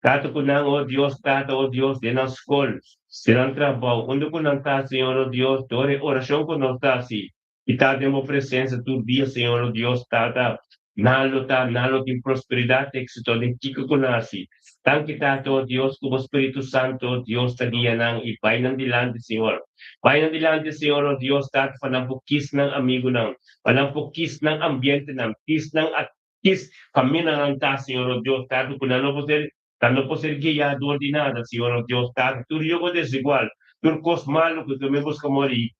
Tata, ku nan, oh Dios, Tata, oh Dios, den nan skol, den nan trabou, unda ku nan ta, Señor, oh Dios, dor e orashon ku nos ta hasi, I ta den bo presensia tur dia, Señor, o Dios, Tata. Nan lo ta, nan lo tin prosperidat i éksito den kiko ku nan hasi. Danki, Tata, o Dios, ku bo Spiritu Santu, o Dios, ta guia nan i bai nan dilanti, Señor. Bai nan dilanti, Señor, o Dios, Tata, pa nan por kis nan amigunan, pa nan por kis nan ambientenan, kis nan a kis kamindanan ta, Señor, o Dios, Tata, ku nan no por ser, nan no por ser guiá dor di nada, Señor, o Dios, Tata. Tur yogo desigual, tur kos malu ku ta me buska mori,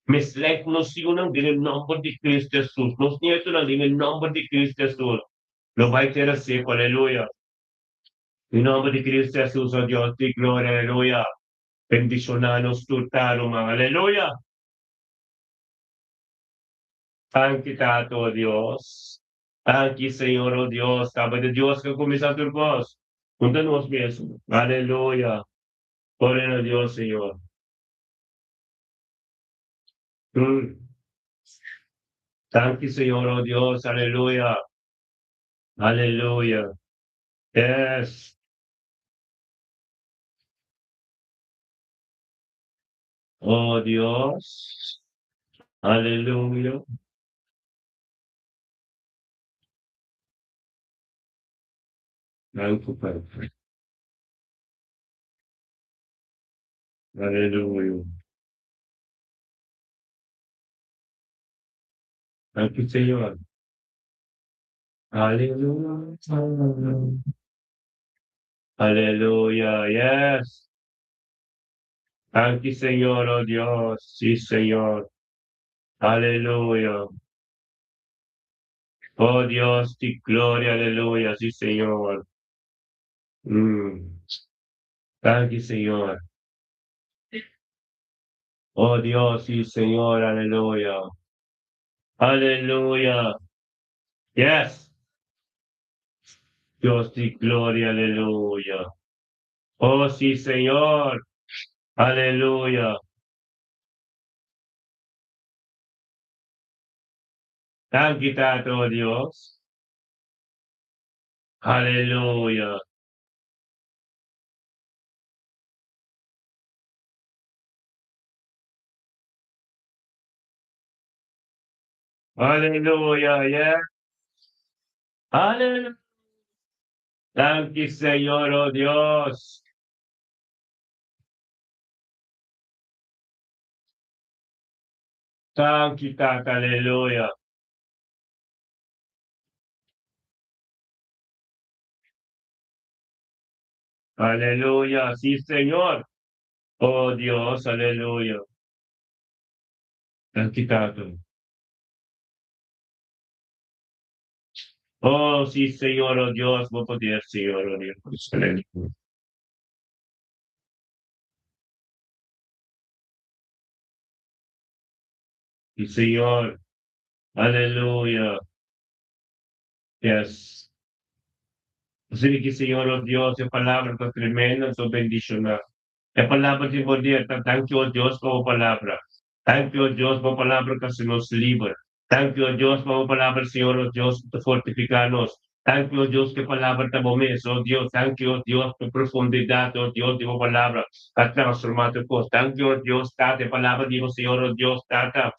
Mislek nos yunan den e nomber di Cristo Jesus, nos nietonan den e nomber di Cristo Jesus lo bai tera seco, aleluya. Den nomber di Cristo Jesus, oh Dios di gloria, aleluya. Bendiciona nos tur ta ruman, aleluya. Danki Tata, oh Dios. Danki Señor, oh Dios. Tabata Dios cu a cuminsa tur cos. Hunta nos mes, aleluya. Gloria na Dios, Señor. Danki Señor, oh Dios, aleluya. Aleluya. Yes. Oh Dios. Aleluya. Danki Padre. Aleluya. Danki Señor. Aleluya. Aleluya. Yes. Danki Señor, oh Dios. Sí, Señor. Aleluya. Oh Dios, di gloria, aleluya. Sí, Señor. Danki Señor. Oh Dios, sí, Señor, aleluya. Aleluya. Yes. Dios di gloria, aleluya. Oh, sí, Señor. Aleluya. Danki, Tata, oh Dios. Aleluya. Aleluya, yeah. Aleluya. Danki, Señor, oh Dios. Danki, Tata, aleluya. Aleluya, sí, Señor. Oh Dios, aleluya. Danki, Tata. Oh, sí, Señor, oh Dios, bo poder, Señor, oh Dios. Aleluya. Sí, Señor. Aleluya. Yes. Asina ki Señor, oh Dios, e palabra ta tremendo, anto bendiciona. E palabra tin poder, ta danki, oh Dios, pa bo palabra. Danki, oh Dios, bo palabra ta haci nos liber. Danki, oh Dios, pa bo palabra, Señor, oh Dios, ku ta fortifica nos. Danki, oh Dios, ku e palabra ta bo mes, oh Dios. Danki, oh Dios, pa e profundidad, oh Dios, di bo palabra ta transforma tur cos. Danki, oh Dios, Tata, e palabra di bo, Señor, oh Dios, Tata.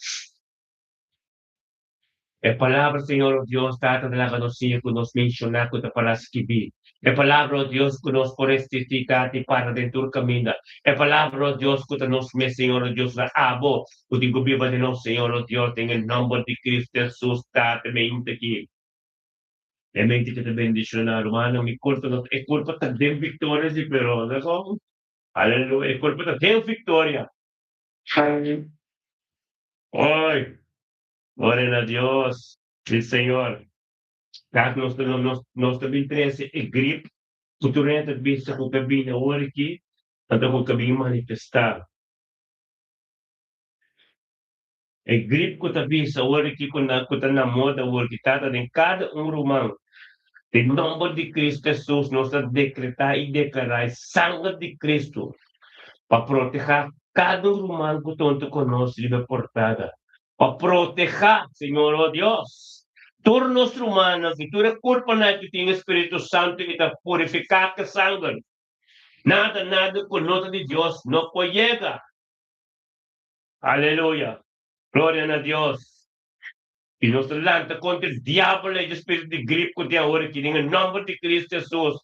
E palabra, Señor, oh Dios, Tata, ta laga nos siña ku nos menshoná ku ta pará skibí. E palabra, oh Dios, ku nos por resistí, Tata, i para den tur kaminda. E palabra, oh Dios, ku ta nos mes, Señor, oh Dios, na abo ku tin ku biba den nos, Señor, oh Dios, den e nòmber di Cristo Hesus, Tata, mi ainda aki. E mente ku ta bendishoná, rumannan, mi kurpa no, e kurpa ta den viktoria si, pero, Aleluya, e kurpa ta den viktoria. Oi! Gloria na Dios, mi Señor. Kak nos ta nos nos ta bin trese e grip ku tur hende ta bisa ku ta bini awor aki, anto ku ta bin manifestá. E grip ku ta bisa awor aki ku na ku ta na moda awor aki, tata den kada un ruman, den nomber di Cristo Jesus nos ta dekretá i deklará e sanger di Cristo pa protehá kada un ruman ku ta huntu ku nos riba e portada. Pa protehá, Señor, oh Dios, tur nos rumannan i tur e kurpanan ku tin e Spiritu Santu i ta purifiká ku e sanger. Nada, nada ku no ta di Dios no por yega. Aleluya! Gloria na Dios! I nos ta lanta kontra e diabel ei, e spiritu di grip ku tin awor aki, den e nòmber di Kristu Hesus,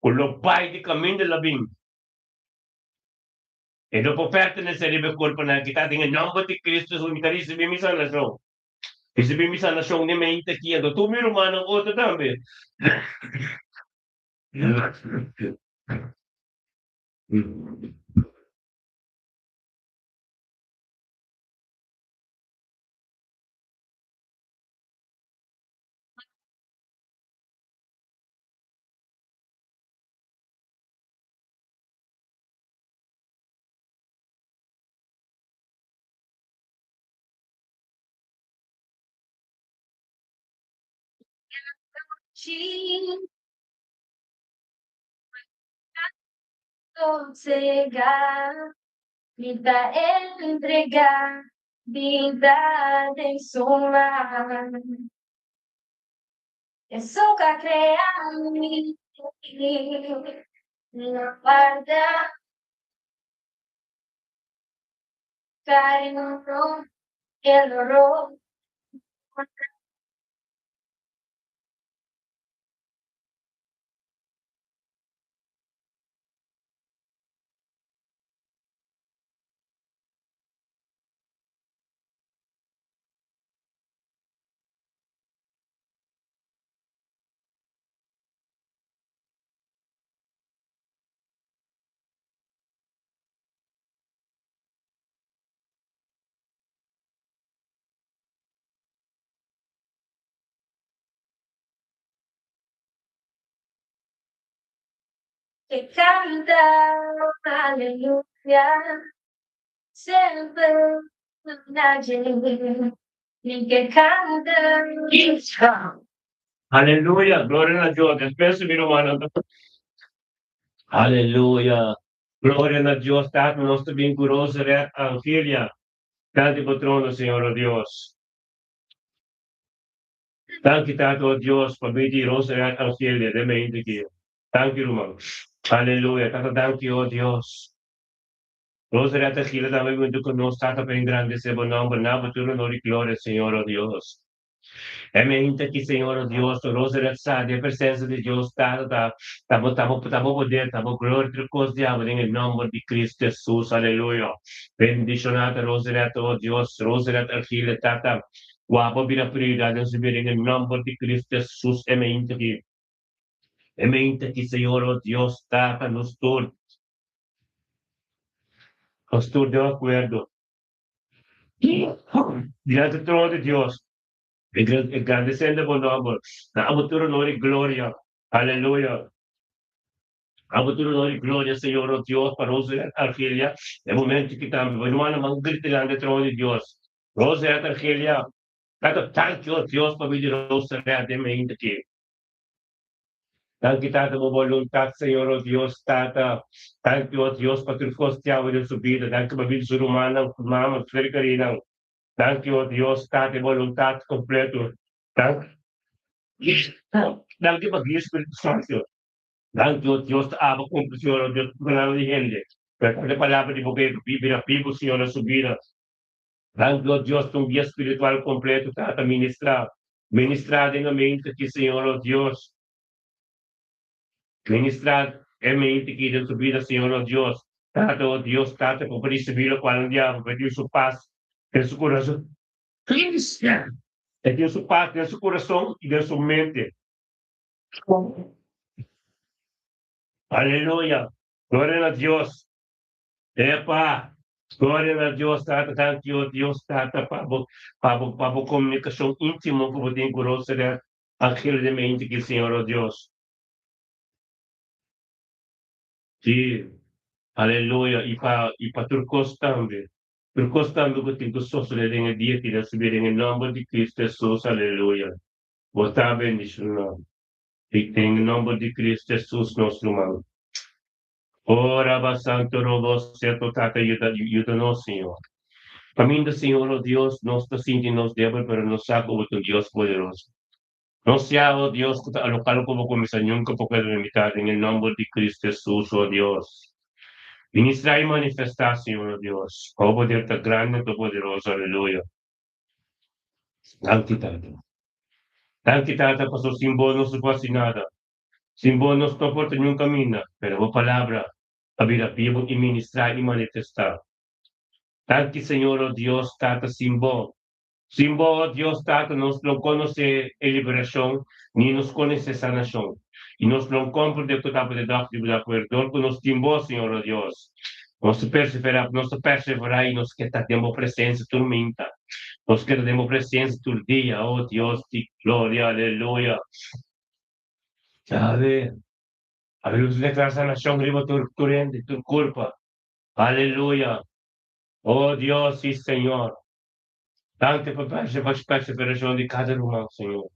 ku lo bai di kaminda lo bin. E no por pertenesé riba e kurpanan aki. Ta den e nòmber di Kristu Hesus mi ta risibí mi sanashon. Risibí mi sanashon den mente aki, anto tur mi rumannan otro tambe. Mi ta entrega bida den su man. Esun ka krea mi no warda cariño el dolor. Ke canta aleluya semper na dje. Mi ke canta. Aleluya, gloria na Dios. Despues mi rumannan ta. Aleluya. Gloria na Dios. Tata, nos ta bin ku Roseret Angelia. Danki bo trono, Señor, o Dios. Danki, Tata, o Dios, pa medio di Roseret Angelia den mente aki. Danki, ruman. Aleluya. Tata, danki, o Dios. Roseret Angelia tambe huntu ku nos, Tata, pa engrandesé bo nomber. Na bo tur honor i gloria, Señor, o Dios. E mente aki, Señor, o Dios, Roseret sa di e presensia di Dios, Tata, ta ta bo ta bo ta bo poder, ta bo gloria, tur kos di abo den e nomber di Cristo Jesus. Aleluya. Bendishoná ta Roseret, o Dios, Roseret Argile, Tata, ku abo bira prioridat den su bida den e nomber di Cristo Jesus. E mente aki, e mente aki, Señor, o Dios, Tata, nos tur den akuerdo dilanti trono di Dios, engrandeciendo bo nomber. Na abo tur honor y gloria. Aleluya. Abo tur honor y gloria, Señor, o Dios, pa Roseret Argelia. E momento ki tambe, bo hermano man grita dilanti trono di Dios. Roseret Argelia, Tata, thank you, Dios, pa bida di Roseret den mente aki. Danki, Tata, bo boluntat, Señor, o Dios, Tata. Danki, o Dios, pa tur kos di abo den su bida. Danki pa bida su rumannan, su mama, su ser kerinan. Danki, o Dios, Tata, e boluntat kompleto. Danki, danki pa guia Spiritu Santu. Danki, o Dios, ta abo kumpli, Señor, o Dios, ku palabra di hende. Pero ta e palabra di bo ke bira bibu, Señor, na su bida. Danki, o Dios, pa un guia spiritual kompleto, Tata, ministrá. Ministrá den e mente aki, Señor, o Dios. Ministrá e mente aki den su bida, Señor, o Dios. Tata, o Dios, Tata, ku por risibí lokual un dia bo tin su pas den su kurason. E tin su pas den su kurason i den su mente. Aleluya! Gloria na Dios! Epa! Gloria na Dios Tata, danki o Dios Tata pa bo pa bo pa bo komunikashon íntimo ku bo tin ku Roseret Angel de mente ki Señor o Dios. Sí, aleluya, i pa i pa tur kos tambe, tur kos tambe ku tin ku sosodé den e dia ki na su bida den e nòmber di Cristo Hesus, aleluya. Bo ta bendishoná den e nòmber di Cristo Hesus nos ruman. Ora ba Santo Robo Seto Tata yuda yuda nos Señor. Caminda Señor o Dios nos ta sinti nos debel pero nos sa cu bo ta un Dios poderoso. No sea o Dios cu ta alocal cu bo cuminsa nunca por keda limita den e nomber di Cristo Jesus o Dios. Ministra y manifesta Señor o Dios. Bo poder ta grandi ta poderoso aleluya. Danki Tata. Danki Tata paso sin bo nos no por haci nada. Sin bo nos no por ta niun kaminda, pero bo palabra a bira bibu i ministrá i manifestá. Danki Señor, o Dios Tata, sin bo, sin bo, o Dios Tata, nos no konosé e liberashon ni nos konosé sanashon, i nos no komprendé ku tabata e dòkter di bo ta akuer dor ku nos tin bo, Señor, o Dios. Nos ta perseverá, nos ta perseverá i nos ke ta den bo presensia tur minta. Nos ke ta den bo presensia tur dia, o Dios di gloria, aleluya. Ave, ave lus declara sanacion riba tur tur hende, tur curpa. Aleluya. Oh Dios y Señor. Danki pa perseveracion di cada ruman, Señor.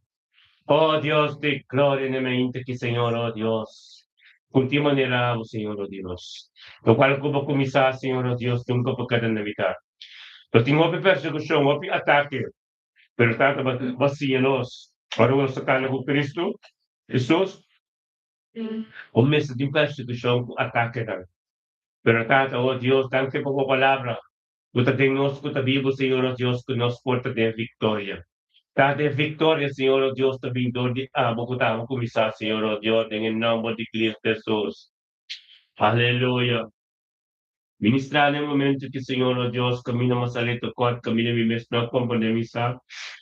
Oh Dios di gloria na mente ki Señor, oh Dios. Kunti manera abo, Señor, oh Dios. Locual cu bo cuminsa, Señor, oh Dios, nunca por keda na mitad. Lo tin hopi persecucion, hopi atake. Pero Tata bo siña nos, ora nos ta kana ku Kristu Hesus, bo mester tin persekushon ku atakenan. Pero Tata, o Dios, danki pa bo palabra ku ta den nos, ku ta bibu, Señor, o Dios, ku nos por ta den viktoria. Tata, e viktoria, Señor, o Dios, ta bin dor di abo ku ta abo kuminsá, Señor, o Dios, den e nòmber di Kristu Hesus. Aleluya. Ministrá den momento ki Señor o Dios kaminda mas aleu ta kòrt kaminda mi mes no a komprendé mi sa,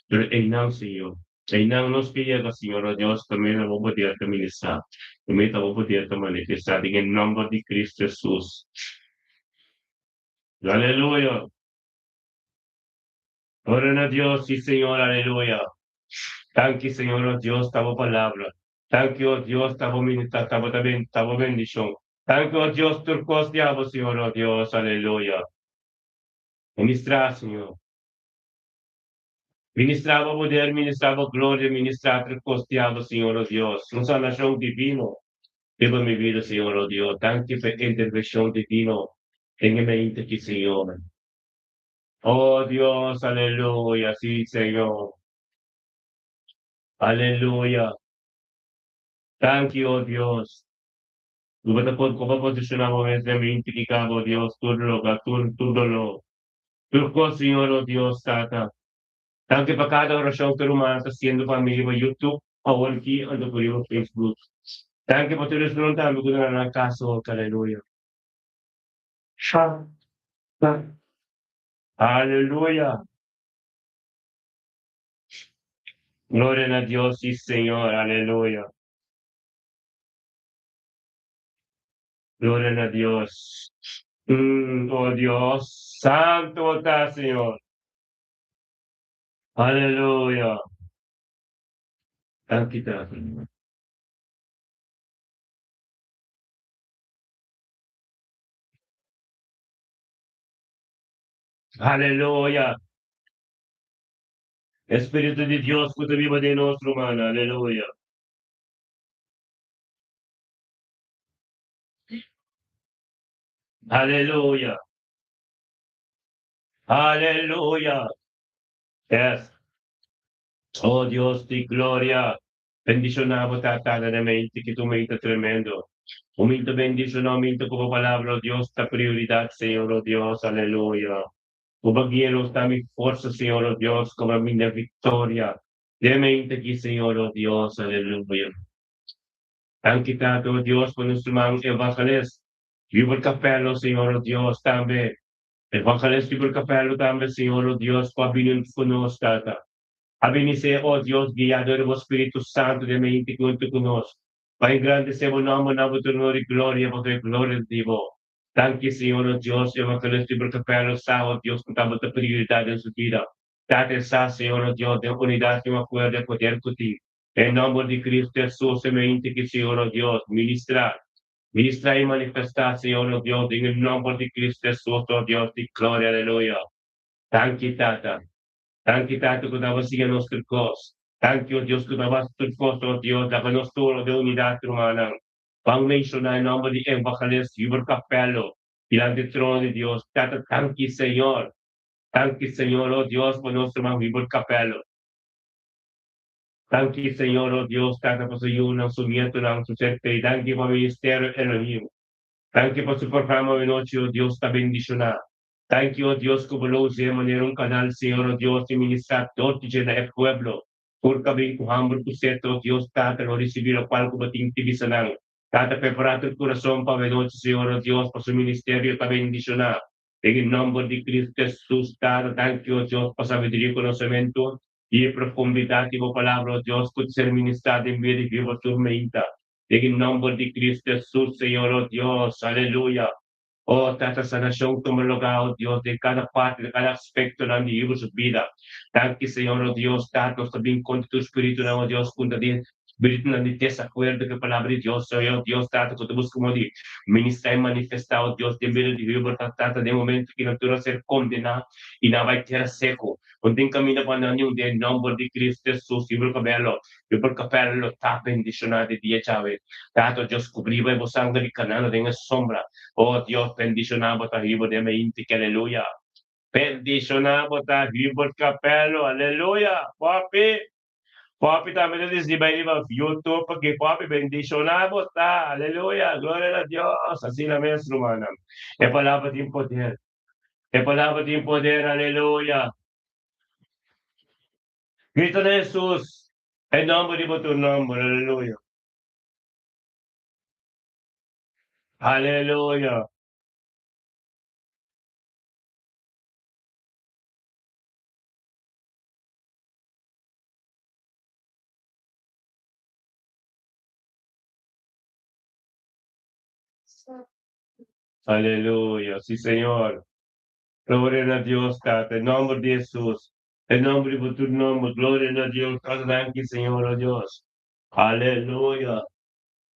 pero einan Señor, einan nos ke yega Señor o Dios kaminda bo poder ta ministrá, kaminda bo poder ta manifestá den e nòmber di Cristo Jesus. Aleluya! Gloria na Dios, si Señor, aleluya! Danki Señor o Dios ta bo palabra, danki o Dios ta bo ministrá, ta bo ta bo bendishon. Danki, o Dios, tur kos di abo, Señor, o Dios, aleluya. Ministrá, Señor. Ministrá bo poder, ministrá bo gloria, ministrá tur kos di abo, Señor, o Dios. Un sanashon divino riba mi bida, Señor, o Dios. Danki pa e intervenshon divino den e mente aki, Señor. O Dios, aleluya, sí, Señor. Aleluya. Danki, o Dios. Ku bo ta por, ku bo posishoná bo mes den mente aki kaba, o Dios, tur loga, tur, tur doló. Tur kos, Señor, o Dios, Tata. Danki pa kada orashon ku ruman ta hasiendo pa mi riba YouTube awor aki anto ku riba Facebook. Danki pa tur esnan tambe ku ta na nan kas awor. Aleluya. Aleluya. Gloria na Dios si Señor. Aleluya. Gloria na Dios. Oh Dios, santo ta Señor. Aleluya. Danki Tata. Aleluya. Espíritu di Dios ku ta biba den nos, ruman. Aleluya. Aleluya. Aleluya. Yes. Oh Dios di gloria. Bendishoná bo Tata den mente ki tu mente tremendo. Un minto bendishoná, un minto ku bo palabra, oh Dios, ta prioridat, Señor, oh Dios, aleluya. Ku bo guia nos ta mi forsa, Señor, oh Dios, komo mi na viktoria. Den mente ki, Señor, oh Dios, aleluya. Danki Tata, oh Dios, pa nos ruman evangelist. Hubert Capello, Señor, oh Dios, tambe. Evangelist Hubert Capello tambe, Señor, oh Dios, ku a bini ku nos, Tata. A bini ser, oh Dios, guiá dor di bo Spiritu Santu den mente huntu ku nos, pa engrandesé bo nòmber na bo trono di gloria, pasobra e gloria ta di bo. Danki, Señor, oh Dios, Evangelist Hubert Capello sa, oh Dios, ku tabata prioridat den su bida. Tata, e sa, Señor, oh Dios, den unidat tin un akuerdo e poder ku tin. Den nòmber di Cristo Hesus, e mente ki, Señor, oh Dios, ministrá. Ministrá i manifestá, Señor, oh Dios, den e nòmber di Cristo Hesus, oh Dios di gloria, aleluya. Danki, Tata. Danki, Tata, ku tabata siña nos tur kos. Danki, oh Dios, ku tabata tur kos, oh Dios, laga nos tur den unidat, rumannan. Ban menshoná e nòmber di Evangelist Hubert Capello dilanti e trono di Dios. Tata, danki, Señor. Danki, Señor, oh Dios, pa nos ruman Hubert Capello. Danki, Señor, oh Dios, Tata, pa su yunan, su nietonan, su ser keri. Danki pa Ministerio Elohim. Danki pa su programa awenochi, oh Dios, ta bendishoná. Danki, oh Dios, ku bo lo us'é manera un kanal, Señor, oh Dios, di ministrá dor di dje na e pueblo. Tur ku a bin ku hamber ku set, oh Dios, Tata, lo risibí lokual ku bo tin ki bisa nan. Tata, prepará tur kurason pa awenochi, Señor, oh Dios, pa su ministerio ta bendishoná. Den e nòmber di Cristo Hesus, Tata, danki, oh Dios, pa sabiduria i konosementu. I e profundidat di bo palabra, o Dios, ku ta ser ministrá den bida di vivo tur meinta. Den e nòmber di Cristo Hesus, Señor, o Dios. Aleluya. O Tata, sanashon tuma lugá, o Dios, den kada parti, den kada aspektonan di vivo su bida. Danki, Señor, o Dios. Tata, nos ta bin kontra tur spiritunan, o Dios, ku ta den spiritunan di desakuerdo ku e palabra di Dios, Señor, Dios, Tata, ku ta buska modo di ministrá i manifestá, o Dios, den bida di vivo, Tata, den momento ku nan tur a ser kondená i nan a bai tera seku. Un tin kaminda pa nan niun den nomber di Cristo Jesus i Capello i por Capello lo ta bendiciona di dia djawe. Tata Dios cubri bo e bo sanger di canando den e sombra. Oh Dios bendiciona bo ta hibo den meinti ki aleluya. Bendiciona bo ta Hubert Capello aleluya papi papi tambe ta disi bai riba YouTube paki papi bendiciona bo ta aleluya gloria na Dios asina mes rumannan e palabra tin poder. E palabra tin poder, aleluya. Grita na Hesus, e nomber di bo tur nomber, aleluya. Aleluya. Aleluya, si Señor. Gloria na Dios, Tata, e nomber di Hesus, e nomber di bo tur nomber, gloria na Dios, Tata, danki Señor, oh Dios. Aleluya.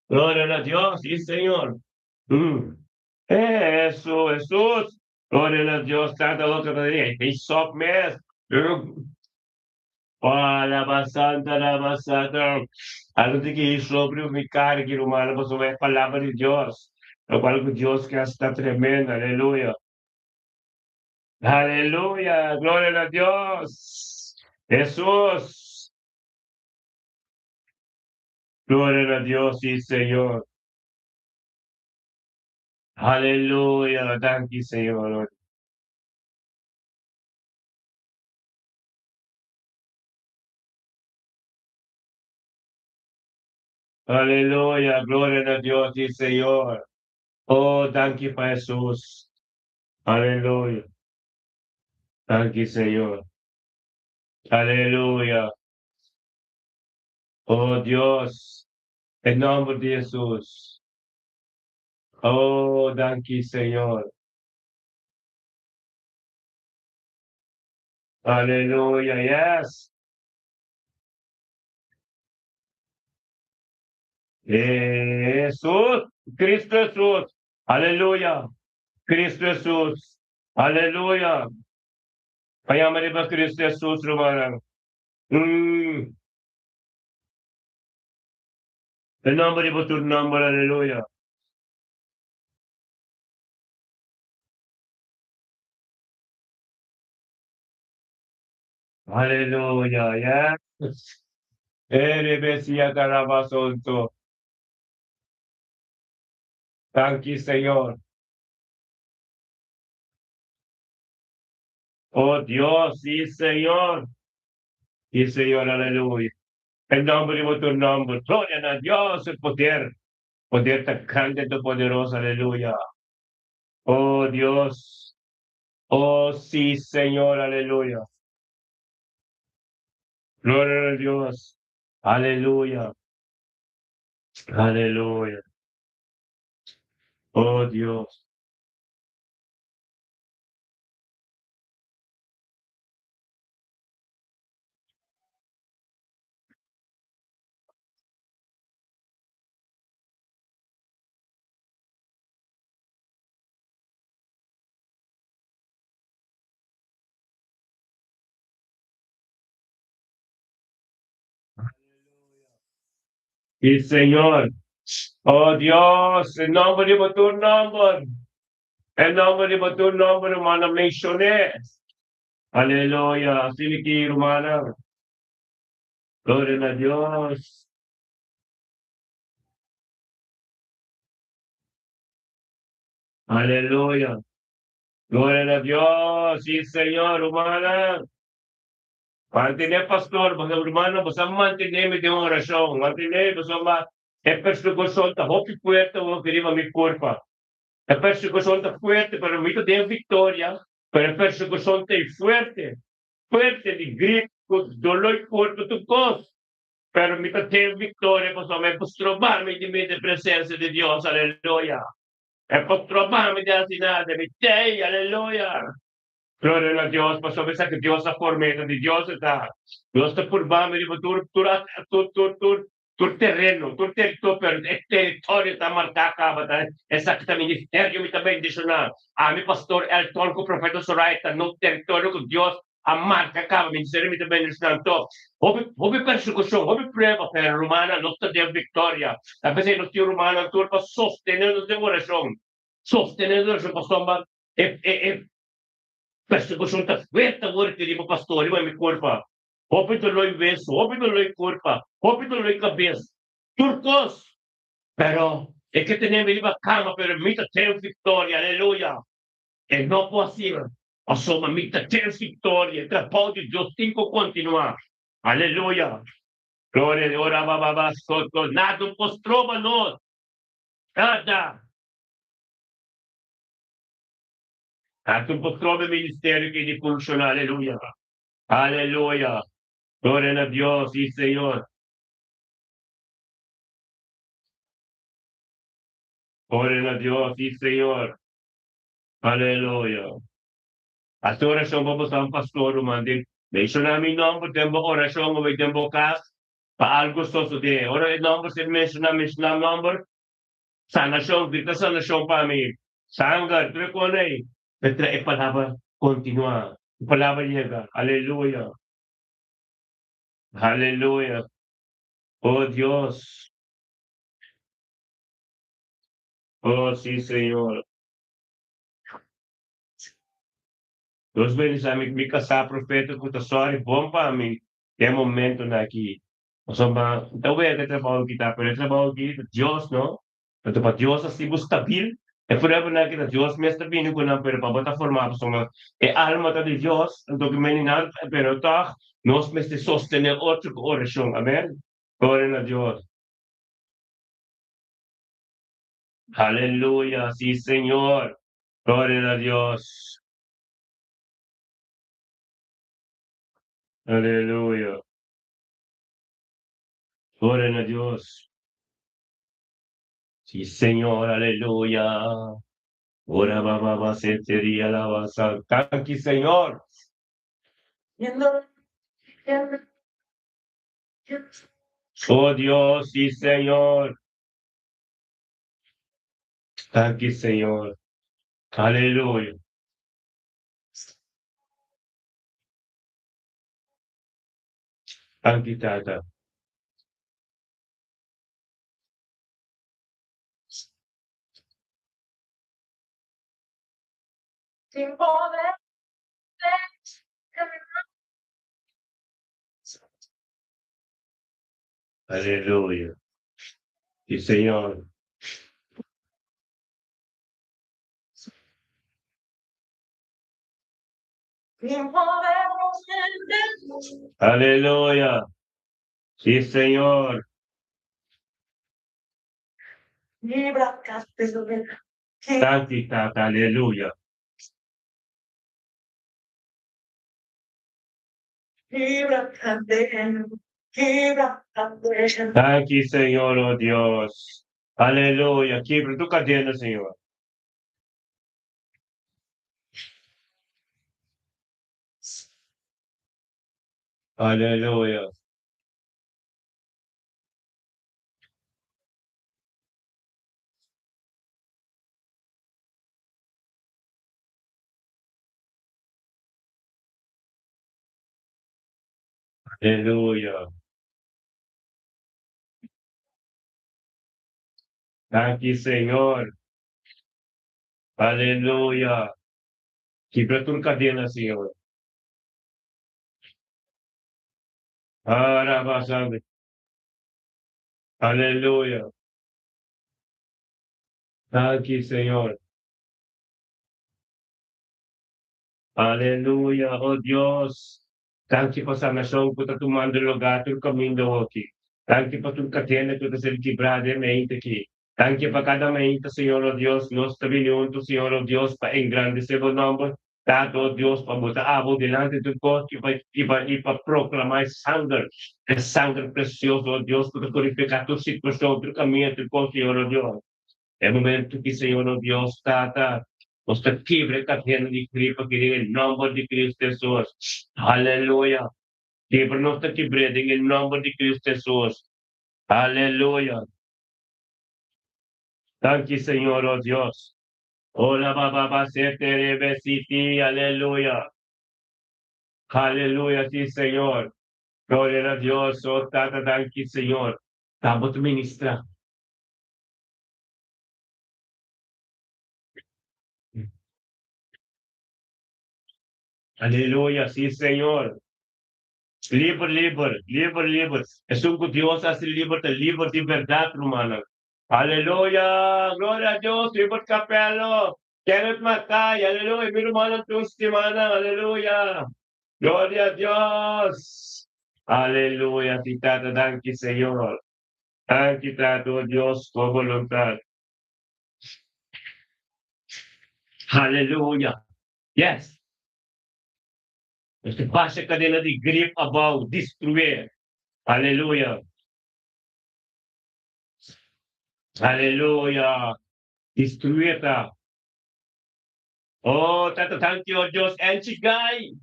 Gloria na Dios, si Señor. Eso, Hesus. Gloria na Dios, Tata, loke ta di, ei sop mes. Alabasanta, alabasata. Algo di ki sobre mi carga, hermano, pasobra e palabra di Dios. Lo cual cu Dios ke haci ta tremendo. Aleluya. Aleluya. Gloria na Dios. Jesús. Gloria na Dios, sí, Señor. Aleluya. Danki, Señor. Aleluya. Gloria na Dios, sí, Señor. Oh, danki pa Jesús. Aleluya. Danki, Señor. Aleluya. Oh, Dios. En nomber di Jesús. Oh, danki, Señor. Aleluya. Yes. Jesús. Cristo Jesús. Aleluya. Cristo Jesús. Aleluya. Kaya riba Cristo Jesús, rumannan. E nomber di bo nomber, aleluya. Aleluya, yes. Ere Mesías Carabasonto. Thank you, Señor. Oh Dios, sí, Señor. Sí, Señor, aleluya. En nombre de tu nombre. Gloria a Dios, el poder. Poder tan grande y poderoso, aleluya. Oh Dios. Oh sí, Señor, aleluya. Gloria a Dios. Aleluya. Aleluya. Oh Dios. Y Señor. Oh Dios, en nombre de tu nombre. En nombre de tu nombre, hermano, mencioné. Aleluya. Así que, hermana. Gloria a Dios. Aleluya. Gloria a Dios. Sí, Señor, hermana. Mantener, pastor, basta hermano, basta mantener mi oración, mantener, basta ma, e persecución ta hopi fuerte, o querido mi cuerpo. E persecución ta fuerte, pero mi tem victoria, pero e persecución ta fuerte, fuerte di grito, dolor cuerpo, tu cos. Pero mi tem victoria, pastor, me postrobarmi di me de presencia de Dios, aleluya. E postrobarmi de nada, mi te, aleluya. Gloria a Dios, pastor, pensa que Dios a formeta, de Dios está. Dios está formando, digo, tur, tur, tur, tur, tur, tur terreno, tur territorio, pero el territorio está marcado, exactamente, ministerio me está bendicionado. A mi pastor, el tronco profeta Soraya, está no territorio que Dios a marca acá, ministerio me está bendicionando. Houve, houve persecución, houve prueba, pero romana no está de victoria. A veces no tiene romana, tur para sostener de oración. Sostener de oración, pastor, persecución ta fuerte agora que digo pastor, iba mi cuerpo. Hopi dolor beso, hopi dolor cuerpo, hopi dolor cabeza. Turcos. Pero es que tenemos iba cama, pero mita tem victoria, aleluya. Es no posible. Asoma mita tem victoria, trabalho de Deus tem que continuar. Aleluya. Glória a Deus, ora, soto, nada postrova nós. Nada. Tanto postrova ministério que de funcionar, aleluya. Aleluya. Gloria a Dios, sí, Señor. Gloria a Dios, sí, Señor. Aleluya. Hasta oración vamos a un pastor, mande. Menciona mi nombre, tengo oración, o tengo casa, pa algo sucede. Ora el nombre se menciona, menciona nombre. Sanación, grita sanación para mí. Sangre, tú con él. Pero la palabra continúa. La palabra llega. Aleluya. Aleluya. Oh Dios. Oh sí, Señor. Dios bendiciona mi casá profeta cu ta sorry bon pa mi den momentonan aki. Pasobra mi ta wega e trabao aki ta, pero e trabao aki ta Dios no. Anto pa Dios haci bo stabil, e pruebanan aki ta Dios mes ta bini cu nan, pero pa bo ta forma pasobra e alma ta di Dios, anto ki meni nan, pero tog nos mester sostene otro cu oracion. Amen. Gloria na Dios. Aleluya, sí Señor. Gloria na Dios. Aleluya. Gloria na Dios. Sí Señor, aleluya. Ora ba ba ba se teria la ba sa. Thank you, Señor. Oh Dios, sí Señor. Thank you, Señor. Aleluya. Thank you, Tata. Aleluya. Sí, Señor. Aleluya. Sí, Señor. Danki, Tata. Aleluya. Danki, Señor, oh Dios. Aleluya. Kibra tur kadena, Señor. Aleluya. Aleluya. Danki, Señor. Aleluya. Kibra tur kadena, Señor. Arabasande. Aleluya. Danki, Señor. Aleluya, oh Dios. Danki pa sanashon ku ta tumando lugá tur kaminda hoki. Danki pa tur kadena ku ta ser kibrá den mente aki. Danki pa kada mainta, Señor, oh Dios. Nos ta bini huntu, Señor, oh Dios, pa engrandesé bo nòmber. Tata, oh Dios, pa bo ta abo dilanti tur kos i pa i pa i pa proklamá e sanger, e sanger presioso, oh Dios, ku ta purifiká tur situashon, tur kaminda, tur kos, Señor, oh Dios. E momento ki, Señor, oh Dios, Tata, nos ta kibra e kadena di grip aki den e nòmber di Cristo Hesus. Aleluya! Kibra nos ta kibr'é den e nòmber di Cristo Hesus. Aleluya! Danki, Señor, oh Dios. Ola ba ba ba se te re be si ti, aleluya. Aleluya, sí, Señor. Gloria na Dios, oh Tata, danki, Señor. Ta bo ta ministra. Aleluya, sí, Señor. Liber, liber, liber, liber. Esun ku Dios hasi liber ta liber di bèrdat, rumannan. Aleluya! Gloria a Dios! Hubert Capello, Kenneth Mackay, aleluya! Mi rumannan tur stimanan, aleluya! Gloria a Dios! Aleluya! Si Tata, danki Señor. Danki Tata, oh Dios, bo boluntad. Aleluya! Yes! Nos ta basha kadena di grip abou, destrué. Aleluya! Aleluya! Destrué ta. Oh, Tata, danki, oh Dios, Angie Guy.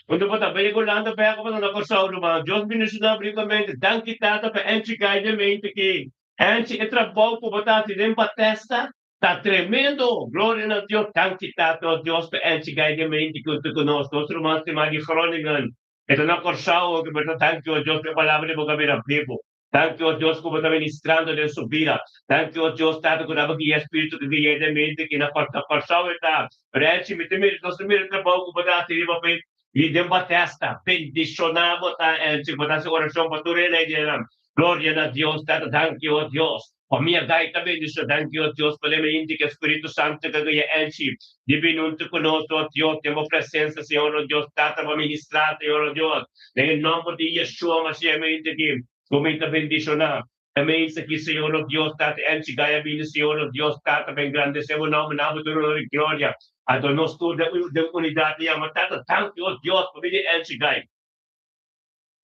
Unda bo ta bay Hulanda bek of na Kòrsou, ruman? Dios bendishoná rikamente. Danki, Tata, pa Angie Guy den mente aki. Angie, e trabou ku bo ta hasi den Batesta ta tremendo. Gloria na Dios. Danki, Tata, oh Dios, pa Angie Guy den mente aki huntu ku nos. Nos ruman stimá di Groningen. E ta na Kòrsou ku bo ta danki o Dios pa e palabra di bo ku a bira bibu. Danki o Dios ku bo ta ministrando den su bida. Danki o Dios Tata ku ta bo guia Spiritu ku guia den mente ki na Kòrsou e ta. Renchi mi ta mira nos ta mira trabou ku bo ta hasi riba fe i den bo testa. Bendishoná bo ta Enchi ku bo ta hasi orashon pa tur hende ei. Gloria na Dios Tata danki o Dios. Famia Gai ta bendicion. Danki o Dios pa lema inti ke Spiritu Santo ka guia enchi di bin huntu ku nos o Dios den bo presencia Señor o Dios Tata pa ministra Señor o Dios den e nomber di Yeshua Mashiach mi inti aki ku mi ta bendiciona e mens aki Señor o Dios Tata enchi Gai a bini Señor o Dios Tata pa engrandece bo nomber na bo tur honor y gloria anto nos tur den unidad ta yama Tata danki o Dios pa bini enchi Gai.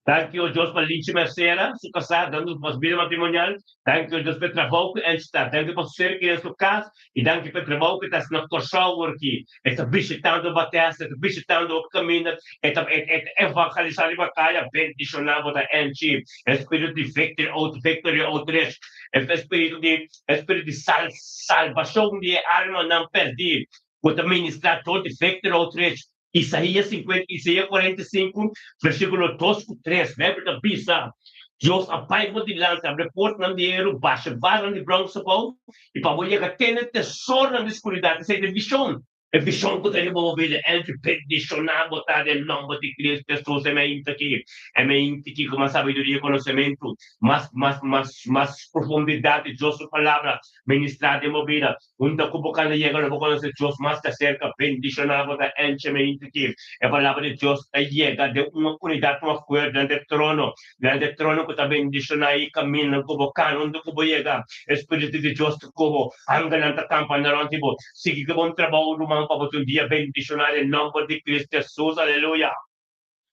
Danki o Dios pa Lichi Mercera, su kasá, dando nos bida matrimonial. Danki o Dios pa e trabou ku Angie ta. Danki pa su ser kere su kas i danki pa e trabou ku e ta hasi na Kòrsou awor aki. E ta bishitando Batesta, e ta bishitando hopi kaminda, e ta e ta evangelisá riba kaya. Bendishoná bo ta Angie. E spiritu di victory out victory outreach, e spiritu di e spiritu di sal salbashon di e almanan pèrdí ku ta ministrá dor di victory outreach. Isaías 50, Isaías 45, versíkulo 2 ku 3, Beibel ta bisa, Dios a bai bo dilanti, abri portanan di heru, basha barnan di brons abou, i pa bo yega te na e tesoronan di skuridat. Esei ta e vishon, e vishon ku ta riba bo bida. Entri bendishoná bo ta den nòmber di Kristu Hesus. E meinti aki, e meinti aki ku mas sabiduria i konosementu, mas, mas, mas, mas profundidat di Dios su Palabra ministrá den bo bida. Hunta ku bo kanda yega lo bo konosé Dios mas ta serka. Bendishoná bo ta enche mente ki e palabra di Dios ta yega den un unidat un akuerdo delante e trono, delante e trono ku ta bendishoná i kaminnan ku bo kana unda ku bo yega. E spiritu di Dios ta ku bo, angelnan ta kampana rònt di bo. Sigui ku bon trabou ruman pa bo tin un dia bendishoná den nòmber di Kristu Hesus. Aleluya!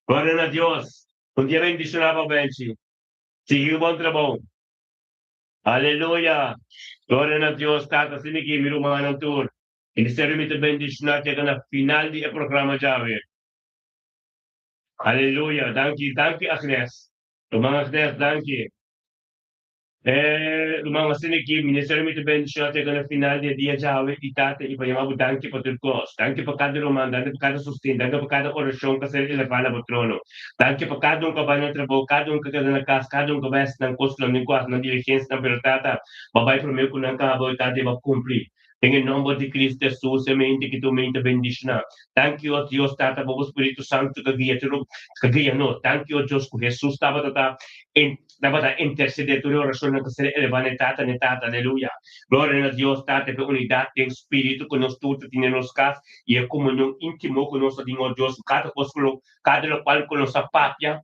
Gloria na Dios! Un dia bendishoná pa bo enchi. Sigui ku bon trabou. Aleluya! Gloria na Dios Tata si mi ki mi rumannan tur. Ministerio mi ta bendiciona chega na final di e programa djawe. Aleluya! Danki, danki Agnes. Ruman Agnes, danki. E ruman asina ki ministerio mi ta bendiciona chega na final di e dia djawe i Tata i pa yama bo danki pa tur kos. Danki pa kada ruman, danki pa kada sosten, danki pa kada oracion ku a ser eleva na bo trono. Danki pa kada un ku a bai na trabou, kada un ku a keda na kas, kada un ku a bai hasi nan kosnan den kuarto, nan diligensianan, pero Tata, bo a bai promé ku nan kaba i Tata i bo a kumpli. Den e nòmber di Kristu Hesus, e mente ki tur mente bendishoná. Danki, o Dios Tata, pa bo Spiritu Santu ku a guia tur, ku a guia nos. Danki, o Dios, ku Hesus tabata ta tabata intersedé tur e orashonnan ku a ser elevá na e Tata, na e Tata. Aleluya! Gloria na Dios Tata pa e unidat den Spiritu ku nos tur ta tin den nos kas i e komunion íntimo ku nos ta tin, o Dios, ku kada kos ku lo Kada lokual ku nos a papia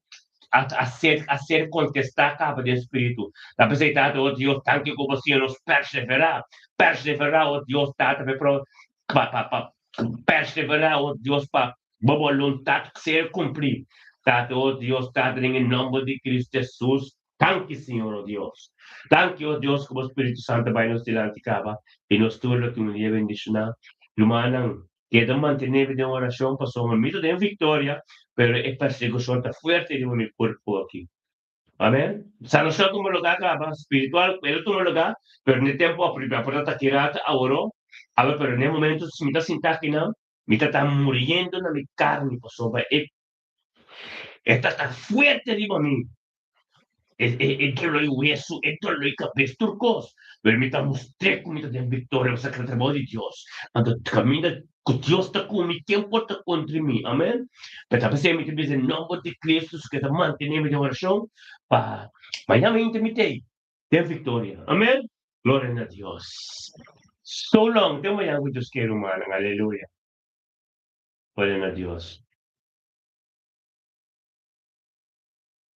a a ser a ser kontestá kaba den spiritu. Ta p'esei Tata, o Dios, danki ku bo siña nos perseverá, perseverá, o Dios Tata, pa e pro pa pa pa perseverá, o Dios, pa bo boluntat ser kumplí. Tata, o Dios Tata, den e nòmber di Kristu Hesus, danki Señor, o Dios. Danki, o Dios, ku bo Spiritu Santu a bai nos dilanti kaba i nos tur lo tin un dia bendishoná. Rumannan, Keda mantené mi den orashon pasobra mi ta den viktoria, pero e persekushon ta fuerte riba mi kurpo aki. Amen. Sanashon a tuma lugá kaba, spiritual el a tuma lugá, pero n'e tempu a pripia por ta kirata aworó, awe pero n'e momento si mi ta sinta akinan, mi ta ta muriendo na mi karni pasobra e e ta tan fuerte riba mi. E doló i wesu, e doló i kabes, tur kos. Pero mi ta mustr'é ku mi ta den viktoria pasobra ku e trabou di Dios. Anto kaminda ku Dios ta ku mi, ken por ta kontra mi? Amen. Pero ta p'esei mi ta bisa den nòmber di Kristu su ke ta mantené mi den orashon pa mañana mainta mi t'ei den viktoria. Amen. Gloria na Dios. So long, te mañana ku Dios ke rumannan. Aleluya. Gloria na Dios.